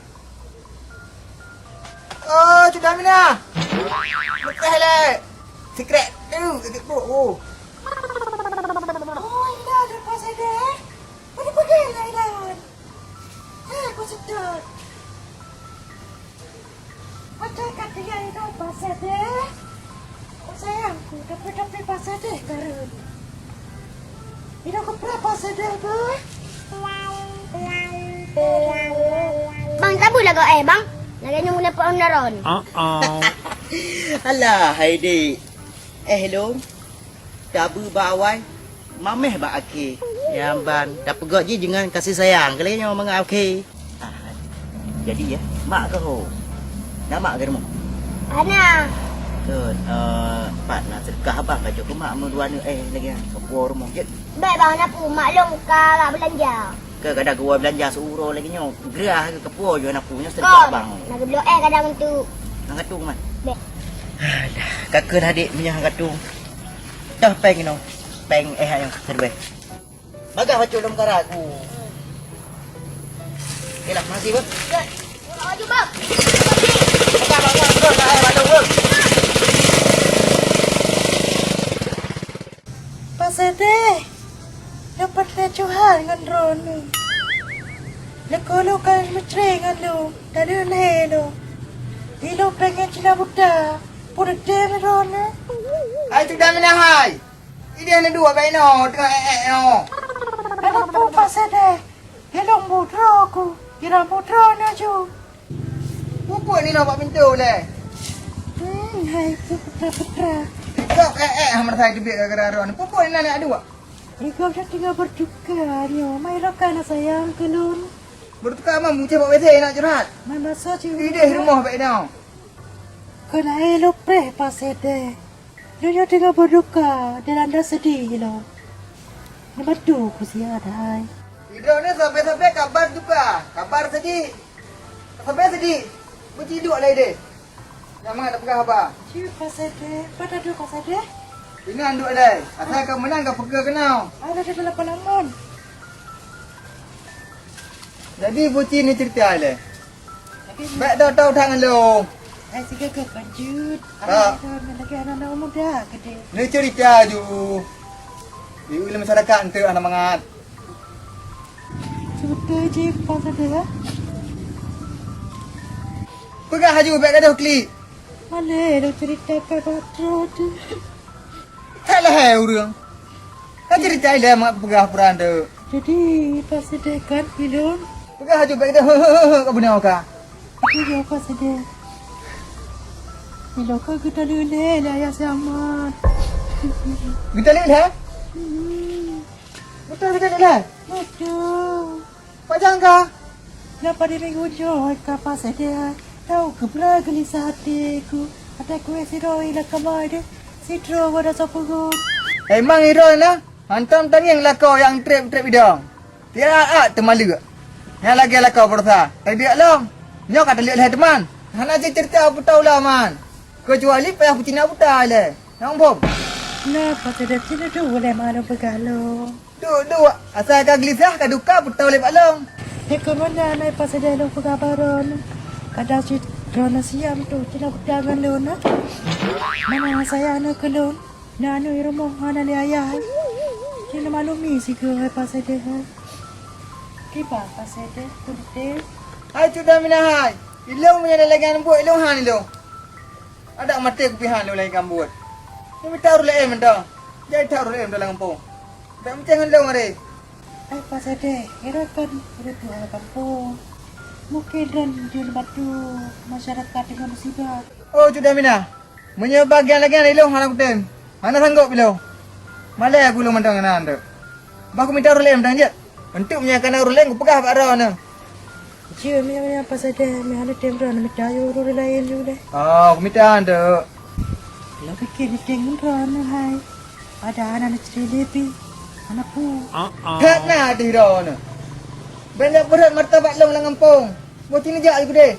Oh, Cik Damina. Lepas lé. Secret tu, secret tu. Oh. Oh, ini ada pasal deh. Mana pergi lah, Ilan? Eh, aku sedot. Macam kat dia itu pasal deh. Oh, sayangku, tapi, tapi pasal deh karun. Ini aku pernah pasal deh tu. Bang, tabu lagoe eh, bang. Lagèe nyoe meunan pohon daron. Alah, hai dek. Eh, lôn. Tabu bak awai, mameh bak akhé. Nyang ban, tapeugöt jih deungon kasih sayang. Kali nyoe mangat akhé. Ah, jadi ya, mak keu ho? Na mak keu rumoh? Hana. Keu, eh, pat na seudeukah abang kacok keu mak meudua neuk eh lagèe nyan. Keu puwoe rumoh jeuet. Bèk bang, na peue mak lôn ka beulanja. Keu kadang geuwoe beulanja siuroe lagèe nyoe, geurah keu puwoe jih na peue nyoe seudeukah abang. Na geubloe eh kadang tu. Nang katu man. Bèk. Alah, ka keuh adek meunyoe katu. Dah péng inoe. Péng eh ayong keudua. Bagah bacut lom karat. Okey lah, makasih bang. Bagah, bagah, bagah, bagah, bagah. Pasai deh, leupah teucurhat ngon droeneuh. Leuko lôn ka meucre ngon lôn, tadeungoe lôn. Ilôn péng nyang cina buta, peue teutem droeneuh. Hai Tuda Minahai, ideh neuduek bak inoe teungoh ék-ék nyoe. Hana peue pasai deh, ilôn bu droe ku, ilôn bu droeneuh ju. Pupuk ni bak pintoe lé. Hmm, hai putra-putra. Kok eh eh hana sai teubiet gara-gara droeneuh. Pupuk ni nak duek. Igob dah tinggal berduka nyoe. Mai roka na sayang keu lôn. Berduka mah muceh bak W C nak curhat. Mai masa cewek. Ideh rumoh bak inoe. Keu laén lôn preh pasai deh. Nyoe teungoh berduka, dilanda sedih lom. Nyoe madu ku siat hai. Droeneuh sabe-sabe kabar duka, kabar sedih. Sabe sedih. Beuciduk lé deh. Nyang mangat tapeugah haba. Cit pasai deh, pat taduek pasai deh. Inan duek deh. Asai ka meunan ka peugah keunoe. Ai dah dalam palaman. Jadi buci ni cerita leh. Bèk tahu-tahu that ngon lôn. Hai sigaga panjut. Ha. Hai lagèe aneuk-aneuk muda gede. Ni cerita ju. Di ulèe masyarakat enteuk hana mangat. Cerita je pasai deh. Peugah laju bèk gadoh klik. Mana ada cerita kata tu? That lhèe ureueng. Ka ceurita ilèe mangat peugah peurang tu. Jadi, Pak Saideh kan, Pilon? Peugah aju bèk dah, he, he, he, he, ka beuna ka. Jadi, Pak Saideh. Pilon ka geutaleuek lé, lé ayah si Amat. Geutaleuek lé? Hmm. Beutôi geutaleuek lé? Beutôi. Pajan ka? Lepas di minggu joi ka Pak Saideh, tahu keupeue geulisah até ku. Até ku sidroe ila kamai deh, sidroe wada sapeue. Emang sidroe na, hantom tangieng lakoe nyang trép-trép idong. Tiak-ak teumaleuek. Nyang lagèe lakoe baroesa, tadiak lom. Nyoe ka taleuek lhèe teuma. Hana cit ceurita peue tau lom, Man. Keucuali payah peucina buta ilèe. Nyang bom. Na, Pak Saideh, cit duek lé malam peugah lom. Duek, duek, asai ka geulisah, ka duka, peutau lé bak lôn. Di keumeunyan ai Pak Saideh lôn peugah baron. Kadang cit droeneuh siam tu, cit na peutang ngon lôn, na. Mana sayang aneuk keu lôn. Na aneuk i rumoh hana lé ayah. Cit na maklumi sigoe hai Pak Saideh, hai. Kiban Pak Saideh, keudeung. Hai Cut Daminah hai. Ilôn meunyo lagèe nyan buet ilôn han ilôn. Adak maté kupihan lôn lagèe nyan buet. Nyoe mita ureueng laén mantong. Jai that ureueng laén mantong lam gampông. Dak meucen ngon lôn aré. Ai Pak Saideh, kira kan ureueng tuha lam gampông. Mungken droen jeuet bantu masyarakat deungon musibah. Oh, Cut Daminah. Meunyoe bagian lagèe nyan ilôn hana kutem. Hana sanggop ilôn. Malèe aku lôn mantong keunan tu. Bah kumita ureueng laén mantong jeuet. Eunteuk meunyoe kana ureueng laén kupeugah bak droeneuh. Jeuet meunyoe, meunyoe Pak Saideh, meuhana tem droeneuh mita yue ureueng laén ju deh. Oh, kumita eunteuk. Lôn pike meeting ngon droeneuh hai. Padahai hana ceurita leubeh. Hana peue. That na ateueh droeneuh. Ban jak beurot martabat lôn lam gampông. Boh cit neujak ju keudeh.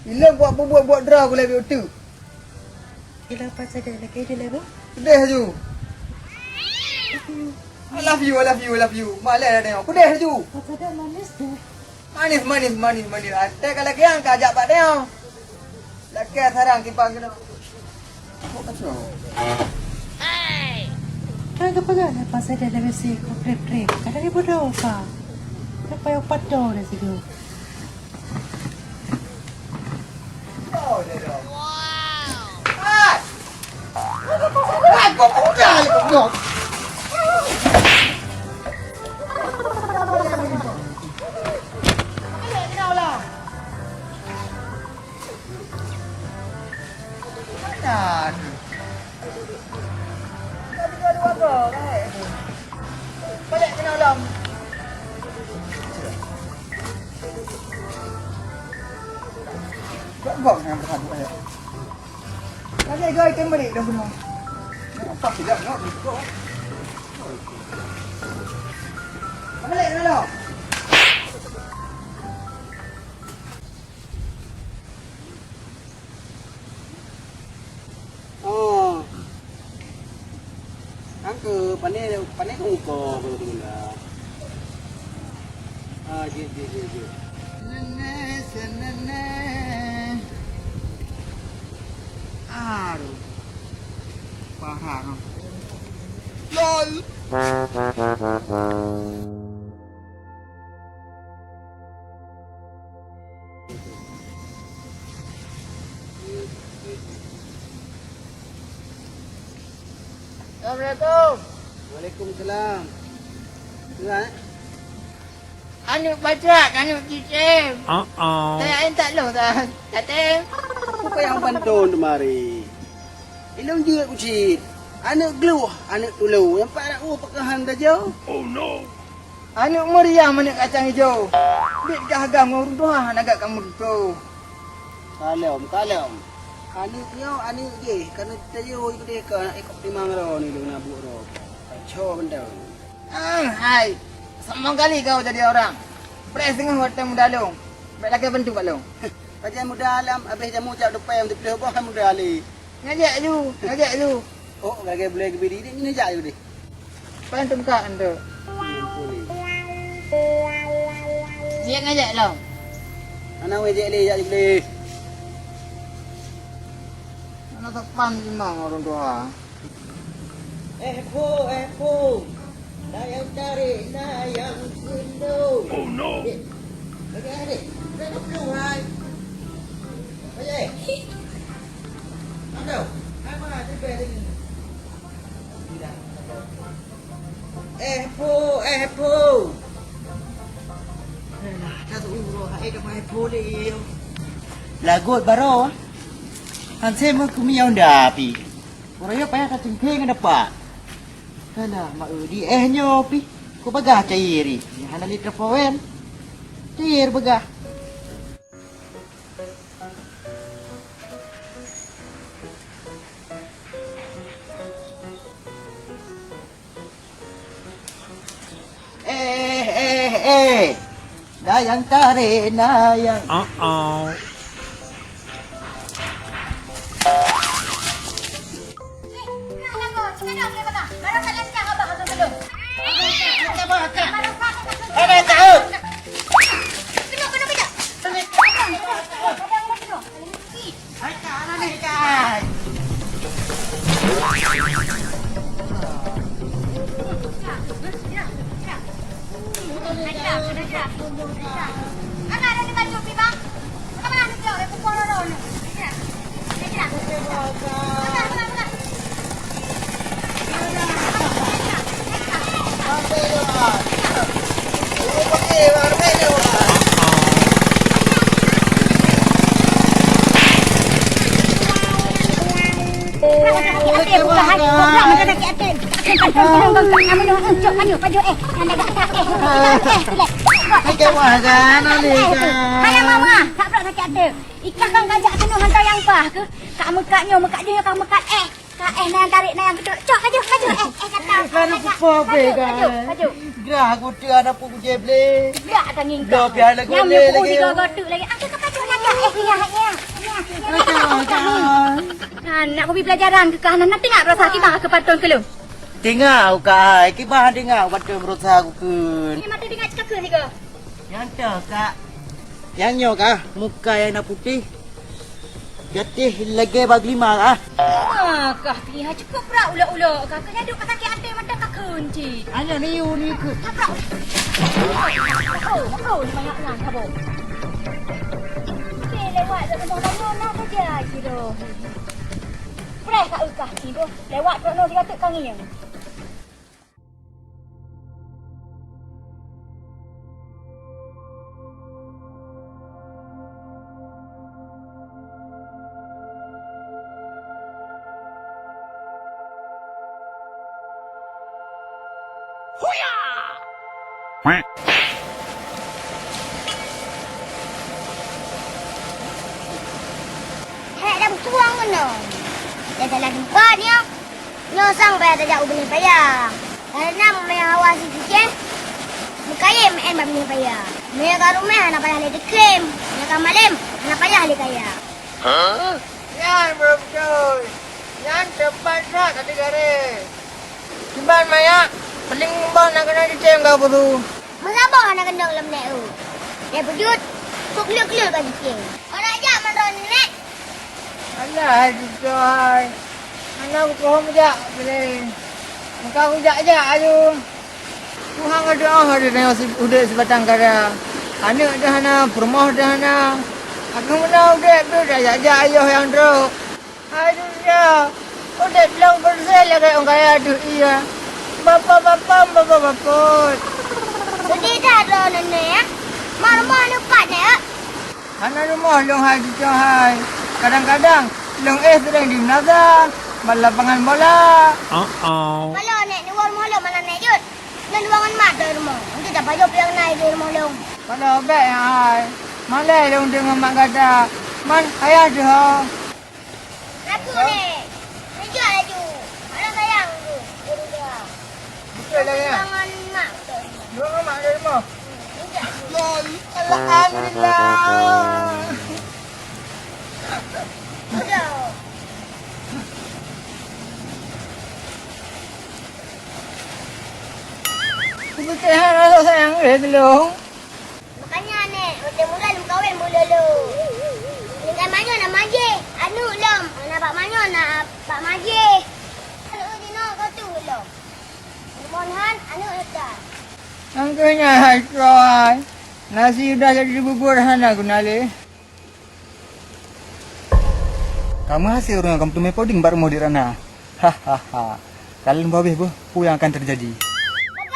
Ilôn buet bubuet buet droe gulèe beu teuk. Ilôn Pak Saideh lagèe dilèe boh. Keudeh ju. Love you. I love you, I love you, I love you. Malèe dah tengok. Keudeh ju. Pak Saideh manis deh. Manis, manis, manis, manis. Até ka lagèe nyang ka jak bak tengok. Lagèe sarang kiban keunoe. Kok kacau? Hai. Kan geupeugah lé Pak Saideh lagèe si ku trép-trép. Kadang ibodoh ka. Sampai upat do lé sigoe. Aduh. Balik keunoe lom. Gok-gok nyang beuradu ayat. Lagèe goi tem balik dah bunoe. Apa tidak nak buka? Balik keunoe lom. Oh. Angke, pane, pane keu muka, pane keu benda. Ah, jeuet, jeuet, jeuet, jeuet. Nenek, senenek. Aduh. Parah, noh. Lol. Assalamualaikum. Waalaikumsalam. Tuan. Aneuk bacut, aneuk cicém. Uh-oh. Saya minta tolong, Tuan. Cicém. Apa yang bantu kemari? Ilong jeuet kucit. Aneuk gluh, aneuk tulông. Nyang pat rak uh peukahan tajok. Oh no. Aneuk meriam, aneuk kacang ijo. Bit gah-gah ngon ureueng tuha hana gak kamu tutoe. Kalom, kalom. Aneuk nyoe aneuk jih, ka neuteuyo keudeh keu aneuk ikok timang droe ni lôn nabuk droe. Kaco mantong. Ah, hai. Sombong kali kau jadi orang. Preh singoh watèe muda lôn. Bèk lakèe bantu bak lôn. Pajan muda lam, abéh jamu jak dupai meuteuploh boh muda lé. Ngajak ju, ngajak ju. Oh, lagèe bulèe geubiri ni, ngajak ju deh. Pan teungkak tu. Dia ngajak lom. Ana ngajak lé, jak lé. Ana sopan memang orang tua. Eh, Pu, eh, Pu. Na nyang tarek, na nyang keundong. Oh, no. Eh, bagi adik. Bagi keuplueng, hai. Bagi. Aduh, hai, mana tu bagi? Tidak. Eh, Pho, eh, Pho. Alah, ka teuuroe, hai, ka mai Pho lé. Lagot baroe. Han seumeung keu miyueb da pih. Uroe nyoe payah taceungkeng ngon dapat. Alah, mak eu, di eh nyoe pih. Ku bagah cair ih. Hana lé teupeuwen. Cair bagah. Eh, eh, eh. Dayang tarék, dayang. Uh-oh. Hai, kawah kan, Alika. Hana mama, tak pernah sakit hati. Ikah kan kajak keunoe hantar nyang paih keuh. Kak meukat nyoe, meukat jih, kak meukat eh. Kak eh, na nyang tarék, na nyang keudok. Cok, maju, maju, eh, eh, kata. Kan aku poh be, kan. Maju, maju. Gerah aku teu ada pun kujé blé. Gerak tangieng kak. Dah piala gulé lagi. Nyang tiga gotuk lagi. Aku kepala nak, eh, ya, ya. Anak kubi pelajaran keu kah, na teuingat rasa kiban keu patong keu lôn. Teuingat, Kak, hai, kiban teuingat patong berusaha aku kheun. Ini mata teuingat cakap keu sigo. Nyang toh, Kak. Nyang nyoe kah, muka nyang na putéh. Gatéh lagèe baglima kah. Ah, kah pih ha cukup brat ulok-ulok kah. Keu nyan duek sakét até mantong ka kheun cit. Hana niu, niu kheun. Tabrak. Oh, oh, ni banyak nyan, kabong. Oke, lewat kat rumah banyak nak kerja je tu. Preh kat ukah ni tu. Lewat kat rumah dia tu kang ni. Hek, dah betuang keunoe. Dah salah tempat nyoe. Nyoe sang payah tajak u Beunéh Paya. Karena meunyoe hawa sisicéh, meukayém meu'en bak Beunéh Paya. Meunyoe ka ruméh hana payah lé teukrém, meunyoe ka malém hana payah lé kaya. Hah? Nyan beutôi. Nyan teumpat that ka teugaré. Kiban manyak, paléng boh na keunoe cicém ka buru. Meusaboh hana keunong lom nèk u. Nèk peujeuet, kok kleu-kleu ka cicém. Ora jak meudroe nèk. Alah, hai cucoe hai. Hana kupoh meujak, Blé. Meuka kujak-jak aju. Tuhan ka doh ada nyoe udép sibatang kara. Aneuk dah hana, peurumoh dah hana. Aku meunan udép tu dah jak-jak ayoh nyang trok. Hai dunia, udép lôn beureuséh lagèe ôn kaya deuh ie. Bapak-bapak, bapak-bapak. Sedih dah droeneuh nyoe, ya. Mak rumoh neupat nyoe, ya. Hana rumoh lôn hai cucoe hai. Kadang-kadang lôn éh seuréng di meunasah, bak lapangan bola. Uh-oh. Kalau nèk neuwoe rumoh lôn mana nèk jeuet. Lôn woe ngon mak droe rumoh. Engki tapajoh piang na di rumoh lôn. Kalau bèk hai. Malèe lôn deungoe mak gata. Man ayah deuh. Aku ni. Tunjuk laju. Mana sayang tu? Dia dah. Betul lah ya. Jangan mak tu. Dua mak dia rumah. Tunjuk laju. Alhamdulillah. Betul. Betul ha, rasa sayang eh belum. Makanya nèk, watèe mula lôn kawén beu lolo. Tinggai manyoe na majéh, aneuk lom. Na bak manyoe na bak majéh. Aneuk jinoe ka tu lom. Mohon han, aneuk dah. Angkanya hai tuan. Nasi udah jadi bubur hana guna lé. Kamu hase ureueng nyang ka meuteumé poding bak rumoh Dik Rana. Hahaha. Kalon babeh boh, peue nyang akan teujadi? Bak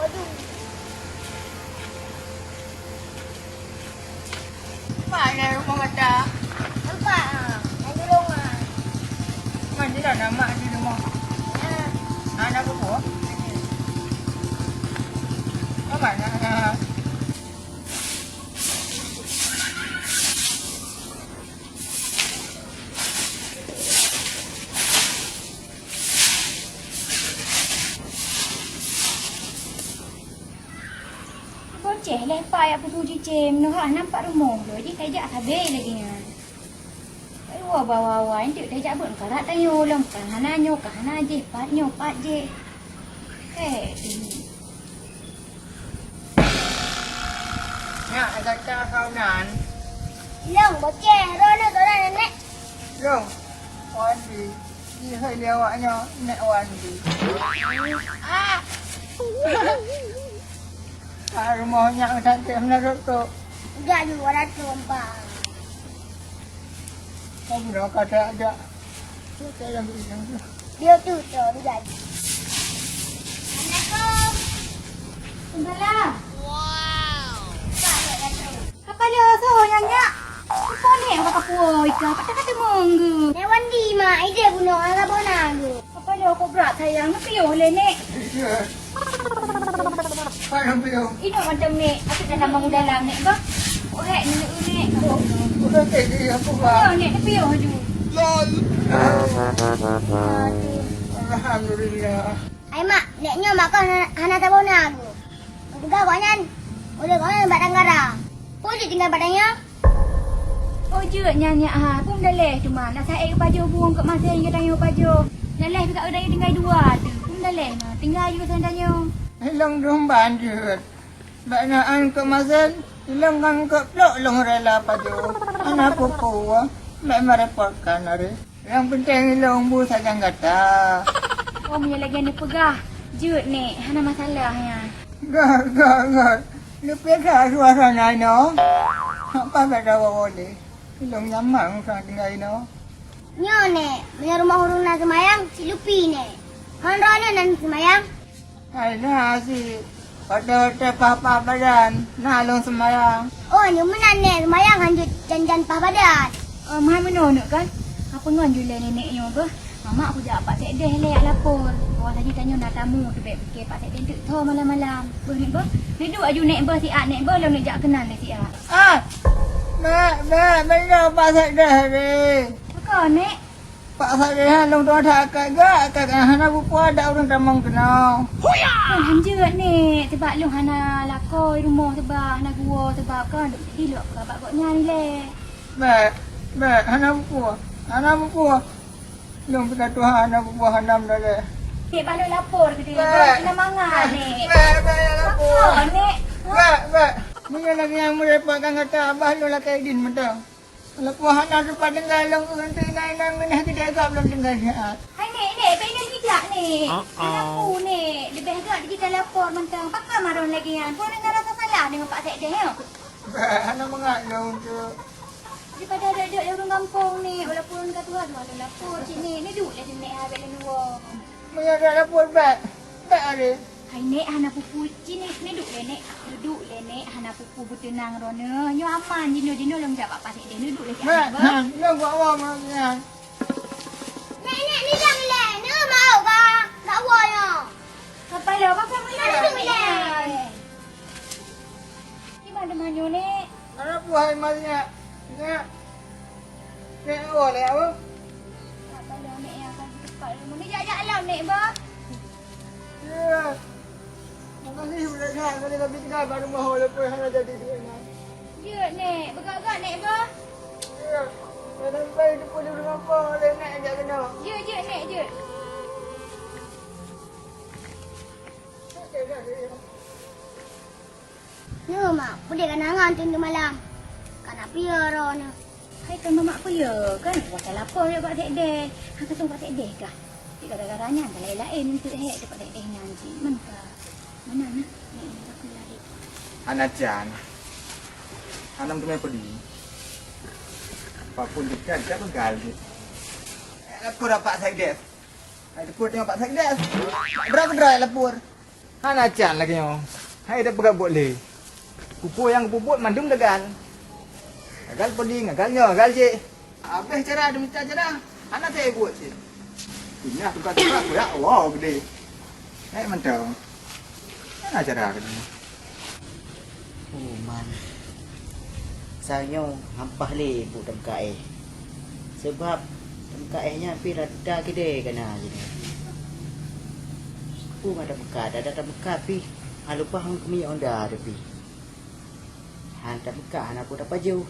Mak, na rumoh gata? Nampak, ah. Nyan di rumoh, ah. Mak, di mana mak di rumoh? Ah. Anak buku? Mak, mana? Boceh lé pai yak putu cicém, neuhah nampak rumoh lôn jih tajak sabe lagée nyan. Pai woe bawa-bawa, enteuk tajak beuet meukarat tanyoe lom, kan hana nyoe, kan hana jih, pat nyoe, pat jih. Hei, ini. Nyak, gata kau nan. Long, boceh, roh lôn, roh lôn, Nek. Long, Wandi. Jihôi lé awak nyoe, Nek Wandi. Ah. Ah, rumoh nyak meutantéh meunan rot tu. Jak ju, wadat tu, Bang. Kamu dah kata aja. Dia tu, tu, dia jadi. Assalamualaikum. Waalaikumsalam. Wow. Apa dia soe nyan, Nyak? Apa ni orang kapua ika? Kata-kata menggu. Nek Wandi, mak, ide bunoe ala bona tu. Apa dia kau berat sayang? Nepiuh lé, Nek. Pak Nampio. Inok macam ni, aku dah tambah dalam ni, bah. Oh, hek, ni, ni. Bukan tadi aku, Pak. Ya, ni, tapi ya, haju. Lol. Alhamdulillah. Hai, Mak, nek nyoe mak kau hana, hana tabona aku. Peugah kau nyan, boleh kau nyan bak Tanggara. Pun dia tinggal bak Tanyoe. Oh, jeuet nyan nyak ha, pun daleh teuma. Nak saék geupajoh bueng keu maséng geutanyoe pajoh. Daleh pih ka geutanyoe tinggai dua tu. Pun daleh na, tinggai juga sang tanyoe. Ilong dum ban jeuet. Bak na an keu maséng, ilong kan keu plok long rela pajoh. Hana peue-peue, bak merepotkan are. Nyang penting ilong bu sayang gata. Oh, meunyoe lagée neupeugah, jeuet, Nek, hana masalah nyan. Gah, gah, gah. Leupie that suasana inoe. Apa gata bawa deh? Ilong nyaman sang tinggai inoe. Nyoe, Nek, meunyoe rumoh ureueng na seumayang, silupi, Nek. Hon droeneuh nan seumayang? Hai na si, watée-watée paih-paih badan, na lôn seumayang. Oh, nyoe meunan, Nek, seumayang hanjeuet jan-jan paih badan. Oh, meuhai meunoe, Nek, kan? Apa ngon julée nenek nyoe beuh? Mamak kujak Pak Sekdes lé jak lapor. Bahwa saji tanyoe na tamu teubek pike Pak Sekdes teuk tho malam-malam. Beuh, Nek, beuh. Neuduek aju, Nek, beuh, siat, Nek, beuh, lôn neujak keunan lé siat. Ah! Mek, mek, mek, Pak Sekdes lé. Apa, Nek? Pak Saleh lôn tuan that akai gak, akai gak hana peue-peue adak ureueng tamong keunoe. Kon hanjeuet, Nek, sebab lôn hana lakoe rumoh sebab hana geuwoe sebab kon, jadi lôn peugah bak gobnyan ilée. Bék, bék, hana peue-peue, hana peue-peue. Lôn peugah Tuhan hana peue-peue hana meudaleh. Nek, bah lôn lapor keu dia. Bék. Kena mangat, Nek. Bék, bék, ya lapor. Apa, Nek? Bék, bék. Meunyoe lagée nyang meurepotkan gata, bah lôn lakée idin mantong. Walaupun hana sempat tinggai lôn ureueng tu inan-inan meunah geude gob lôn tinggai siat. Hai, Nek, Nek, bèk ingat jijak, Nek. Ah, ah. Hana peue, Nek. Leubeh gèt jih talapor mantong. Pakon maron lagèe nyan? Peue na rasa salah deungon Pak Sekdes, nyoe? Bèk, hana mangat lôn tu. Daripada dok-dok di ureueng gampông, Nek. Walaupun ka tuha-tuha lôn lapor cit, Nek. Neuduek lé Nek, ha, bèk lôn woe. Meunyoe dak lapor bèk, bèk aré. Hai, Nek, hana peue-peue cit, Nek. Neuduek lé, Nek. Neuduek lé, Nek. Hana peue-peue, beuteunang droeneuh. Nyoe aman, jinoe-jinoe lôn jak bak Pak Sekdes. Neuduek lé cit. Bèk, aman, bèk. Hana, lôn buat woe ngon nyan. Nek, Nek, nidang ilèe. Nyoe mau ka, ka woe nyoe. Ka paloe, ka paloe, nidang ilèe. Di mana, mana, Nek? Hana peue hai Mak, Nyak. Nyak. Nyak, oh, lé apa? Apa dah, Nek, nyang akan cepat lom. Ni jak-jak lom, Nek, bah. Ya. Makasih, Bunda Nyak. Tadi kami tinggal bak rumoh walaupun hana jadi duit, Nyak. Jeuet, Nek. Beugöt-göt, Nek, bah. Ya. Dah sampai tu pun di rumah apa oleh Nyak jak kena. Jeuet, jeuet, Nek, jeuet. Nyoe, Mak, peudeh ka na ngon teungoh malam. Ka na piôh droeneuh. Hai, kon Mamak peue kan? Watèe lapor jak bak Sekdes. Hana tueng bak Sekdes kah? Di gara-gara nyan ka laén-laén eunteuk hèk bak Sekdes nyan cit. Man ka. Meunan nah, nèk nyan ka peue lagèe. Hana can. Hana meuteumèe peudi. Apapun dekat, jak peugah lagèe. Lapor bak Sekdes. Hai, teupeu teungoh Pak Sekdes. Droe keudroe lapor. Hana can lagèe nyoe. Hai dah peugah buet lé. Peue-peue nyang kupeubuet mandum gagal. Gagal poli, gagal nyoe, gagal jih. Abéh cara, demi cara. Hana teubuet cit. Pinah tukar-tukar, ya Allah, geudeh. Naik mantong. Hana cara keunoe. Oh, man. Sanyoe hampah lé buet tameuka éh. Sabab tameuka éh nyan pih rata keudè ka na jinoe. Peue ma tameuka, tada tameuka pih, hana lumpah ngon keuminyéuk honda teuh pih. Han tameuka, hana peue tapajoh.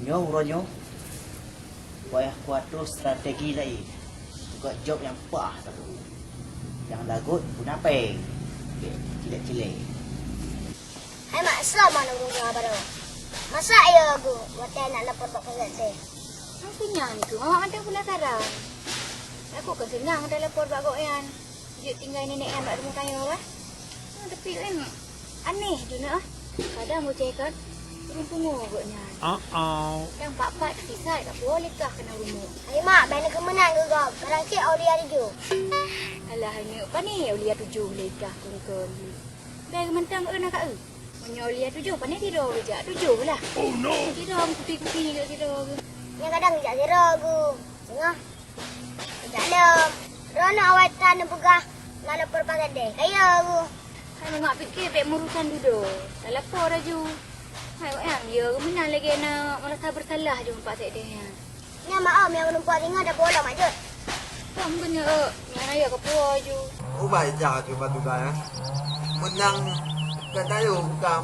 Nyoe uroe nyoe, payah kuatur strategi laén. Peugöt jaweueb nyang paih saboh. Nyang lagot puna péng. Cilek-cilek. Hai mak, Islam mana ureueng tuha baroe? Masa iya geuh watèe nak lapor bak P Z D? Hana seunang nyoe, Mak, mantong penasaran. Aku kan seunang dah lapor bak gobnyan. Jeuet tinggai nenek nyan bak rumoh tanyoe, wah. Hmm, tapi kan aneh jeuet na, ah. Kadang boceh kan, ureueng pungo gobnyan. Uh-oh. Kadang pat-pat sisat ka puwoe likah keunan rumoh. Hai mak, bèk neukeumeunang keu gob, barang cit Aulia tujoh. Alah, aneuk, pane Aulia tujoh likah kon-kon. Bèk mantong eu na ka eu. Meunyoe Aulia tujoh, pane sidroe geujak, tujoh lah. Oh no! Sidroe kupi-kupi geuh sidroe geuh. Nyan kadang geujak sidroe geuh. Singoh. Geujak lom. Droeneuh awai tan neupeugah na lapor P Z D. Kaya geuh. Hai mak pike bèk meurusan dudoe. Talapor laju. Hai wak nyan, ya geuh meunan lagèe na merasa bersalah jeuet Pak Sekdes nyan. Nyan mak, oh, meunyoe meunumpak singoh dapur ulang mak jeuet. Pah meukeunyoe, nyan ayah ka puwoe laju. Ubai jak aju batu gai, eh. Meunang dan tayo bukam.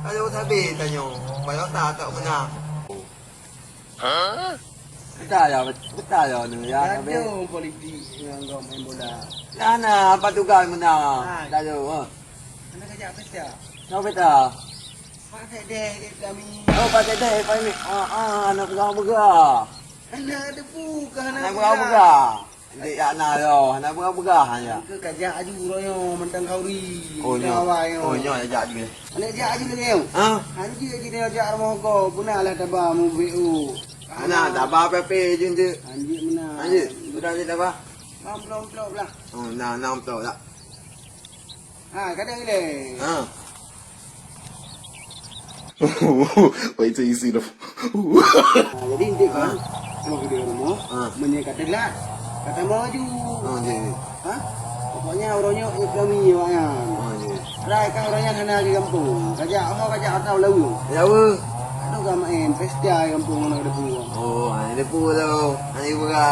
Tayo sabe tanyoe, bayoe ta tak meunang. Hah? Beutah ya, beutah ya ni ya. Gadoh politik ngon gop main bola. Nah, nah, apa tugas menang? Hai. Tayo, ha. Mana kerja apa siap? Siapa dah? Pak Sekdes kami. Oh, Pak Sekdes kami. Ah, ah, anak peugah-peugah. Anak debu kah anak Anak peugah-peugah. Dek yak na yo, anak peugah-peugah aja. Ke kajak aju royo mantang khauri. Oh, nyo. Awai nyo. Oh, nyo jak aju. Anak jak aju lagi yo. Ha? Anjir aju dia jak rumah ko, punah lah taba mu B U. Mana taba P P jun tu. Anjir mana? Anjir, sudah dia taba. Amplop-amplop lah. Oh, nah, nah, amplop lah. Ha, kadang ilèe. Ha. Wait till you see the Ha, jadi inti kan, ha, mau gede rumah, ha, meunyo ka teulat, ka tamah laju. Ha, jadi. Ha? Pokoknya uroe nyoe Islami awaknyan. Ha, jadi. Rai ka uroe nyan hana di kampung. Kajak, oh, kajak atau lawa. Lawa. Aduh, ka main pesta di kampung mana ada pun. Oh, ha, ada pun tu. Ha, ibu ka.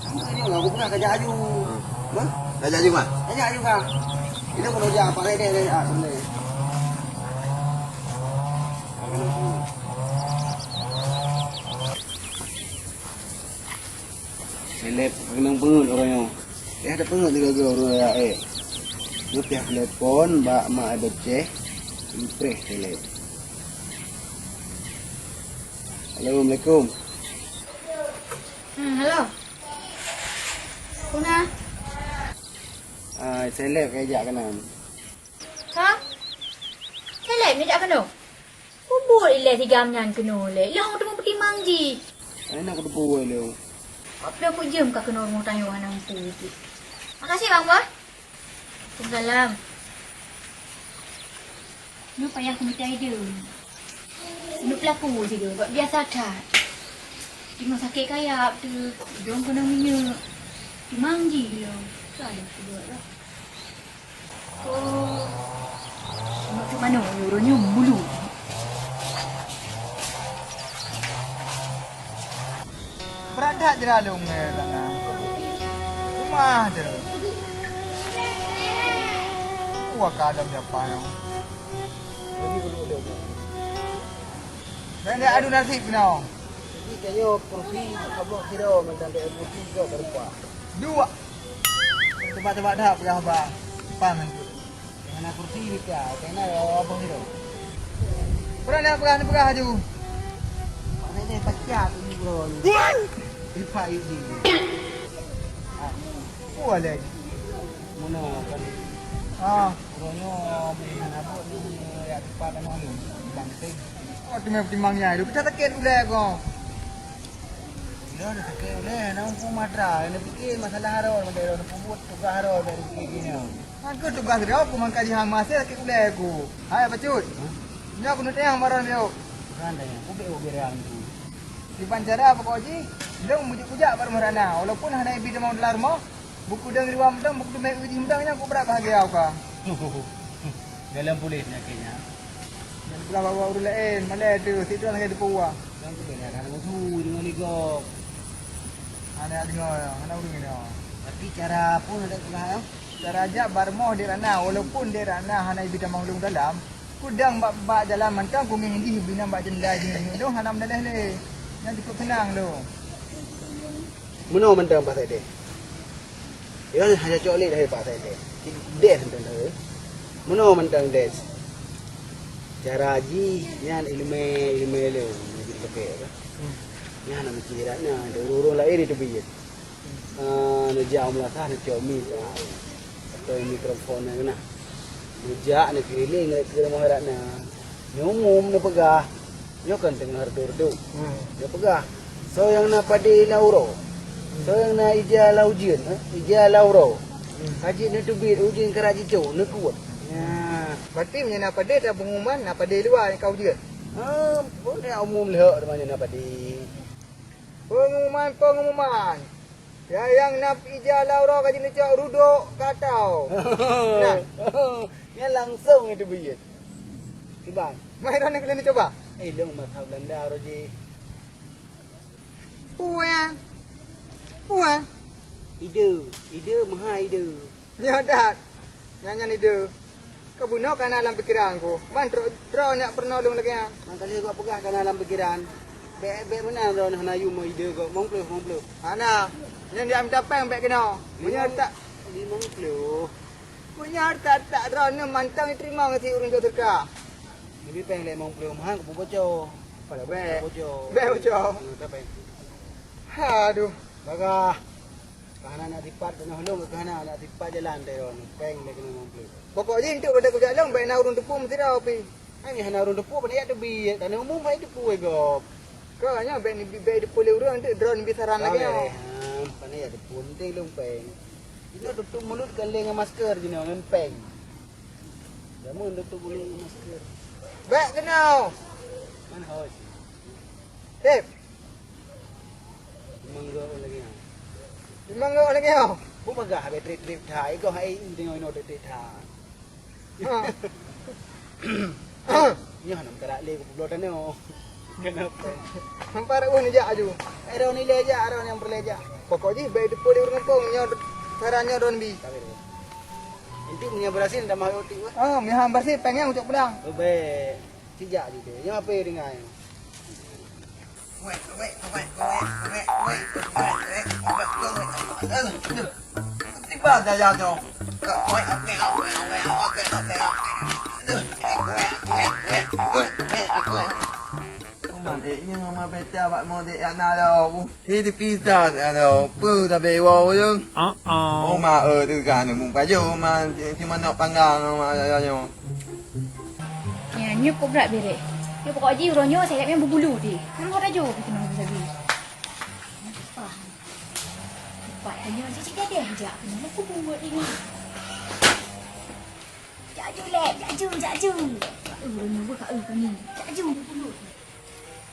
Kamu tanya lah, aku pernah kajak aju. Ha. Bah? Kajak aju, Mak? Kajak aju kah? Kita pun kajak apa deh, deh, ah, boleh. Seleb, keuneuk peungeut uroe nyoe. Eh, ada peungeut juga ke uroe nyoe, eh. Nyoe pih telepon bak mak ai boceh. Impreh seleb. Halo, assalamualaikum. Hmm, halo. Kuna? Ah, seleb kajak keunan. Ha? Seleb ni jak keunoe? Kubuet ilèe si Gam nyan keunoe lé. Lheuh teuma peutimang jih. Ai nak kuteupeu lé. Waploh peuet jeuem ka keunoe rumoh tanyoe hana muphom jih. Makasih, Bang Boy. Waalaikumsalam. Nyoe payah kumita ideueng. Nyoe peulaku sidroe, luar biasa that. Teungoh sakét kayab teuh, idong keunong minyeuk. Timang jih lé. Ka lheuh peubuet lah. Oh. Mak tu mano, uroe nyoe bulu. Brat that jira lôn ngai tanah. Rumah je. Wah, kadang siapa yang. Dan dia adu nasib kena. Jadi, kayaknya kursi abang kira macam dia kursi juga berupa. Dua. Tebak-tebak dah peugah bah. Pan nanti. Kena kursi ni kau, kena abang kira. Pernah nak peugah, nak peugah aju. Mana dia pecah tu ni, bro? Ipa ini. Ah, boleh. Mana kan? Ah. Uroe nyoe meunan abot ni, ya, tepat anu ni, bang Teng. Oh, teumé timang nyai tu, kita sakét ulèe ko. Dah, dah sakét ulèe, na muphom matra, na pikir masalah harô, mada na peubuet tugaih harô, bèk pikir gini. Aku tugas dia, aku mangkai di hama, saya sakit ulai aku. Hai, Pacut. Nyoe aku nutang barang dia. Bukan dah, aku bek ubirang tu. Di bancara apa kau ji? Dong mujuk-mujuk baru merana. Walaupun hana ibi demam dalam rumah, buku deng riwam dong, buku dumai uji mudang nyan aku berat bahagia aku. Dalam boleh penyakitnya. Dan pula bawa urus lain, malah tu, situ lagi depan. Kan tu beda kan, aku tu dengan ligok. Hana dengar, hana urus ni. Tapi cara pun ada pula, ya. Cara jak barmoh dek Rana, walaupun dek Rana hana ibi tamong lôn dalam, kudang bak, bak jalan mantong kungeng jih binang bak jendela jih dong hana meudaleh lé. Nyan cukup seunang lôn. Meunoe mantong Pak Saideh. Nyan hana cok lé dari Pak Saideh. Des mantong dah. Meunoe mantong des. Cara jih nyan ileumèe, ileumèe lôn. Jadi kepek apa? Nyan nak mikir dak na, ada ureueng-ureueng laén itu bijéh. Ah, neujak u meulasah, neucok mic, ah, atau mikrofon nyang na. Neujak, neukeulileng lé keu rumoh dak na. Neuumum, neupeugah, nyoe kan teungoh reudôk-reudôk. Hmm. Neupeugah, "Soe nyang na padé lam uroe? Soe nyang na ija lam ujeuen, eh? Ija lam uroe. Hmm. Ka jeuet neuteubiet, ujeuen karab jicok, neukôt." Nyan. Berarti meunyoe na padé, ata pengumuman, na padé luwa nyang ka ujeuen. Ah, pun ya umum lheueh teuma nyoe na padé. Pengumuman, pengumuman. Ya, nyang na ija lam uroe ka jeuet neucok reudôk ka tau. Nah. Nyan langsong itu buyet. Kiban. Mai droeneuh keuneuk cuba. Eh, lôn masa Belanda roh jih. Peue? Peue? Ide, ide, meuhai ide. Nyoe that. Nyan, nyan ide. Keubunoe ka na lam pikeran ku. Ban tro-, droe nyak peurunoe lôn lagèe nyan. Mangkali gop peugah ka na lam pikeran. Bèk, bèk meunan droeneuh hana yum ide gop, mong pleuh, mong pleuh. Hana. Nyan dia minta péng bèk keunoe. Meunyoe tak limong pleuh. Meunyoe tak, tak droeneuh mantong jiteurimong si ureueng jok teuka. Leubeh péng limong pleuh meuhan keu boco. Pada bèk. Boco. Bèk boco. Hmm, tak péng. Aduh. Bagah. Ka hana nak sipat keunoe lôn, ka hana nak sipat jalan teuh lôn. Péng lé keunoe limong pleuh. Pokok jih enteuk pada kujak lôn, bèk na ureueng teupeu meusidroe pih. Ai, hana ureueng teupeu, pada jak teubiet. Ka na umum, hai teupeu, weh, gob. Ka nyan, bèk ni, bèk teupeu lé ureueng, enteuk droeneuh bi saran lagèe nyoe. Ka, pada jak teupeu, penting lôn péng. Jinoe tutup mulut kan lé ngon masker jinoe, ngon péng. Jameun tutup mulut ngon masker. Bèk keunoe. Man hos. Tép. Limong go lagèe nyoe. Limong go lagèe nyoe. Peue peugah habéh trép-trép that, igoh hai tengok inoe trép-trép that. Ha. Nyoe hana meukarat lé kupeubuet tanoh. Kenapa? Hampa rot neujak aju. Eh, rot nilai jak, rot nyang peureulèe jak. Pokok jih bèk teupeu di ureueng gampông nyoe saran nyoe droeneuh bi. Inti meunyoe berhasil tambah otik weh. Ah, meuhan berhasil péng nyang ucok pulang. Oh, bèk. Sijak jih deh. Nyoe ape ringai? Tiba daya tu. Uma dek nyoe ma peta bak mo dek anak lo. Hi di pisa lo. Pu tabe wo yo. Oh ma e tu kan mu pajo ma cuma nak panggang ma yo. Ya, nyoe kok brat berek. Nyoe pokok jih uroe nyoe sayap nyan beubulu deh. Kan kau tajo ke kena sabi. Cepat tanya je cik gadeh jak. Kenapa aku buat ini? Jaju leh, jaju, jaju. Kak, eh, uroe nyoe kak, eh, kami. Jaju beubulu.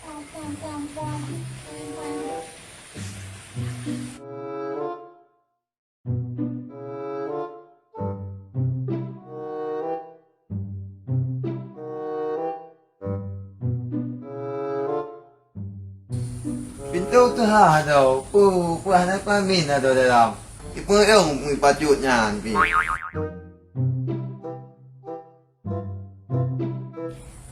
Pam, pam, pam, pam. Pam, pam. Pintoe teuhah tau. Peue, peue hana pamin atau dalam. Ipeurong meupacut nyan pi.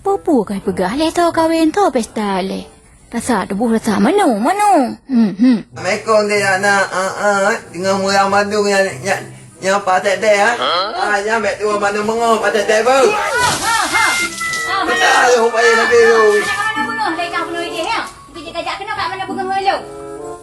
Peue-peue ka ipeugah lé, tho kawen, tho pesta lé. Rasa tuboh rasa mano, mano. Hmm, hmm. Assalamualaikum dek anak. Ah, ah, teungoh murah mandum nyang, nyang, nyang patek deh, ah. Ah, nyang bèk tuwoe mandum meungoh patek deh, beuh. Ha, ha, ha. Ah, betul, upaya lagi tu. Anak mana bunuh, leka bunuh idéh, ya? Kejak-kejak kena kat mana bukan malu.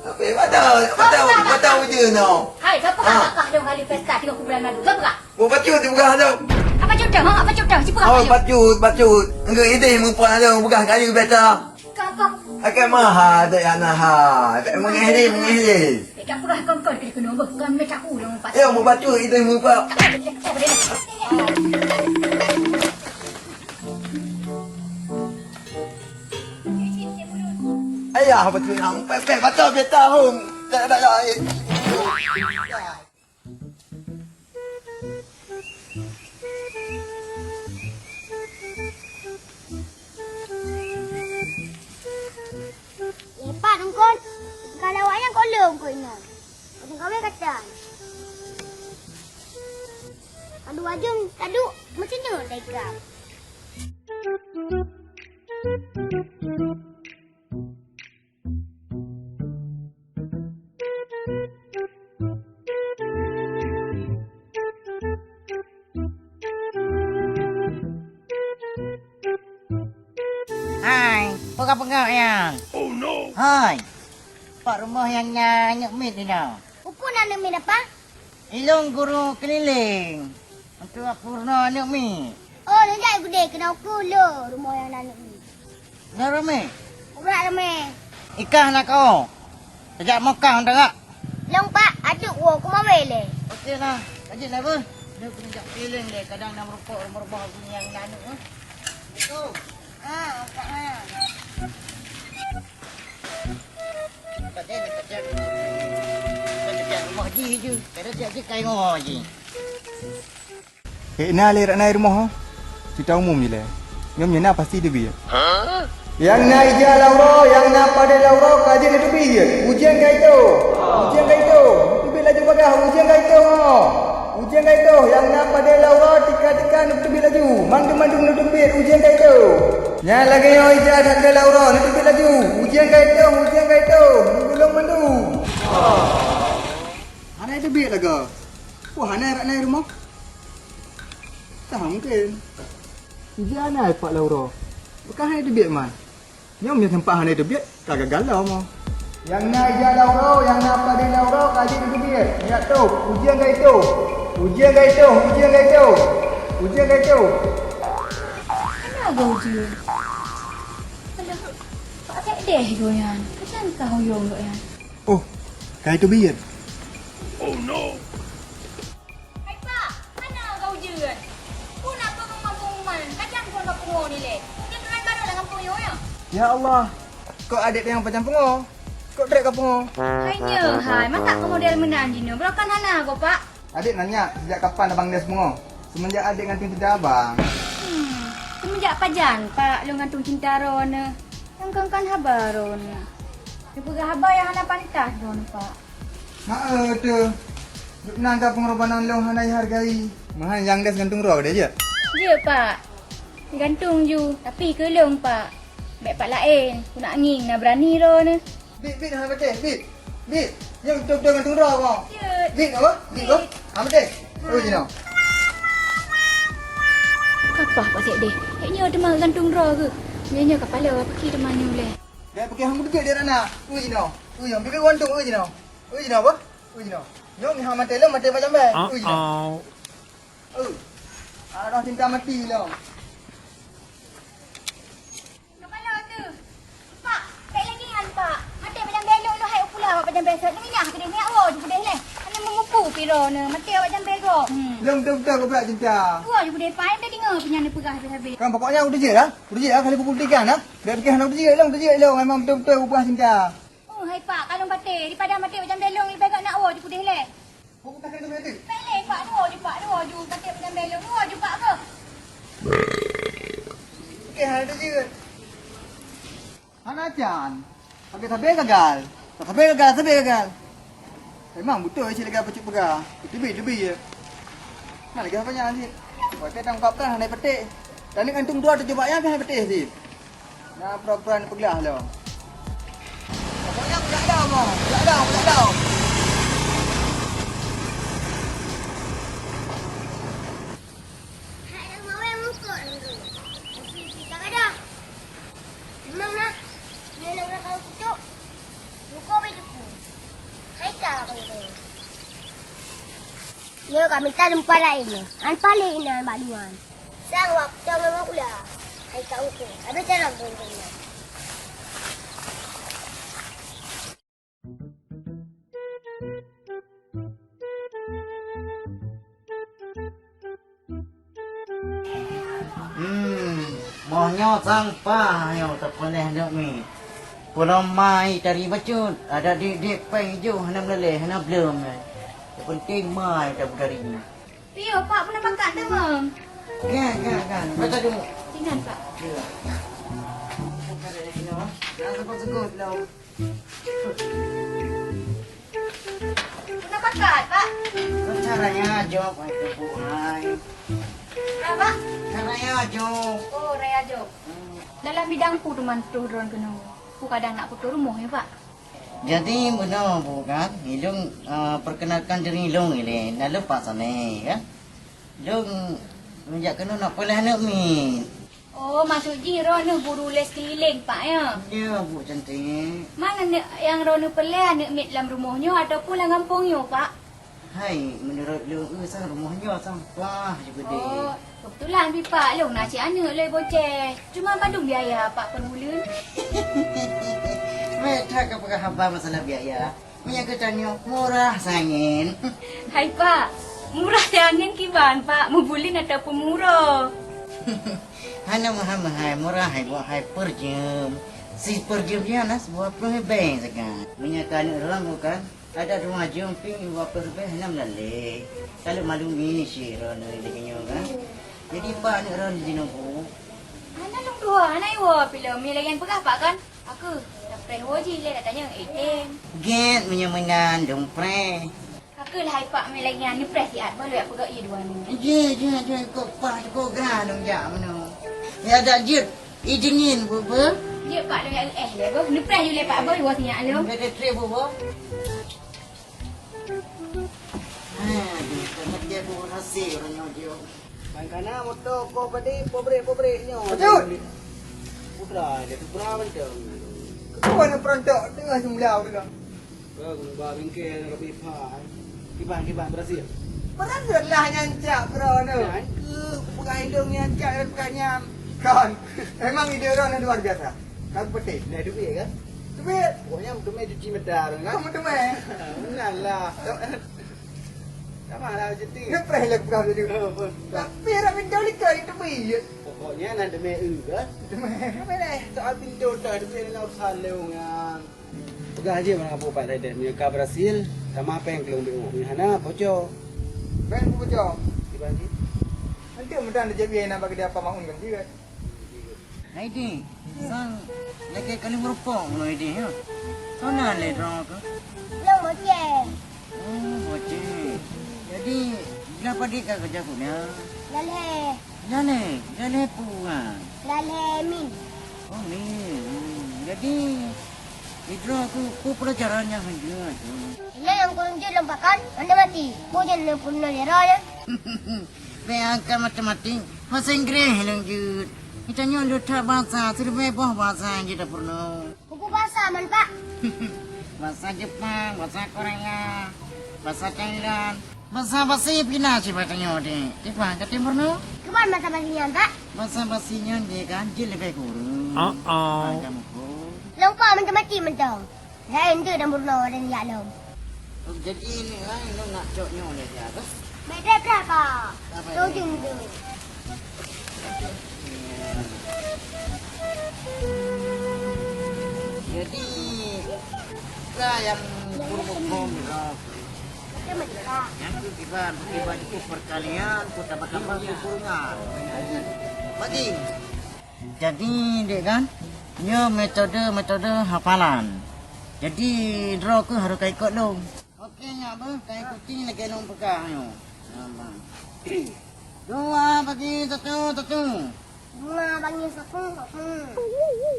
Apa yang patah, patah, patah ujian tau. Hai, siapa kah dong kali pesta tiga bulan lalu? Siapa kah? Mau pacut tu bukan tu. Apa cut dah? Ha, apa cut dah? Siapa kah? Oh, pacut, pacut. Enggak idéh meupat tu bukan kayu beta. Kau, kau. Akan mahal dek anak ha. Tak mengeh deh, mengeh deh. Eh, Jak peugah kon-kon keu keunoe beuh, kon meucaku lom pat. Ya, meubacut itu muka. Ayah, betul nak pepeh baca beta hong. Tak ada lain. Lepat engkon. Kalau awaknyan kok lôn keu inong. Kawé katan. Aduh, ajong taduk meusinyueng dai gam. Hai, peugah-peugah nyang. Oh no. Hai. Pat rumoh nyang na aneuk miet nyoe? Uku na aneuk miet apa? Ilôn guru keuliléng. Untuk peurunoe aneuk miet. Oh, neujak gudée keunoe uku lôn rumoh nyang na aneuk miet. Na ramé? Urat ramé. Ikah na kau. Tajak mokah untuk ngak. Long pak, aduk wo kumawé lé. Oke lah. Lanjut lah beuh. Dia kena jak keliling deh. Kadang na merokok, merubah bunyi yang na aneuk eh. Itu. Ah, angkat lah. Ék na lé rak na i rumoh, ha? Cita umum je lé. Nyoe meunyoe na pasti teubiet. Nyang na ija lauro, nyang na padé lauro, ka jeuet neuteubiet. Ujeuen ka itôh. Ujeuen ka itôh. Neuteubiet laju bagah, ujeuen ka itôh. Ujeuen ka itôh, nyang na padé lauro, tika-tika neuteubiet laju. Mandum-mandum neuteubiet, ujeuen ka itôh. Nyan lagée nyoe ija that keu lauro, neuteubiet laju. Ujeuen ka itôh, ujeuen ka itôh, neugulong mandum. Hana teubiet lagoe. Wah, hana rak na i rumoh. Tah mungken. Ija na i pak lauro. Beukah hana teubiet man. Nyoe meunyoe teumpat hana teubiet, ka gagal lom. Nyang na ija lauro, nyang na padé lauro, ka jeuet teubiet. Nyak toh, ujeuen ka itôh. Ujeuen ka itôh, ujeuen ka itôh. Ujeuen ka itôh. Hana geuh ujeuen. Alah, Pak Sekdes geuh nyan. Pajan ka huyong geuh nyan. Oh, ka iteubiet. Oh no. Hai Pak, hana geuh ujeuen. Peue na peue ngon gampông man, pajan kon gampông nyoe nilai. Ujeuen ngon baroe lam gampông nyoe ya. Ya Allah, kok adék nyang pajan pungo? Kok trek ka pungo? Hai nyoe hai, masak keu model meunan jinoe. Beurangkat hana goe Pak. Adék nanya, sejak kapan abang des pungo? Semenjak adék ngantung cinta abang. Hmm, semenjak pajan Pak lôn ngantung cinta droeneuh? Nyang kon-kon haba droeneuh. Neupeugah haba nyang hana pantas droeneuh Pak. Haa teuh. Jok nan ka peungorbanan lôn hana ihargai. Meuhan nyang des gantung droe deh jeuet? Jeuet Pak. Gantung ju, tapi keu lôn Pak. Bèk pat laén, keuneuk ngieng na beurani droeneuh. Bit, bit, hana patéh, bit. Bit, nyoe beutôi-beutôi gantung droe kah? Jeuet. Bit apa? Bit kah? Hana patéh. Oh, jinoe. Kapah Pak Sekdes. Nyoe teuma gantung droe keuh. Nyoe, nyoe kapala paki teuma nyoe lé. Bèk peuki hang beudeukeut di anak. Ui jinoe. Ui jinoe. Bibit gantung ui jinoe. Ui jinoe apa? Ui jinoe. Nyoe meuhai maté lom maté bak jambai. Ui jinoe. Ui. Arah cinta mati lom. Kepala tu. Pak, bèk lagèe nyan, Pak. Maté bak jambai lôn, lôn hai u pula bak jambai sot. Nyan keudeh, nyan woe ju keudeh lé. Hana meumupu pih droeneuh, maté bak jambai gob. Hmm. Lôn beutôi-beutôi goblak cinta. Woe ju keudeh, Pak. Hana deungö pih nyan neupeugah habéh-habéh. Kan pokoknya udah je lah. Udah je lah, kali pukul tiga nah. Bèk pikir hana udah je lôn, udah je lôn. Memang beutôi-beutôi goblak cinta. Oh, hai Pak, kalon patéh, daripada maté bak jambai lôn, leubeh gèt nak woe ju keudeh lé. Bèk lé, Pak, dua ju, Pak, dua ju, patéh bak jambai lôn, dua ju, Pak, keuh. Okey, hai tu je. Hana can. Sabe-sabe gagal. Sabe gagal, sabe gagal. Memang beutôi cit lagèe apa cit peugah. Teubiet-teubiet je. Nah, lagèe apa nyan cit. Buat keu tangkap kan hana petik. Tadi antum dua tu cuba yang kan petik cit. Nah, pura-pura ni peugah lom. Pokoknya aku tak ada, Bang. Aku tak ada, aku tak ada. Hai, dah mau yang muka dulu. Mesti kita kada. Memang nah. Dia nak nak kau kutuk. Muka baju ku. Hai, kau kau. Nyoe ka mita lumpah laén nyoe. An paleng inan bak luwa. Sang wak putang ngon kula. Hai ka ukeue. Habéh jalan pun kena. Moh nyoe sang paih nyoe tapeuléh aneuk miet. Peulom mai tari bacut, adak diek-diek péng ijo hana meuleuléh, hana bleuem nyan. Nyang penting mai tapeudarit nyoe. Piôh, Pak, peunampakan teuma. Kan, kan, kan. Baca dulu. Ringan, Pak. Ya. Jangan sukut-sukut lom. Peunampakan, Pak. Caranya ajok, hai, Teungku, hai. Apa? Caranya ajok. Oh, raya ajok. Hmm. Dalam bidang peue teuma troh droen keunoe? Peue kadang nak putôh rumoh, ya, Pak? Jadi, meunoe, Bu, kan, ilôn, eh, perkenalkan diri lôn ilèe, nan lôn Pak Saleh, kan. Lôn meujak keunoe nak peuleueh aneuk miet. Oh, maksud jih droeneuh guru les keuliléng, Pak, ya? Ya, Bu Cantik. Man aneuk nyang droeneuh peuleueh, aneuk miet lam rumoh nyoe ataupun lam gampông nyoe, Pak? Hai, meunurot lôn, eu, sang rumoh nyoe sang paih ju keudéh. Oh, keubeutulan pih, Pak, lôn na cit aneuk lé boceh. Cuma padum biaya, Pak, per buleuen? Bèk that kapeugah haba masalah biaya. Meunyoe geutanyoe murah sangen. Hai, Pak, murah sangen kiban, Pak, meubuleuen ataupun meuuroe? Hana meuhai-meuhai, murah hai buah hai per jeuem. Si per jeuem nyan na sibuah ploh ribèe sagai. Meunyoe keu aneuk droe bukan, adak rumoh jeuem pih dua ploh ribèe hana meulaléh. Ka lôn maklumi cit droeneuh lagèe nyoe kan. Jadi, Pak, aneuk droe jinoe, Bu? Hana lôn tuha, hana iwoe pih lom. Meunyoe lagèe nyan peugah, Pak, kan? Aku, tapreh woe jih lé, dak tanyong, eh, tem. Gèt, meunyoe meunan, lôn preh. Aku lah, hai Pak, meunyoe lagèe nyan, neupreh siat, bah lôn jak peugöt ie dua nyoe. Jih, jih, jih, kok pah, kok gra lôn jak meunoe. Ya, dak jeuet, ie dingin, Bu, Bu. Jeuet, Pak, lôn jak eu èh lé, Bu. Neupreh ju lé, Pak, Bu, iwoe sinyak lôn. Dah, dah, treh, Bu, Bu. Aduh, tak ngerti aku berhasil orang nyoe jeuet. Ban kana moto ko padé pobrek-pobrek nyoe. Betul. Putra, dia tu putra mantong. Ketua ni perontok tengah sembeliau tu. Ba guna ba bingkai nak lebih pah. Kiban, kiban berhasil. Berhasil lah nyancak bro tu. Kan? Ke pegang hidung nyancak dan pegang nyam. Kan. Memang ide orang ni luar biasa. Kan petik. Dah duit kan? Duit. Pokoknya temen cuci mata tu kan? Kamu temen. Benar lah. Sama lah cuti. Dia pernah lagu kau tadi. Oh, oh. Tapi orang minta nikah itu buyut. Pokoknya nak demi eu kan? Demi. Apa dah? Soal pintu dah demi nak salung yang. Peugah aja mana apa Pak Deden. Meunyoe ka berhasil, sama péng keu lôn B O. Meunyoe hana, bocor. Péng bocor. Kiban jih. Nanti mudah nak jadi anak bagi dia apa maun kan dia. Hai dik, sang lagèe ka lheueh meurumpok ngon dik nyoe. Soe nan lé droe keuh? Lôn Boceng. Oh, Boceng. Jadi, gila padit ka keureuja keunan? Lalhèe. Lalhèe? Lalhèe peue? Lalhèe min. Oh, min. Hmm. Jadi, di droe keuh peue peulajaran nyang han jeuet keuh? Ilèe nyang keuneuk jeuet lôn pakat, matematik. Peue jeuet lôn peurunoe lé droe nyan? Bèk angkat matematik, bahasa Inggréh lôn jeuet. Geutanyoe le that basa, siribèe boh basa nyang jeuet tapeurunoe. Buku basa man, Pak. Basa Jepang, basa Korea, basa Thailand, basa basi pih na cit bak tanyoe deh. Kiban ka tem peurunoe? Kiban basa basi nyan, Pak? Basa basi nyan deh kan jeuet leubèh kureueng. Oh, oh. Kiban ka muphom? Lôn pakat matematik mantong. Laén teuk dan peurunoe dan jak lom. Oh, jadi ni, ha, lôn nak cok nyoe lé siat. Baik, dah, dah, Kak. Apa ni? Ujung tu. Jadi, ka nyang peurunoe bom, Kak. Macam mana, Kak? Nyang tu kiban, kiban itu perkalian, ku tambah-tambah ku kurungan. Bagi. Jadi, dek kan, nyoe metode-metode hafalan. Jadi, droe keuh harôh ka ikot lôn. Oke, nyak beuh, ka ikuti lagèe lôn peugah nyoe. Dua bagi satu, satu. Dua bagi satu, satu.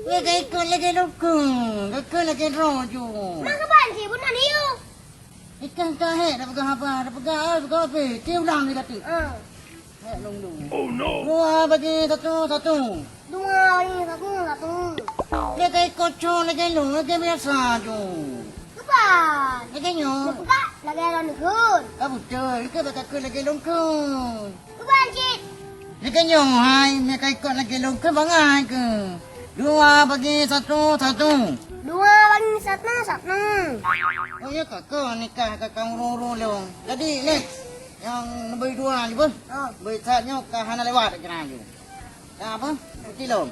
Weh, ka ikot lagèe lôn keuh. Ka ikot lagèe droe ju. Mak, kapan cit bunoe ni, yuk? Ikan ka hék dah peugah haba, dah peugah, ah, peugah habéh. Ti ulang lé ka teuk. Ah. Hék lôn dong. Oh, no. Dua bagi satu, satu. Dua bagi satu, satu. Dia ka ikot cok lagèe lôn, lagèe biasa ju. Kiban? Lagèe nyoe. Dah peugah lagèe droeneuh kheun. Ka beutôi, ikot bak ka kheun lagèe lôn kheun. Kiban cit? Lagèe nyoe hai, meunyo ka ikot lagèe lôn kheun bangai keuh. Dua bagi satu, satu. Dua bagi satu, satu. Oh, ya ka, ka nikah ka, ka ureueng-ureueng lôn. Jadi, next, nyang neubri dua nyoe beuh. Oh. Bri that nyoe ka hana lewat kira ju. Apa? Utilom.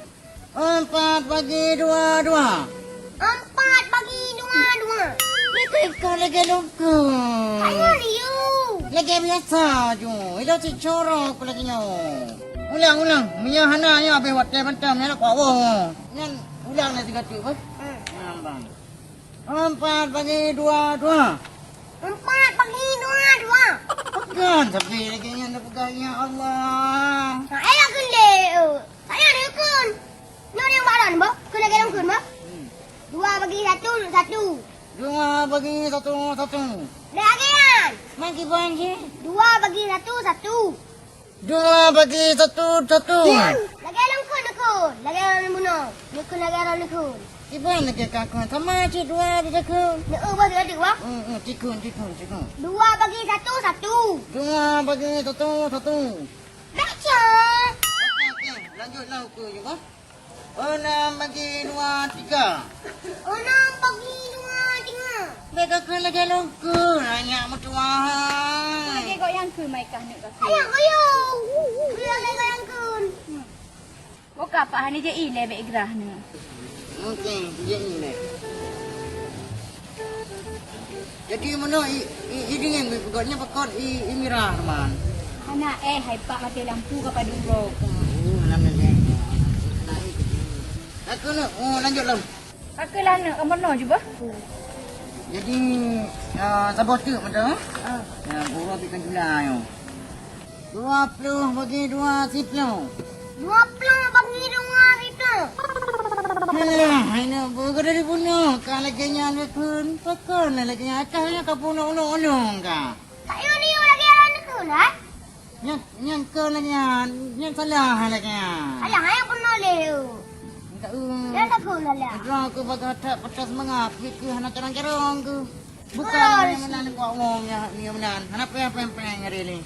Empat bagi dua, dua. Empat bagi dua, dua. Itu ikon lagi lungkung. Ayo, Liu. Lagi biasa ju. Itu cik corok lagi nyo. Ulang, ulang. Meunyoe hana nyoe habéh watèe mantong, nyan kuat woe. Nyan ulang lagi tiga tu, apa? Hmm. Nambang. Empat bagi dua, dua. Empat bagi dua, dua. Peugah, tapi lagèe nyan dah peugah, ya Allah. Nah, eh, aku leh, oh. Saya ada kun. Nyoe yang baran, Mbok. Kun lagi dalam kun, Mbok. Hmm. Dua bagi satu, satu. Dua bagi satu, satu. Dah lagi kan? Mangki bangki. Dua bagi satu, satu. Dua bagi satu, satu. Lagèe lôn kun, kun. Lagèe lôn bunoe. Nyoe kun lagèe lôn kun. Kiban lagèe ka kun. Sama cit dua bagi kun. Nyoe, oh, bagi adik, wah. Hmm, hmm, cikun, cikun, cikun. Dua bagi satu, satu. Dua bagi satu, satu. Baca. Okey, okey. Lanjutlah ukur juga. Enam bagi dua, tiga. Enam bagi dua, tiga. Beda keu lagèe lôn keu, nyak meutuah. Lagèe gok nyang keu mai kah neuk kaki. Ayah, ayah. Lagèe gok nyang keu. Boka Pak Hani je ilèe bèk grah neuk. Okey, je ilèe. Jadi meunoe i, i, i dingin geupeugöt nyan pakon i, i mirah teuma. Hana éh, hai Pak, maté lampu ka padum rok. Oh, alam lagèe. Hana éh. Aku nak, oh, lanjut lom. Aku lah nak, kamu no juga. Jadi, ah, saboh teuk mata. Ah. Ya, guru berikan jula yo. Dua puluh bagi dua, siploh. Dua puluh bagi dua, siploh. Alah, hai nak, beugadang dibunuh. Ka lagèe nyan, Dukun. Pakon lagèe nyan? Akhirnya ka bunuh ulôn-ulôn ka. Tak yuk ni lagèe nyan, Dukun, ha? Nyan, nyan kon lagèe nyan. Nyan salah lagèe nyan. Salah, hai bunuh lé. Enggak, uh. Nyan takut salah. Droe ku bagaih that patah semangat. Pikir hana carong-carong ku. Bukan, oh, meunan, meunan, meunan. Hana payah pèng-pèng hari ni.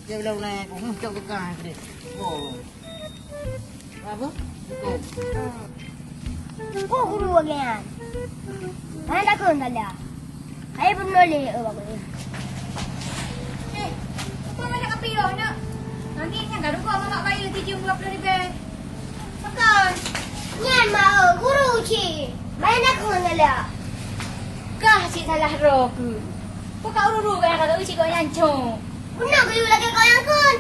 Okey, ulang, ulang. Hmm, cok buka hari. Oh. Apa? Oh, guru lagèe nyan. Hana takut salah. Hai pun boleh, oh, bagus. Eh, apa mana kopi yo, nak? Nanti nyan garu gua mamak bayi tujuh dua puluh ribu. Pakon? Nyan ma, guru cit. Main aku ngelak. Kah cit salah droe keuh. Peue ka ururu kah nyang ka cit gobnyan cong. Beuna geuyue lagèe gobnyan kheun.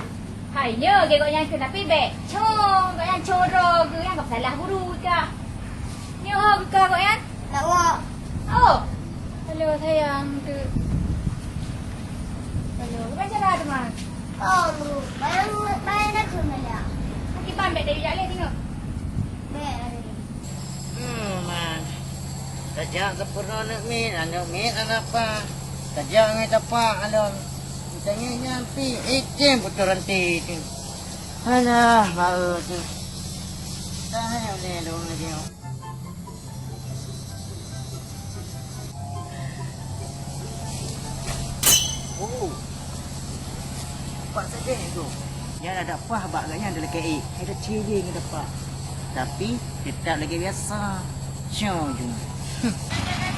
Hai nyoe lagèe gobnyan kheun, tapi bèk cong. Gobnyan cong droe keuh, nyang ka salah guru kah. Nyoe ho kah gobnyan? Nak wak. Oh. Halo sayang tu. Halo, bukan salah tu mah. Oh, bayang, bayang dah tu maya. Akiban bèk dari jak leh tengok. Bèk hari. Hmm, man. Tajak keu peurunoe aneuk miet, aneuk miet aneuk pa. Tajak ngon tapak alon. Tanyong nyan pi, item beutôi ranté tu. Alah, bae tu. Dah ulèe lôn lagi. Oh. Pak Sadeh tu. Nyan ada pah bak gobnyan dilakèe. Ada cili ngon dapat. Tapi tetap lagèe biasa. Cong ju. Hmm. Hai, hai,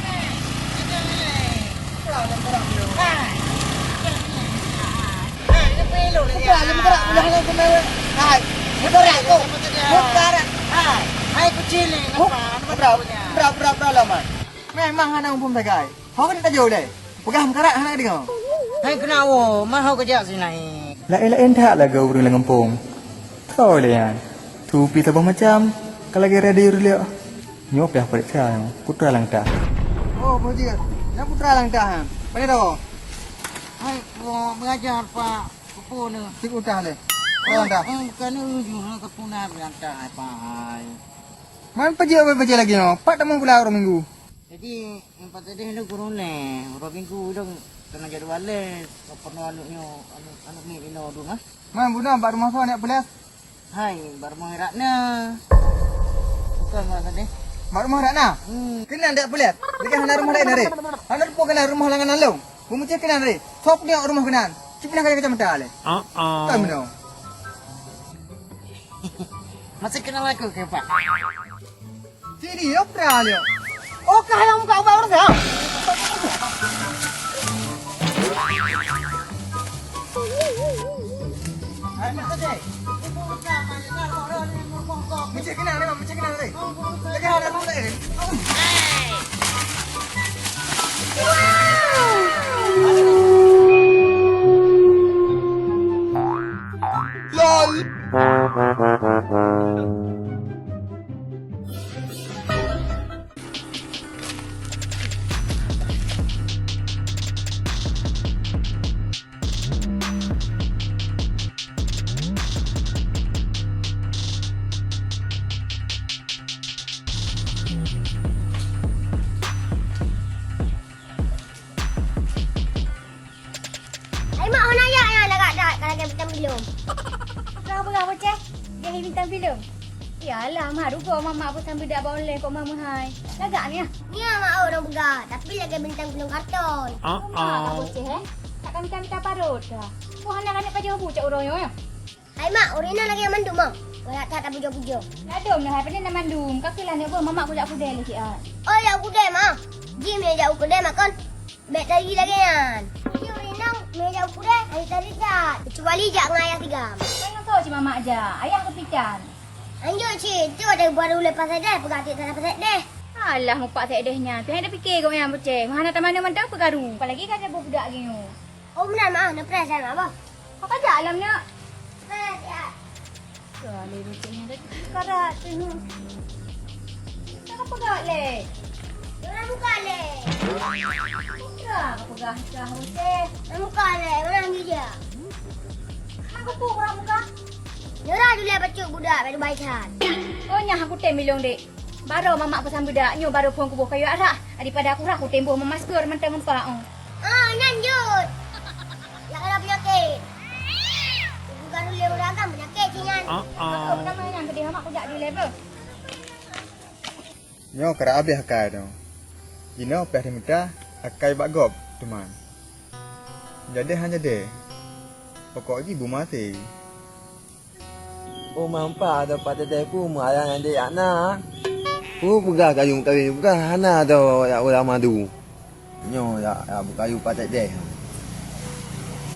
hai, hai, kucili. Bra, bra, bra, bra, lama. Memang hana muphom sagai. Ho keuneuk tajok lé. Peugah meukarat hana deungoe. Hai keunawo, ma ho keujak si Naik. Laén-laén that lagèe ureueng lam gampông. Tho lé nyan. Tupi saboh macam, ka lagèe radio rileuk. Nyoe piah peuriksa nyoe, Putra Langtah. Oh, Bojir. Nyan Putra Langtah nyan. Pane tawoe? Hai, meungajar, Pak. Peue nyoe? Cit utah lé. Putra Langtah. Eh, bukan nyoe, nyoe, Putra Langtah, Pak. Man peujeuet, peujeuet lagèe nyoe. Pat tamong gula uroe Minggu. Jadi, nyang patéh deh lôn gurèe lé, uroe Minggu dong keuneuk jadwal lé, peurunoe aneuk nyoe, aneuk, aneuk miet inoe dong, ah. Man bunoe bak rumoh soe neuk puléh? Hai, bak rumoh Ratna. Bukon bak sadeh. Bak rumoh Ratna? Hmm. Keunan neuk puléh? Lagèe hana rumoh laén aré. Hana rupa keunan rumoh langganan lôn. Beumeucéh keunan aré. Sob neuk rumoh keunan. Cit pinah kacamata lé. Ah, ah. Kan bunoe. Masih kenal aku ke, Pak? Sini, Opra, lihat. Oh, kah yang buka ubah orang saya? Cek keunan lé. Cek keunan lé. Lol. Hai mak, hana jak nyan lagak that ka lagèe bintang filem. Peugah-peugah bocah, jadi bintang filem. Yalah mak, rugoe mamak peusambeuet dak bak online kok mak meuhai. Lagak nyan. Nyan mak, oh, ureueng peugah, tapi lagèe bintang filem karton. Mak, ka bocah eh. Tak ka mita-mita parot dah. Wah, aneuk-aneuk pajoh bu cak uroe nyoe. Hai mak, ureueng inong lagèe mandum ah. Galak that tapujoe-pujoe. Ladôm lah, hai, pane na mandum. Ka keuh lah neuk beuh, mamak kujak u keudè lé siat. Oh, jak u keudè mak. Jih mé jak u keudè makon. Bèk tadi lagèe nyan. Jih ureueng inong mé jak u keudè, hai tadi that. Kecuali jak ngon ayah tigam. Kan nyang soe cit mamak jak, ayah keupitan. Anjok cit, tu ada baru lepas sedeh, peugah tik tak lepas sedeh. Alah, mupak sedeh nyan. Pih hana pike gobnyan beuceh. Hana tamanoe mantong peukaru. Apalagi ka ada budak gini. Oh, meunan mak, na preh dah mak bah. Kau kajak alam nyak. Preh siat. Kali bocah nyan dah karat tu. Dah peugah lé. Dah buka lé. Dah peugah kah bocah. Dah buka lé, orang ni je. Aku pun orang buka. Nyerah dulu bacut budak baru baikan. Oh nyah aku tem bilong dek. Baroe mamak peusambeuet dak, nyoe baroe phon kuboh kayue arah. Daripada aku rah kutemboh meumasker mantong empat, oh. Ah, nyan jeuet. Yak kena penyakit. Bukan ulèe ureueng agam penyakit cit nyan. Ah, ah. Betul, nama nyan pedih amat kujak di level. Nyoe karap abéh akai tu. Jinoe piah dimita akai bak gob teuma. Jadi han jadi. Pokok jih bu maté. Oh, mampa ada Pak Teteh pun meurayang adik anak. Pun peugah kayum kawin, peugah hana ada yak ulang madu. Nyoe yak, yak beukayu Pak Teteh.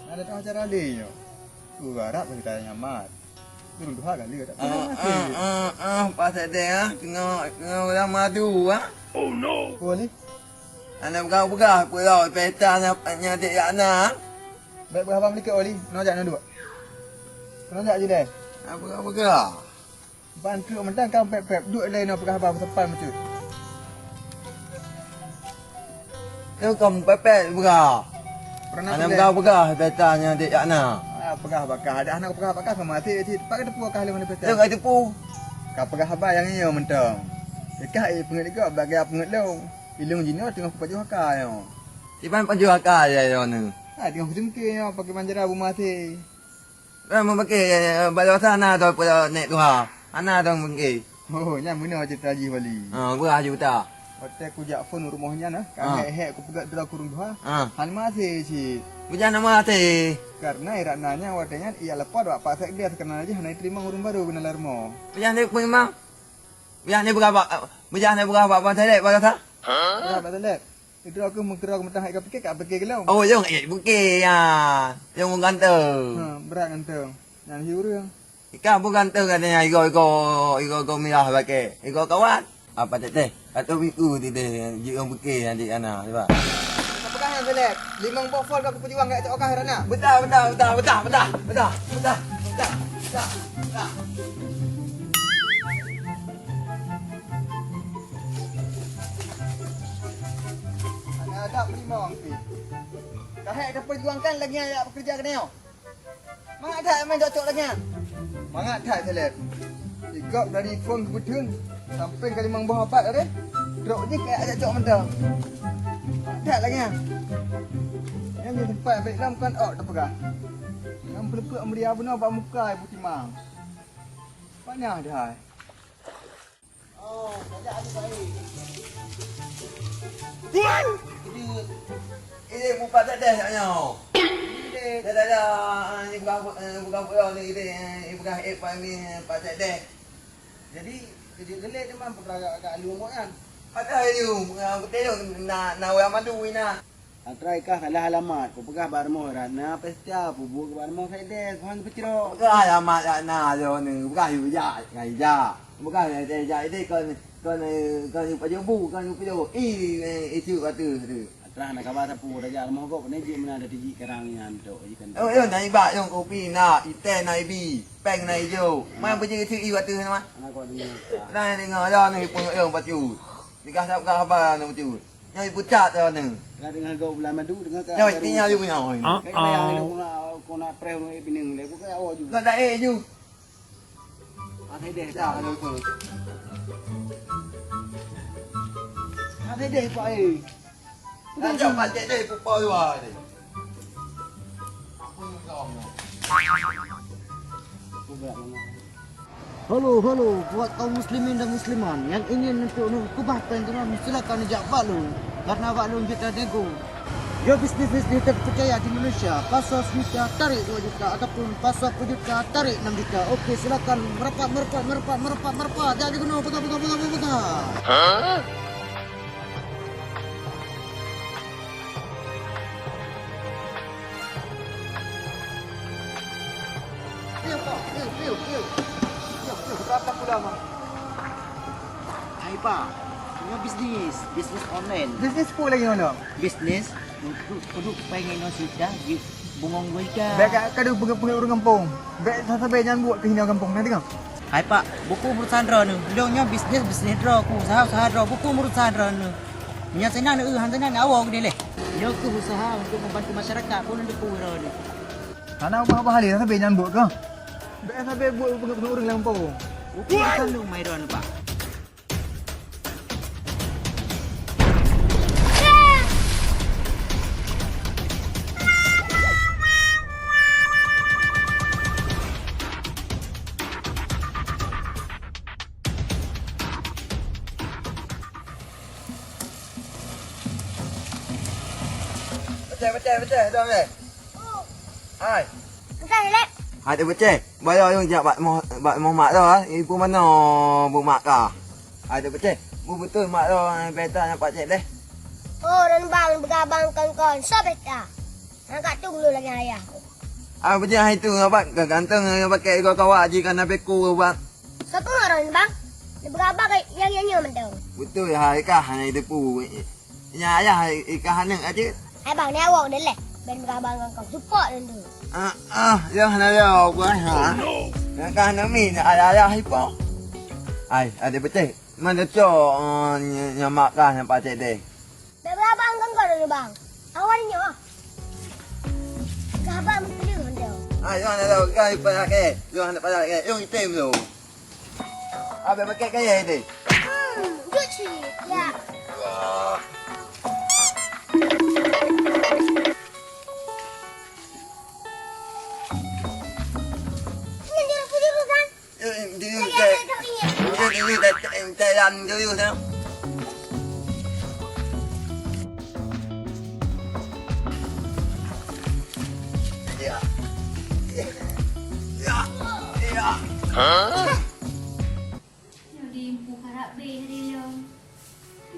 Ada tengah cara lé nyoe. Ku harap kita nyamat. Turun dua kali tak pernah Ah, mati. Ah, ah, ah, Pak Teteh ah, tengah, tengah ulang madu ah. Oh no. Boleh. Anak peugah-peugah pula pesta nya, nya adik yak anak. Baik, peugah abang meulikeue Oli, nyoe jak nyoe duek. Nyoe jak jideh. Apa kau peugah? Ban treuk mantong ka pep-pep, duek lé nyoe peugah abang seupan meucut. Tu kau pep-pep peugah. Pernah Anak peugah. Peugah-peugah peta nyan dik yak na. Ah, peugah bakah, dah nak peugah bakah sama até cit. Pak ka teupeue kah lé mana peta? Tu ka teupeue. Ka peugah abang nyang nyoe mantong. Ikah eh peungeut ikah bagi peungeut lôn. Ilôn jinoe teungoh kupajoh aka nyoe. Iban pajoh aka ya nyoe. Ah, teungoh kucungke nyoe pakai manjara bu maté. Eh, meubangke, eh, bak luwa sana atau pe-, nèk tuha. Hana dong bangke. Oh, nyan meunoe ceurita jih, Wali. Ha, beurah jih buta. Watèe kujak phôn u rumoh nyan, ah, ka Ah. hèk-hèk kupeugèt droe keu ureueng tuha. Ah. Han maté cit. Bujang nama até. Karena i Ratna nyan watèe nyan ia leupah bak Pak Sekdes, karena jih hana jiteurimong ureueng barô keunan lam rumoh. Bujang dia pun memang. Bujang dia beurah bak, bujang dia beurah bak Pak Sekdes, bak Pak Sekdes. Beurah bak Sekdes. Itu aku meukeurok meutahai ka pike, ka pike gelong. Oh, jong, eh, buke ya. Jong ganteng. Ha, berat ganteng. Nyan hi ureueng. Ikan pun ganteng katanya, iko, iko, iko, iko mirah pakai. Iko kawan. Apa teh, teh? Atau miku teh, teh, jik orang buke nanti ana, cuba. Apa kah yang selek? Limong boh fol kau pejuang kat Cok Okah Rana. Betul, betul, betul, betul, betul, betul, betul, betul, betul. Hana ada pelimong pih. Kahek teupejuangkan lagèe nyan jak pekerja keunoe. Mangat that main cocok lagèe nyan. Mangat that Saleb. Ikot dari phôn keu beuteun sampai ka limong boh apat tadi. Trok jih kajak cocok mantong. Mangat that lagèe nyan. Nyan di teumpat bèk lom kon ôk teupeugah. Nyang peuleupeuk meuria bunoe bak muka ibu timang. Panyah deh hai. Oh, tajak adu baik. Tuan! Ini, ini bupat dah dah nyoe. Ini dah dah, ah, ini bukan, eh, bukan pulau ni, ini, eh, ini bukan eh, Pak ni, Pak Cek deh. Jadi, jadi gelek dia mampu agak, agak lu kan? Ada lu, ah, betul na, na orang madu ni nah. Atra i kah salah alamat, kupeugah bak rumoh Ratna pesta, peubuet bak rumoh Fedes, han peucrok. Peugah alamat Ratna droeneuh, peugah yue jak ngon ija. Peugah ngon ija, ija kon, kon, kon yue pajoh bu, kon yue pajoh. I, i, i, cuk ateueh tu. Atra na kaba sapeue tajak rumoh gob, keuneuk jeuet meunan, ada tijik karang nyan tok, ikan. Oh, yo, na ibak, yo, kopi na, itèe na ibi, pèng na ijo. Man beujeuet cit i ateueh na, mah. Anak kau dengar. Na deungoe, yo, ni punyuk yo, bacut. Digah sab gah haba na bacut. Nyoe ipucat droeneuh. Ka deungoe gob bulan madu, deungoe ka. Nyoe tinggal ju nyoe. Ah, ah. Kau nak preh ureueng bineung lé, bukan awak juga. Nak dae ju. Ada deh, dah, ada tu. Ada deh, Pak, eh. Dah jauh pancet deh, pupa luar ni. Apa yang kau nak? Aku berat memang. Halo, halo, buat kaum muslimin dan muslimat yang ingin untuk nu-, kubah péng droeneuh, silakan jak bak lôn, karena bak lôn jeuet tanego. Yo, bisnis-bisnis terpercaya di Malaysia, pasal sejuta, tarik dua juta, ataupun pasal sepuluh juta, tarik enam juta. Oke, silakan merapat, merapat, merapat, merapat, merapat. Jak di gunung, pegang, pegang, pegang, pegang, pegang. Piu, Pak, piu, piu, piu. Piu, piu, berapa pula, Bang? Hai, Pak, punya bisnis, bisnis online. Bisnis apa lagi, Bang? Bisnis untuk produk pengen nasi dah di bungong gurita. Bèk ka, ka deuh peungeuh-peungeuh ureueng gampông. Bèk sabe-sabe nyan buet keuhina gampông, na deungoe? Hai, Pak, buku urusan droeneuh. Lôn nyoe bisnis, bisnis droe ku, usaha, usaha droe, buku urusan droeneuh. Meunyoe sinan, eu, han sinan, awoe keudeh lé. Nyoe keuh usaha untuk membantu masyarakat, pun deungon droeneuh. Hana ubah-ubah lé, sabe nyan buet kah? Bèk sabe buet peungeuh-peungeuh ureueng lam gampông. Upi sandung mai droeneuh, Pak. Peucah, peucah, peucah, dong, eh. Hai. Bukan, Lek. Hai, tu peucah. Baru ayong jak bak moh, bak moh mak tu, ah. Ibu mana bu mak kah? Hai, tu peucah. Bu betul mak tu, eh, peta nak pak cek deh. Oh, dan bang, begabang kon-kon. So peta. Nak kat tu dulu lagi ayah. Ah, peucah hai tu, abang ganteng, pakai kau kawak ji kan, nabe ku, abang. Soe peungeurang, Bang? Neupeugah bak nyang nyoe mantong. Beutôi hai kah hana jiteupeue. Nyan ayah i kah aneuk aja. Hai Bang, ni awak udah leh. Ben peugah Bang kong support dulu. Ah, ah, ya hana ya aku ai ha. Nyang kah aneuk mi ayah-ayah ipo. Ai, ada beutôi. Mana cok, ah, nya-, nyamak kah nampak cek deh. Bèk beurabang keu kong lôn, Bang. Awai nyoe. Gabang meukeuleuh nyoe. Ah, Yohan ada kai pada ke. Yohan ada pada ke. Yohan item tu. Abang pakai kaya ini. Hmm, jujur. Ya. Ini dia punya, Bang. Nyoe di empu karab beh hari lom.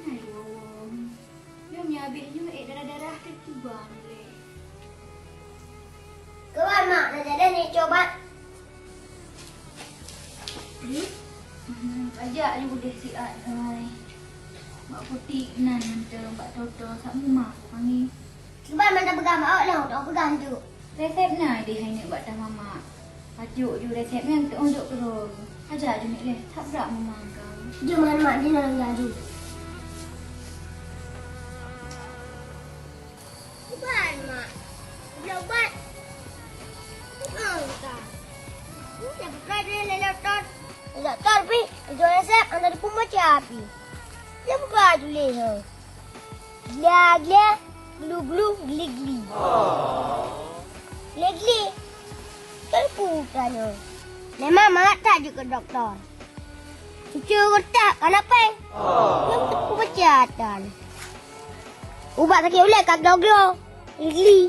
Hai, wowo. Nyoe meunyo abéh nyoe ék darah-darah teuh cuba mulai. Keubah, Mak, na jadi ni coba. Di? Hmm, ajak aju udeh siat, ai. Bak putik nan mantong, bak toto, sak muma ku pangi. Cuba mantap peugah mak awak lôn, teupeugah tu. Resep na di hai neuk bak tah mamak. Ajuk ju resep nyang teuh jok keudroe. Aja ju nek leh, that brat mama kau. Jom hai mak, di dalam jadu. Ubat mak. Ubat. Ubat ka. Ini dah buka dia lelak tor. Lelak tor pi. Itu resep anda di pembaca api. Dia buka tulis ha. Glia-glia, glu-glu, gli-gli. Gli-gli. Kan putra nyoe. Memang mak that jeuet keu dokto. Cucu retak kana péng. Nyang teupeu peucatan. Ubat sakét ulèe ka glo-glo. Gli-gli.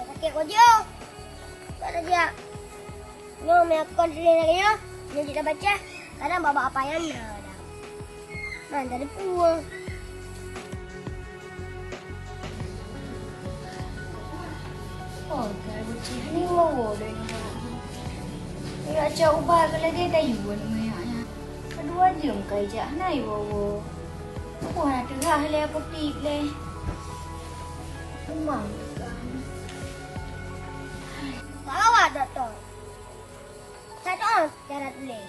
Ubat sakét kojo. Ubat saja. Nyoe meuakon tuléh lagèe nyoe, nyoe jeuet tabaca, kadang bak-bak apa nyang na dah. Man, tadi puang. Oh, kai beucih ni wowo deh. Yak cok ubat ke lagi tayu wan maya nya. Kedua jam kai jak hana wowo. Aku hana teugah le apotik le. Umang kan. Bawa doktor. Satu cara tuléh.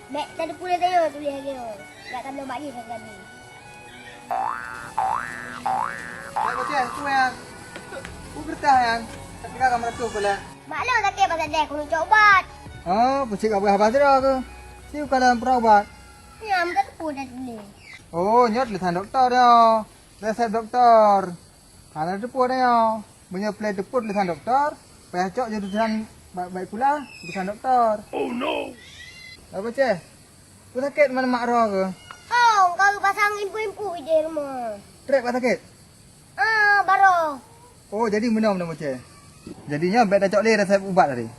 Bèk tateupeue lé tanyoe tuléh lagèe nyoe. Jak tabloe bak jih sabe-sabe. Hai bocah, peue nyan? Peue keureutah nyan? Ka tinggai ka meuratoh peue lé? Mak lôn sakét bak satéh, keuneuk cok ubat. Oh, peucit ka peugah haba sidroe keuh. Siuka lôn peurah ubat. Nyan, tateupeue that tuléh. Oh, nyoe tulisan dokto nyoe. Resep dokto. Hana teupeue nyoe. Meunyoe peureulèe teupeue tulisan dokto, payah cok jih tulisan ba-, baik pula tulisan dokto. Oh no! Apa ceh? Peue sakét teuma mak droe keuh? Oh, ka geupasang impu-impu di rumoh. Trép ka sakét? Ah, baroe. Oh, jadi meunoe meunoe ceh. Jadi nyoe bèk tacok lé resep ubat tadi.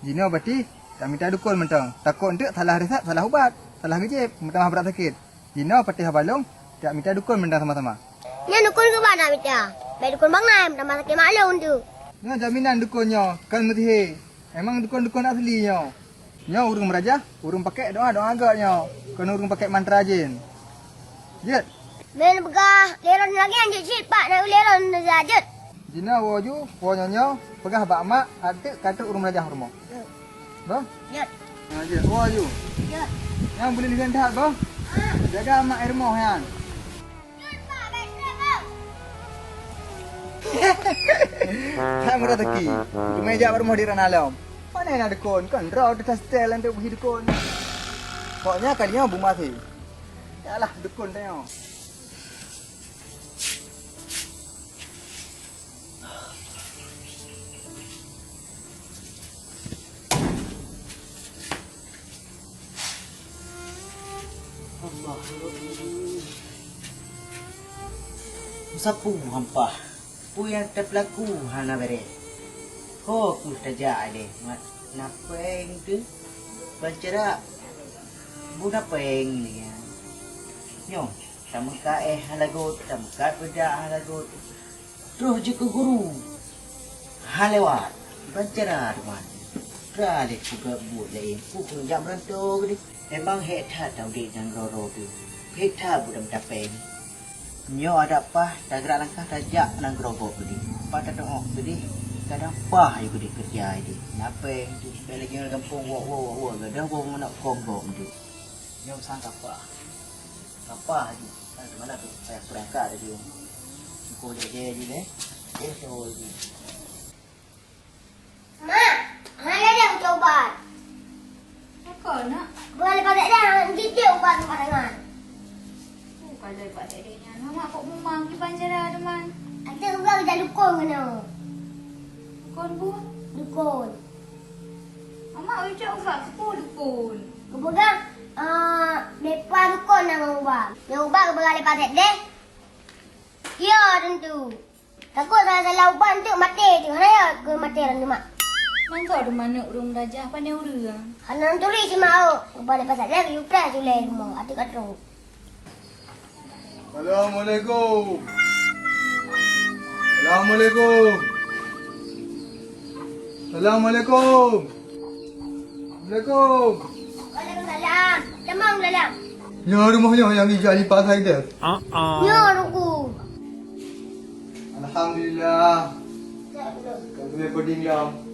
Jinoe berarti tamita dukon mantong. Takot enteuk salah resep, salah ubat, salah geujieb, meutamah brat sakét. Jinoe patéh haba lôn, jak mita dukon mantong sama-sama. Nyan dukon keuban nak mita. Bèk dukon bangai, meutamah sakét mak lôn tu. Nyoe jaminan dukon nyoe, kon meusihé. Emang dukon-dukon asli nyoe. Nyoe ureueng meurajah, ureueng pakèk doa-doa gèt nyoe. Kon ureueng pakèk mantra jin. Jeuet. Meupeugah lé droeneuh lagèe nyan jeuet cit, Pak, na lé droeneuh jeuet. Jinoe woe ju, woe nyoe nyoe, peugah bak mak, adak ka trok ureueng meurajah u rumoh. Boh? Jeuet. Ha, jeuet. Woe ju. Jeuet. Nyan buleuen lagèe that, boh. Jaga mak i rumoh nyan. Jeuet, Pak, bèk trép, boh. That meurateuki. Teumé jak bak rumoh di Rana Lom. Pane na dukon, kon droe teuka setel lam teuk beuhi dukon. Pokoknya kali nyoe buma sih. Yalah, dukon tanyoe. Allah. Sapeue hampah? Peue nyang tapeulaku hana bèrèh. Ho keuh tajak lé mat na péng teuh. Ban cara bu na péng nyan. Nyoe, tameuka éh hana lagot, tameuka peudak hana lagot. Troh jeuet keu guru. Hana lewat. Ban cara teuma. Tra lé peugah buet laén. Peue keuneuk jak meuranto keudeh. Memang hék that udép nanggroe droe teuh. Hék that buet mita péng. Nyoe adak paih tagrak langkah tajak nanggroe gob keudeh. Pat tateu'oh keudeh, kadang paih ayue keudeh keureuja ideh. Na péng teuh, bèk lagèe ngon gampông woe-woe, woe-woe, gadôh boh manok kông gob teuh. Nyoe sang kapah. Kapah jih. Ka teuma na payah peurangkat laju. Engko jijé jih lé. Eh, teuh jih. Mak, hai lé ubat. Apa, Nak? Bukan lepas dah, jijé ubat teumpat tangan. Oh, kalau lepas dah nyan, Mama kok mumang kiban cara teman. Ada orang dah dukun kena. Dukun bu? Dukun. Mama ucap ubat kepo dukun. Kepeugah, eh, lepas dukun nama ubat. Yang ubat kepeugah lepas deh. Ya, tentu. Takot salah-salah ubat tu maté tu. Hana ya ke maté orang tu mak. Mangko tu manuk urung dajah pandai urang. Hana turi si mau. Ubat lepas deh, yuk preh tu leh rumah. Atuk atuk. Assalamualaikum. Assalamualaikum. Assalamualaikum. Assalamualaikum. Waalaikumsalam. Lemang dalam. Nyoe rumoh nyoe nyang ija di pasai deh. Nyoe ruku. Alhamdulillah. Ka boleh peding lam.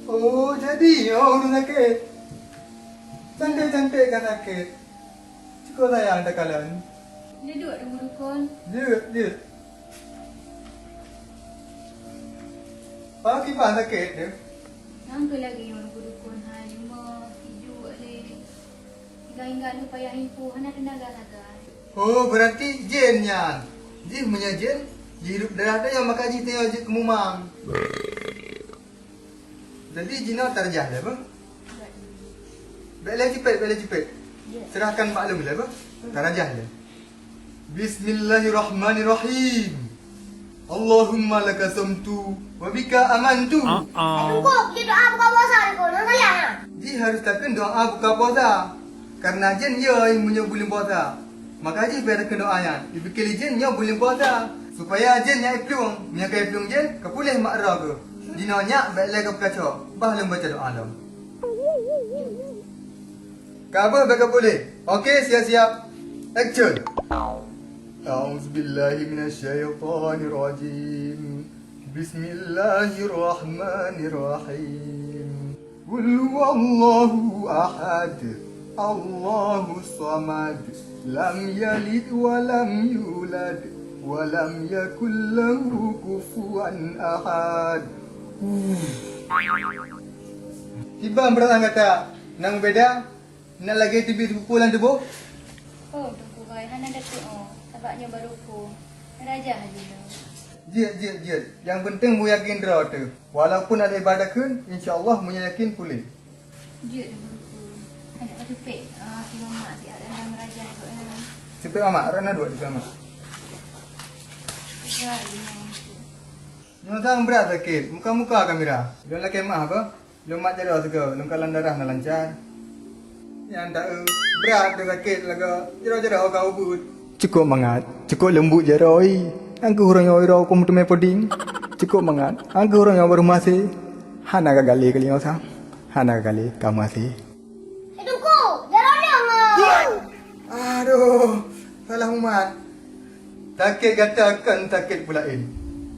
Oh, jadi ya urang sakit. Cantik-cantik kan sakit. Cukup sayang takalon. Duduk dulu dukun. Duduk, duduk. Pak kiban sakit tu. Nang ke lagi yang dukun hai lima, tujuh leh. Hingga-hingga lu payah info, hana tenaga sagai. Oh, berarti jin nyan. Jih meunyoe jin, jih hidup darah tu nyang maka jih teuh jeuet keumumang. Jadi jinoe tarajah lé, bah? Bèk lé cipet, bèk lé cipet. Serahkan maklum lé, bah? Tarajah lé. Bismillahirrahmanirrahim. Allahumma laka sumtu wa bika amantu. Tunggu, dia doa buka puasa ni kau. Nak saya. Jih harôh takheun doa buka puasa. Kareuna jén yo meunyoe buleuen puasa. Maka jih payah takheun doa nyan. Jipike lé jén nyoe buleuen puasa. Supaya jén nyan iplueng. Meunyoe ka iplueng jén, ka puléh mak droe keuh. Jinoe nyak bék lé ka peukaco. Bah lôn baca doa lom. Ka beuh bék ka puléh. Oke, siap-siap. Action. A'udzubillahi minasyaitonirrajim. Bismillahirrahmanirrahim. Qul huwallahu ahad. Allahus samad. Lam yalid wa lam yulad. Wa lam yakul lahu kufuwan ahad. Kiban peurasaan gata, na meubeda? Na lagée teubiet seupôt lam tuboh? Oh, Teungku Roy, hana dakeuh oh, sabab nyoe barô phôn. Rajah laju lom. Jeuet, jeuet, jeuet. Nyang peunteng beuyakin droe teuh. Walaupun hana iba takheun, insya Allah meunyoe yakin puléh. Jeuet, Teungku. Hana ka teupék, ah, si mamak siat dalam rajah tu, eh. Teupék mamak, rot na duek teupék mamak. Rajah laju lom. Nyoe sang brat sakét, muka-muka kamera. Lôn lakée meu'ah beuh. Lôn mat jaroe sigoe, lôn kalon darah na lancar. Nyan ta-eu, brat teuh sakét lagoe jaroe-jaroe ka ubeut. Cukôp mangat, cukôp leumbut jaroe. Nyang keuh uroe nyoe uroe keu meuteumé poding. Cukôp mangat, nyang keuh uroe nyoe barô maséh. Hana ka galé kali nyoe sang. Hana ka galé, ka maséh. Eh, Teungku, jaroe lôn, ah. Aduh, salah umat. Sakét gata kon sakét peulaén.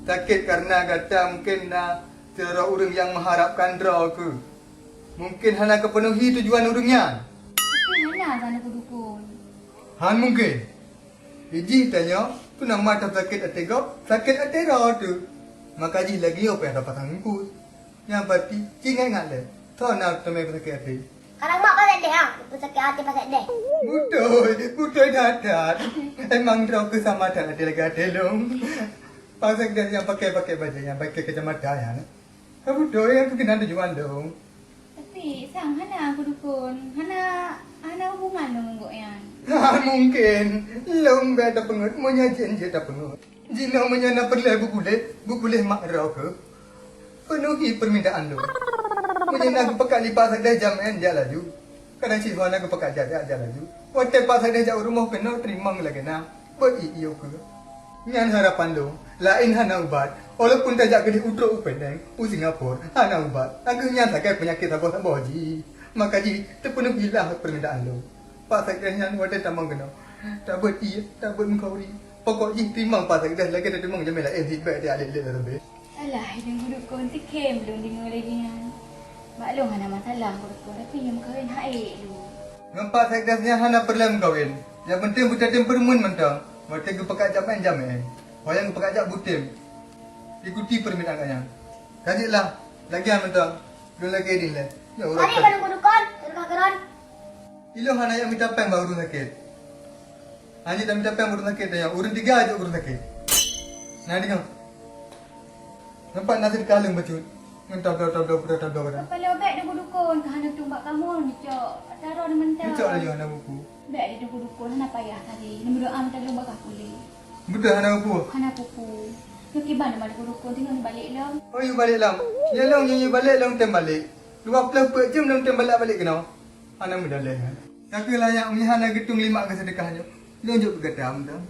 Sakét kareuna gata mungken na sidroe ureuëng nyang meuharapkan droe keuh. Mungken hana geupeunuhi tujuan ureuëng nyan. Tapi hana, hana keu dukon. Han mungken. Jih tanyoe, peue nama that sakét até gob, sakét até droe teuh. Maka jih lagée nyoe payah tapasang eungkôt. Nyang pasti, ci ingat-ingat lé, soe na teumé peusakét até. Kadang mak pasék deh, ha, peusakét até pasék deh. Beutôi, beutôi that-that. Emang droe keuh sama that até lagée até lôn. Pasék deh nyang pakai-pakai bajée, nyang pakai kacamata nyan. Ka beutôi, nyang keuh keunan tujuan lôn. Tapi, sang hana keu dukon, hana, hana hubungan lôn ngon gobnyan. Ha, mungken. Lôn bék tapeungeut, meunyoe jén jeuet tapeungeut. Jinoe meunyoe na peureulée beupuléh, beupuléh mak droe keuh. Peunuhi peurmintaan lôn. Meunyoe na geupeugah lé Pak Sekdes jak meu'én, jak laju. Kadang cit hana geupeugah jak, jak, jak laju. Watée Pak Sekdes jak u rumoh keunoe teurimong lagée na. Beuet ié-ié ukeue. Nyan harapan lôn. Laén hana ubat. Walaupun tajak keudeh u trok u Penang, u Singapura, hana ubat. Lagée nyan sagai peunyakét saboh-saboh jih. Maka jih, teupeunuhilah peurmintaan lôn. Pak Sekdes nyan watée tamong keunoe, tabeuet ié, tabeuet meukauri. Pokok jih teurimong Pak Sekdes lagée tateurimong jamé laén, hibék di aléh-aléh lam leubeh. Alah, hai Teungku Dukon, teukhém lôn deungoe lagée nyan. Bak lôn hana masalah Teungku Dukon, tapi nyang meukawen hak ék lôn. Ngon Pak Sekdes nyan hana peureulée meukawen. Nyang peunteng beutatém peureumeun mantong. Watée geupeugah jak meu'én, jak meu'én. Watée geupeugah jak beutem. Ikuti peurmintaan gobnyan. Ka jeuet lah, lagée nyan mantong. Lôn lakée idin lé. Ya Allah. Mari, Teungku Dukon, teuka keuron. Ilôn hana jak mita péng bak ureuëng sakét. Hana jak mita péng bak ureuëng sakét, tanyong ureuëng tiga jak ureuëng sakét. Nah, deungoe. Nampak na seudeukah lôn bacut. Ngon tabloe, tabloe, tabloe, tabloe. Kepala bék Teungku Dukon, ka hana tumbak kamoe, neucok. Taroe di mantong. Neucok laju hana buku. Bék di Teungku Dukon, hana payah tadi. Neumeudoa mantong lôn bagaih puléh. Beutôi hana buku? Hana buku. Nyoe kiban nama Teungku Dukon, teungoh neubalek lom. Oh, yue balek lom. Ya lôn, yue balek lôn tem balek. Dua ploh peuet jeuem lôn tem balek-balek keunoe. Hana meudaleh. Ka keuh layak meuhan na geutung lima keu seudeukah nyoe. Lôn jok keu gata mantong.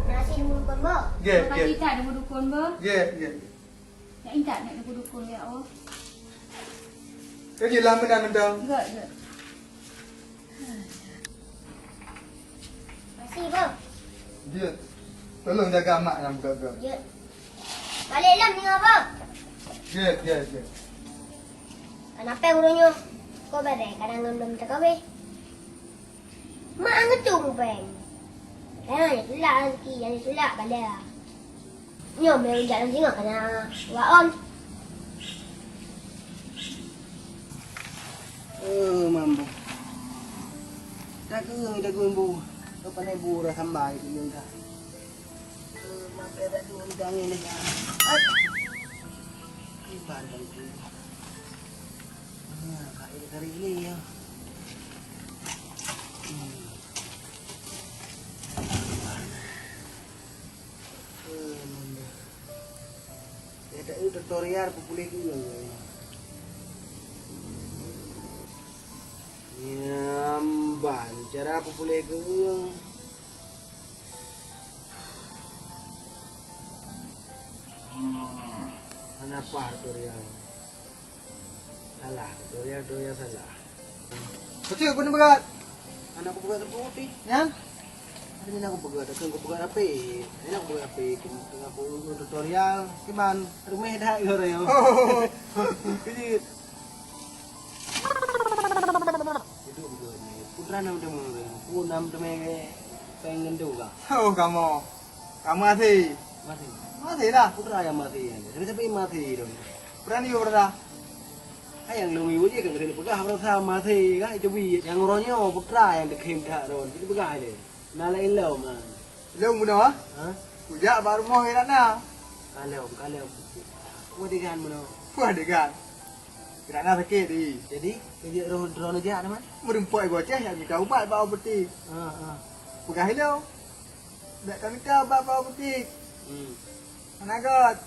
Nasi dulu kon, Bo. Gét, gét. Makasih that dulu kon, Bo. Gét, gét. Nak intat nak dulu kon, ya Allah. Ka jeuet lah meunan mantong. Gét, gét. Makasih, Bo. Jeuet. Tolong jaga mak nyang beugöt-göt. Jeuet. Balek lom singoh, Bo. Jeuet, jeuet, jeuet. Kanapé uroe nyoe? Kok bèrèh kadang ngon lom teuka wéh. Mak angeut tu rubeng. Kadang nyang tulak rezeki, nyang tulak bala. Nyoe mé ujak lam singoh kana waon. Eh, mampu. Dagung, dagung bu. Kau pandai bu rasa mai tu yang dah. Eh, makai dagung jangan lagi. Ai. Kiban kan tu. Ah, kak ini kali ini ya. Hmm. Ya, tak ada tutorial populer tu. Nyamban cara peupuléh geuh. Hana paih tutorial. Salah, tutorial, tutorial salah. Beutôi, beuna beugat. Hana kupeugah teupeu putih. Nyan? Ada ni aku peugah, takkan kupeugah apa? Ini aku peugah apa? Tengah aku tutorial, kiban, rumah dah orang. Oh. Kejut. Itu betul. Putra nam teman, pun nam teman pengen tu kah? Oh, kamu. Kamu masih. Masih. Masih lah. Putra yang masih. Tapi tapi masih dong. Berani berasa. Hai yang lumi uji kan kena peugah berasa masih kan itu bi yang ronyo putra yang dekhim dah ron. Itu peugah aja. Nah lain lo man. Lo muno ah? Ha? Kujak bak rumah kira na. Kalau kalau. Kau dengan muno. Wah dengan. Kira na sakit di. Jadi, kejut roh roh jak teman. Merumpok bocah yang minta ubat bak putih. Ha ha. Peugah lo. Dak ka mita bak bak butik. Hmm. Hana got.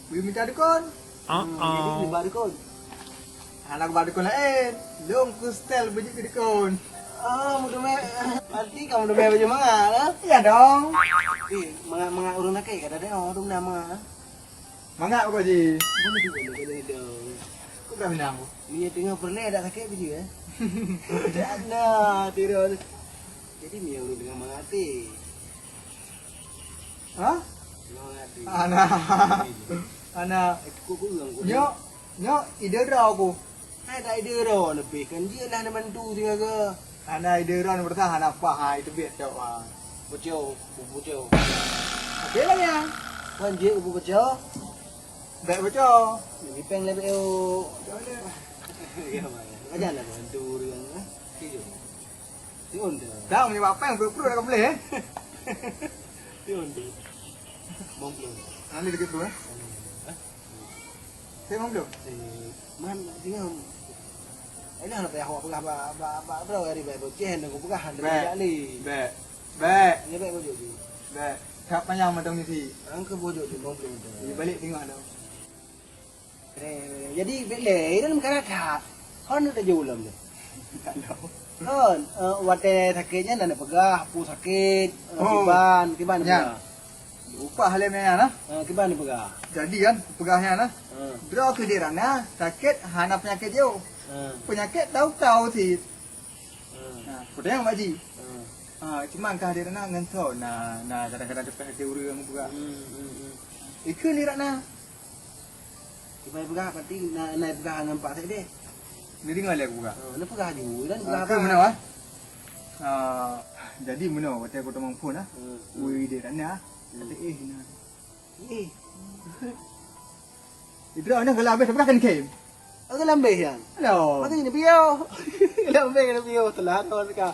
Bui mita dukon. Hmm, jadi bak dukon. Hana bak dukon laén. Lông ku setel bejik keu dukon. Oh, meuteumé. Berarti kamu teumé baju manga lah. Iya dong. Eh, manga manga urang lakée ka ada oh, tu nama. Mangat buka ji. Boleh juga lu boleh dong. Kok dah menang? Ni tengah pernah ada sakit biji eh. Jangan tidur. Jadi ni orang tengah mengati. Hah? Tengah mengati. Ana. Ana. Aku pun aku. Nyok, nyok ide dah aku. Hai tak ide dah lebih kan dia lah nak bantu dia ke. Ana ide dah bertah ana apa hai tebit tok ha. Bocor, bocor. Ada lah ya. Kan dia bocor. Bèk bocor. Ni peng lebih eu. Bocor dia. Ya mana. Aja lah bantu dia. Tidur. Tidur dah. Dah ni apa yang perut dah boleh eh. Tidur. Mungkin. Nanti dekat tu eh. Saya mau belum? Eh, man, tengok. Ini nak payah awak peugah bak bak bak bro dari bak boceh nak peugah dari Bèk. Bak ni. Bèk. Bèk. Ini bèk bojok tu. Bèk. Kak payah macam ni si. Angka bojok tu mau belum tu. Di balik tengok dah. Jadi bèk le, ini kan ada. Kan ada jauh lom tu. Kan, eh, watèe sakét nyan na neupeugah, peue sakét, eh, oh, kiban, kiban ya. Neupeugah. Upah lé meunan nah. Eh, kiban neupeugah. Jadi kan, peugah nyan nah. Eh. Droe keu di rana, sakét hana peunyakét jih. Eh. Peunyakét tahu-tahu cit. Eh. Nah, peudeh Pak Ji. Eh. Ha, cuma kah di rana ngon so, na, na kadang-kadang teupeh hati ureueng peugah. Hmm, hmm, hmm. Ikeu di rana. Kiban peugah, berarti na, na peugah ngon Pak Sekdes. Ni deungoe lé aku peugah. Ha, na peugah ju, dan peugah apa? Ah, jadi meunoe, watèe aku teumang phôn ah. Hmm. Wui di rana. Hmm. Kata, "Eh, na." Eh. Idra ni kalau habis peugah kan kem. Aku lambeh yang. Hello. Maka ni piyo. Lambeh kan piyo telah tu ka.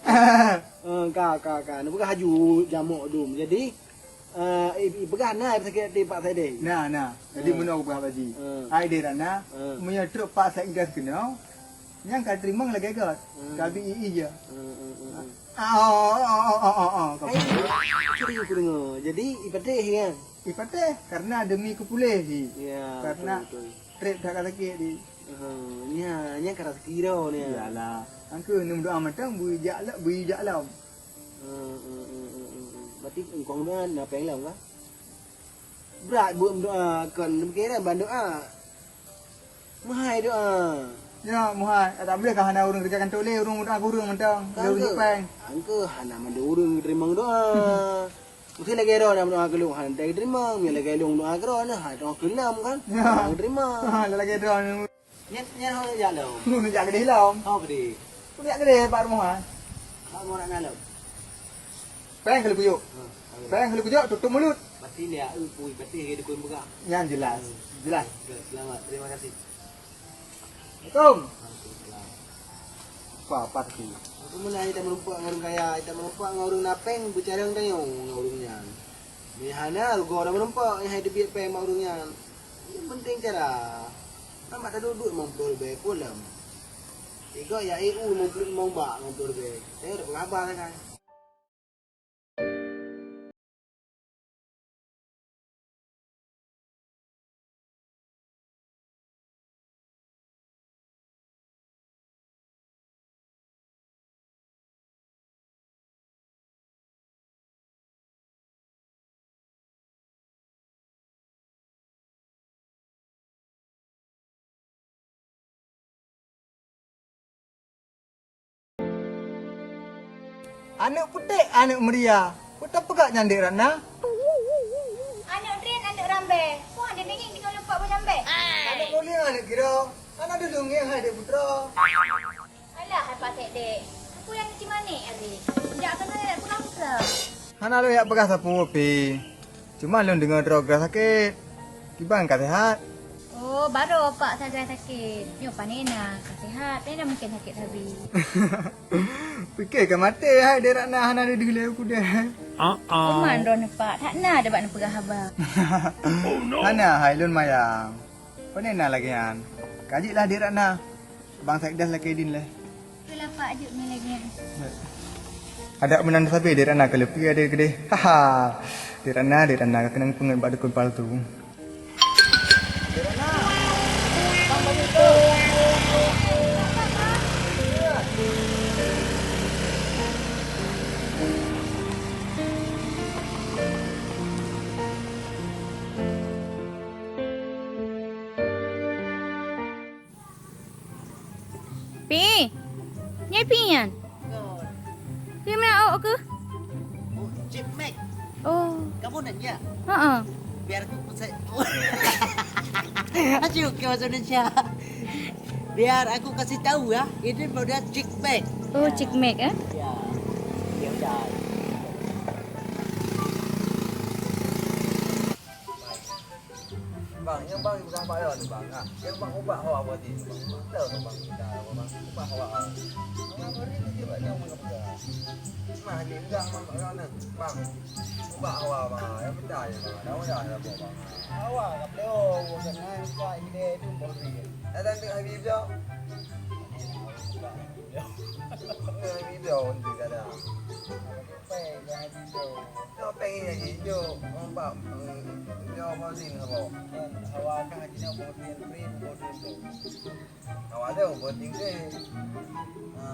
Eh, ka, ka, ka. Ni peugah haju jamok dum. Jadi, Eh, i, i, peugah na sakét hati Pak Saideh. Na, na. Jadi, eh, meunoe peugah Pak Ji. Eh. Hai di rana, eh, meunyoe trok Pak Saideh keunoe, nyang ka teurimong lagèe göt. Eh. Ka bi i, i je. Eh, eh, eh, eh. Ah, oh, oh. Hai, curi aku dengar. Jadi, i patéh kan? I patéh, karena demi keupuléh i. Ya, karena betul, betul. Trép that ka sakét di. Eh, nya, nya ka rezeki droe nya. Iyalah. Angkeu neumeudoa mantong bui jak la-, bui jak lom. Hmm, hmm, hmm, hmm, hmm, hmm. Berarti engkau doa na péng lom kah? Brat buet doa kon pikiran ban doa. Meuhai doa. Ya, meuhai. Tak boleh kah hana ureueng kerja kantor lé, ureueng doa ureueng mantong. Kan ureueng ke? Péng. Angke hana mandum ureueng teurimong doa. Mesti lagèe droe na doa keu lôn hana teurimong, meunyo lagèe lôn doa keu droe na ha doa keu lom kan. Ya. Hana teurimong. Ha, lagèe droe. Nyan, nyan ho jak lom. Nyan jak keudeh lom. Ho keudeh. Ho jak keudeh bak rumoh ah. Bak rumoh nak na lom. Péng kali kujok. Ha, ha. Péng kali kujok, tutup mulut. Pasti dia, eh, pui, pasti dia dukun peugah. Nyan jelas. Hmm. Jelas. Oke, selamat. Terima kasih. Assalamualaikum. Waalaikumsalam. Apa, apa tu? Aku meunan ita meureumpok ngon ureueng kaya, ita meureumpok ngon ureueng na péng, beucarông tanyoe ngon ureueng nyan. Meuhana rugoe dah meureumpok, nyang hai teubiet péng bak ureueng nyan. Nyang penting cara. Kan bak taduek-duek limong ploh ribèe pulang. Tiga ya E U limong ploh limong bak limong ploh ribèe. Saya dah peugah haba kan. Aneuk putéh, aneuk meuria. Peue tapeugah nyan Dek Ratna? Aneuk drien, aneuk rambée. Peue hana deungoe deungon lumpah beunyambée? Aneuk mulia, aneuk giro. Hana deungoe hai Dek Putra. Alah, hai Pak Sekdek. Peue nyang neucimani, Ari? Jak keunoe jak pulang sa. Hana lôn jak peugah sapeue pih. Cuma lôn deungoe droe grah sakét. Kiban ka seuhat? Oh, barô Pak sagai sakét. Nyoe pane na ka seuhat. Pane na mungken sakét sabe. Pike ka maté hai Dek Ratna hana deuh lé u keudè. Teuma droeneuh Pak, that na deuh bak neupeugah haba. Hana hai lôn mayang. Pane na lagèe nyan. Ka jeuet lah Dek Ratna. Bang Sekdes lakèe idin lé. Keulah Pak jeuet meunan lagèe nyan. Adak meunan sabe Dek Ratna keuleupie adak keudeh. Haha. Dek Ratna, Dek Ratna ka keunong peungeut bak dukon palsu. Dek Ratna. Bang Bajul tu. Pi, nyoe Pi nyan? Kon. Pi meunan ôk keuh? Oh, Jack Mac. Oh. Kamu nanya? Heeh. Biar aku saya. Acu ke bahasa Indonesia. Biar aku kasih tahu ya, ini model Jack Mac. Oh, Jack Mac, eh? Ya. Ya udah. Bang, nyang bang peugah bak lôn, bang. Ha, nyang bang ubak hawa berarti. Betul tu bang, kita bang ubak hawa. Hawa berarti dia bak nyang bang peugah. Mah ni peugah bang bak lôn, bang. Ubak hawa bang, nyang betul je bang. Dah udah dah bang. Hawa ka beliau, bukan main ka ide tu bang. Datang tu Habib dah. Habib dah untuk kada. Peng ka Habib dah. Dah peng ni lagi, jom. Nampak, eh, dia Fauzin apa? Kan, awak kan haji nak Fauzin, free Fauzin tu. Awak tu Fauzin tu. Ha.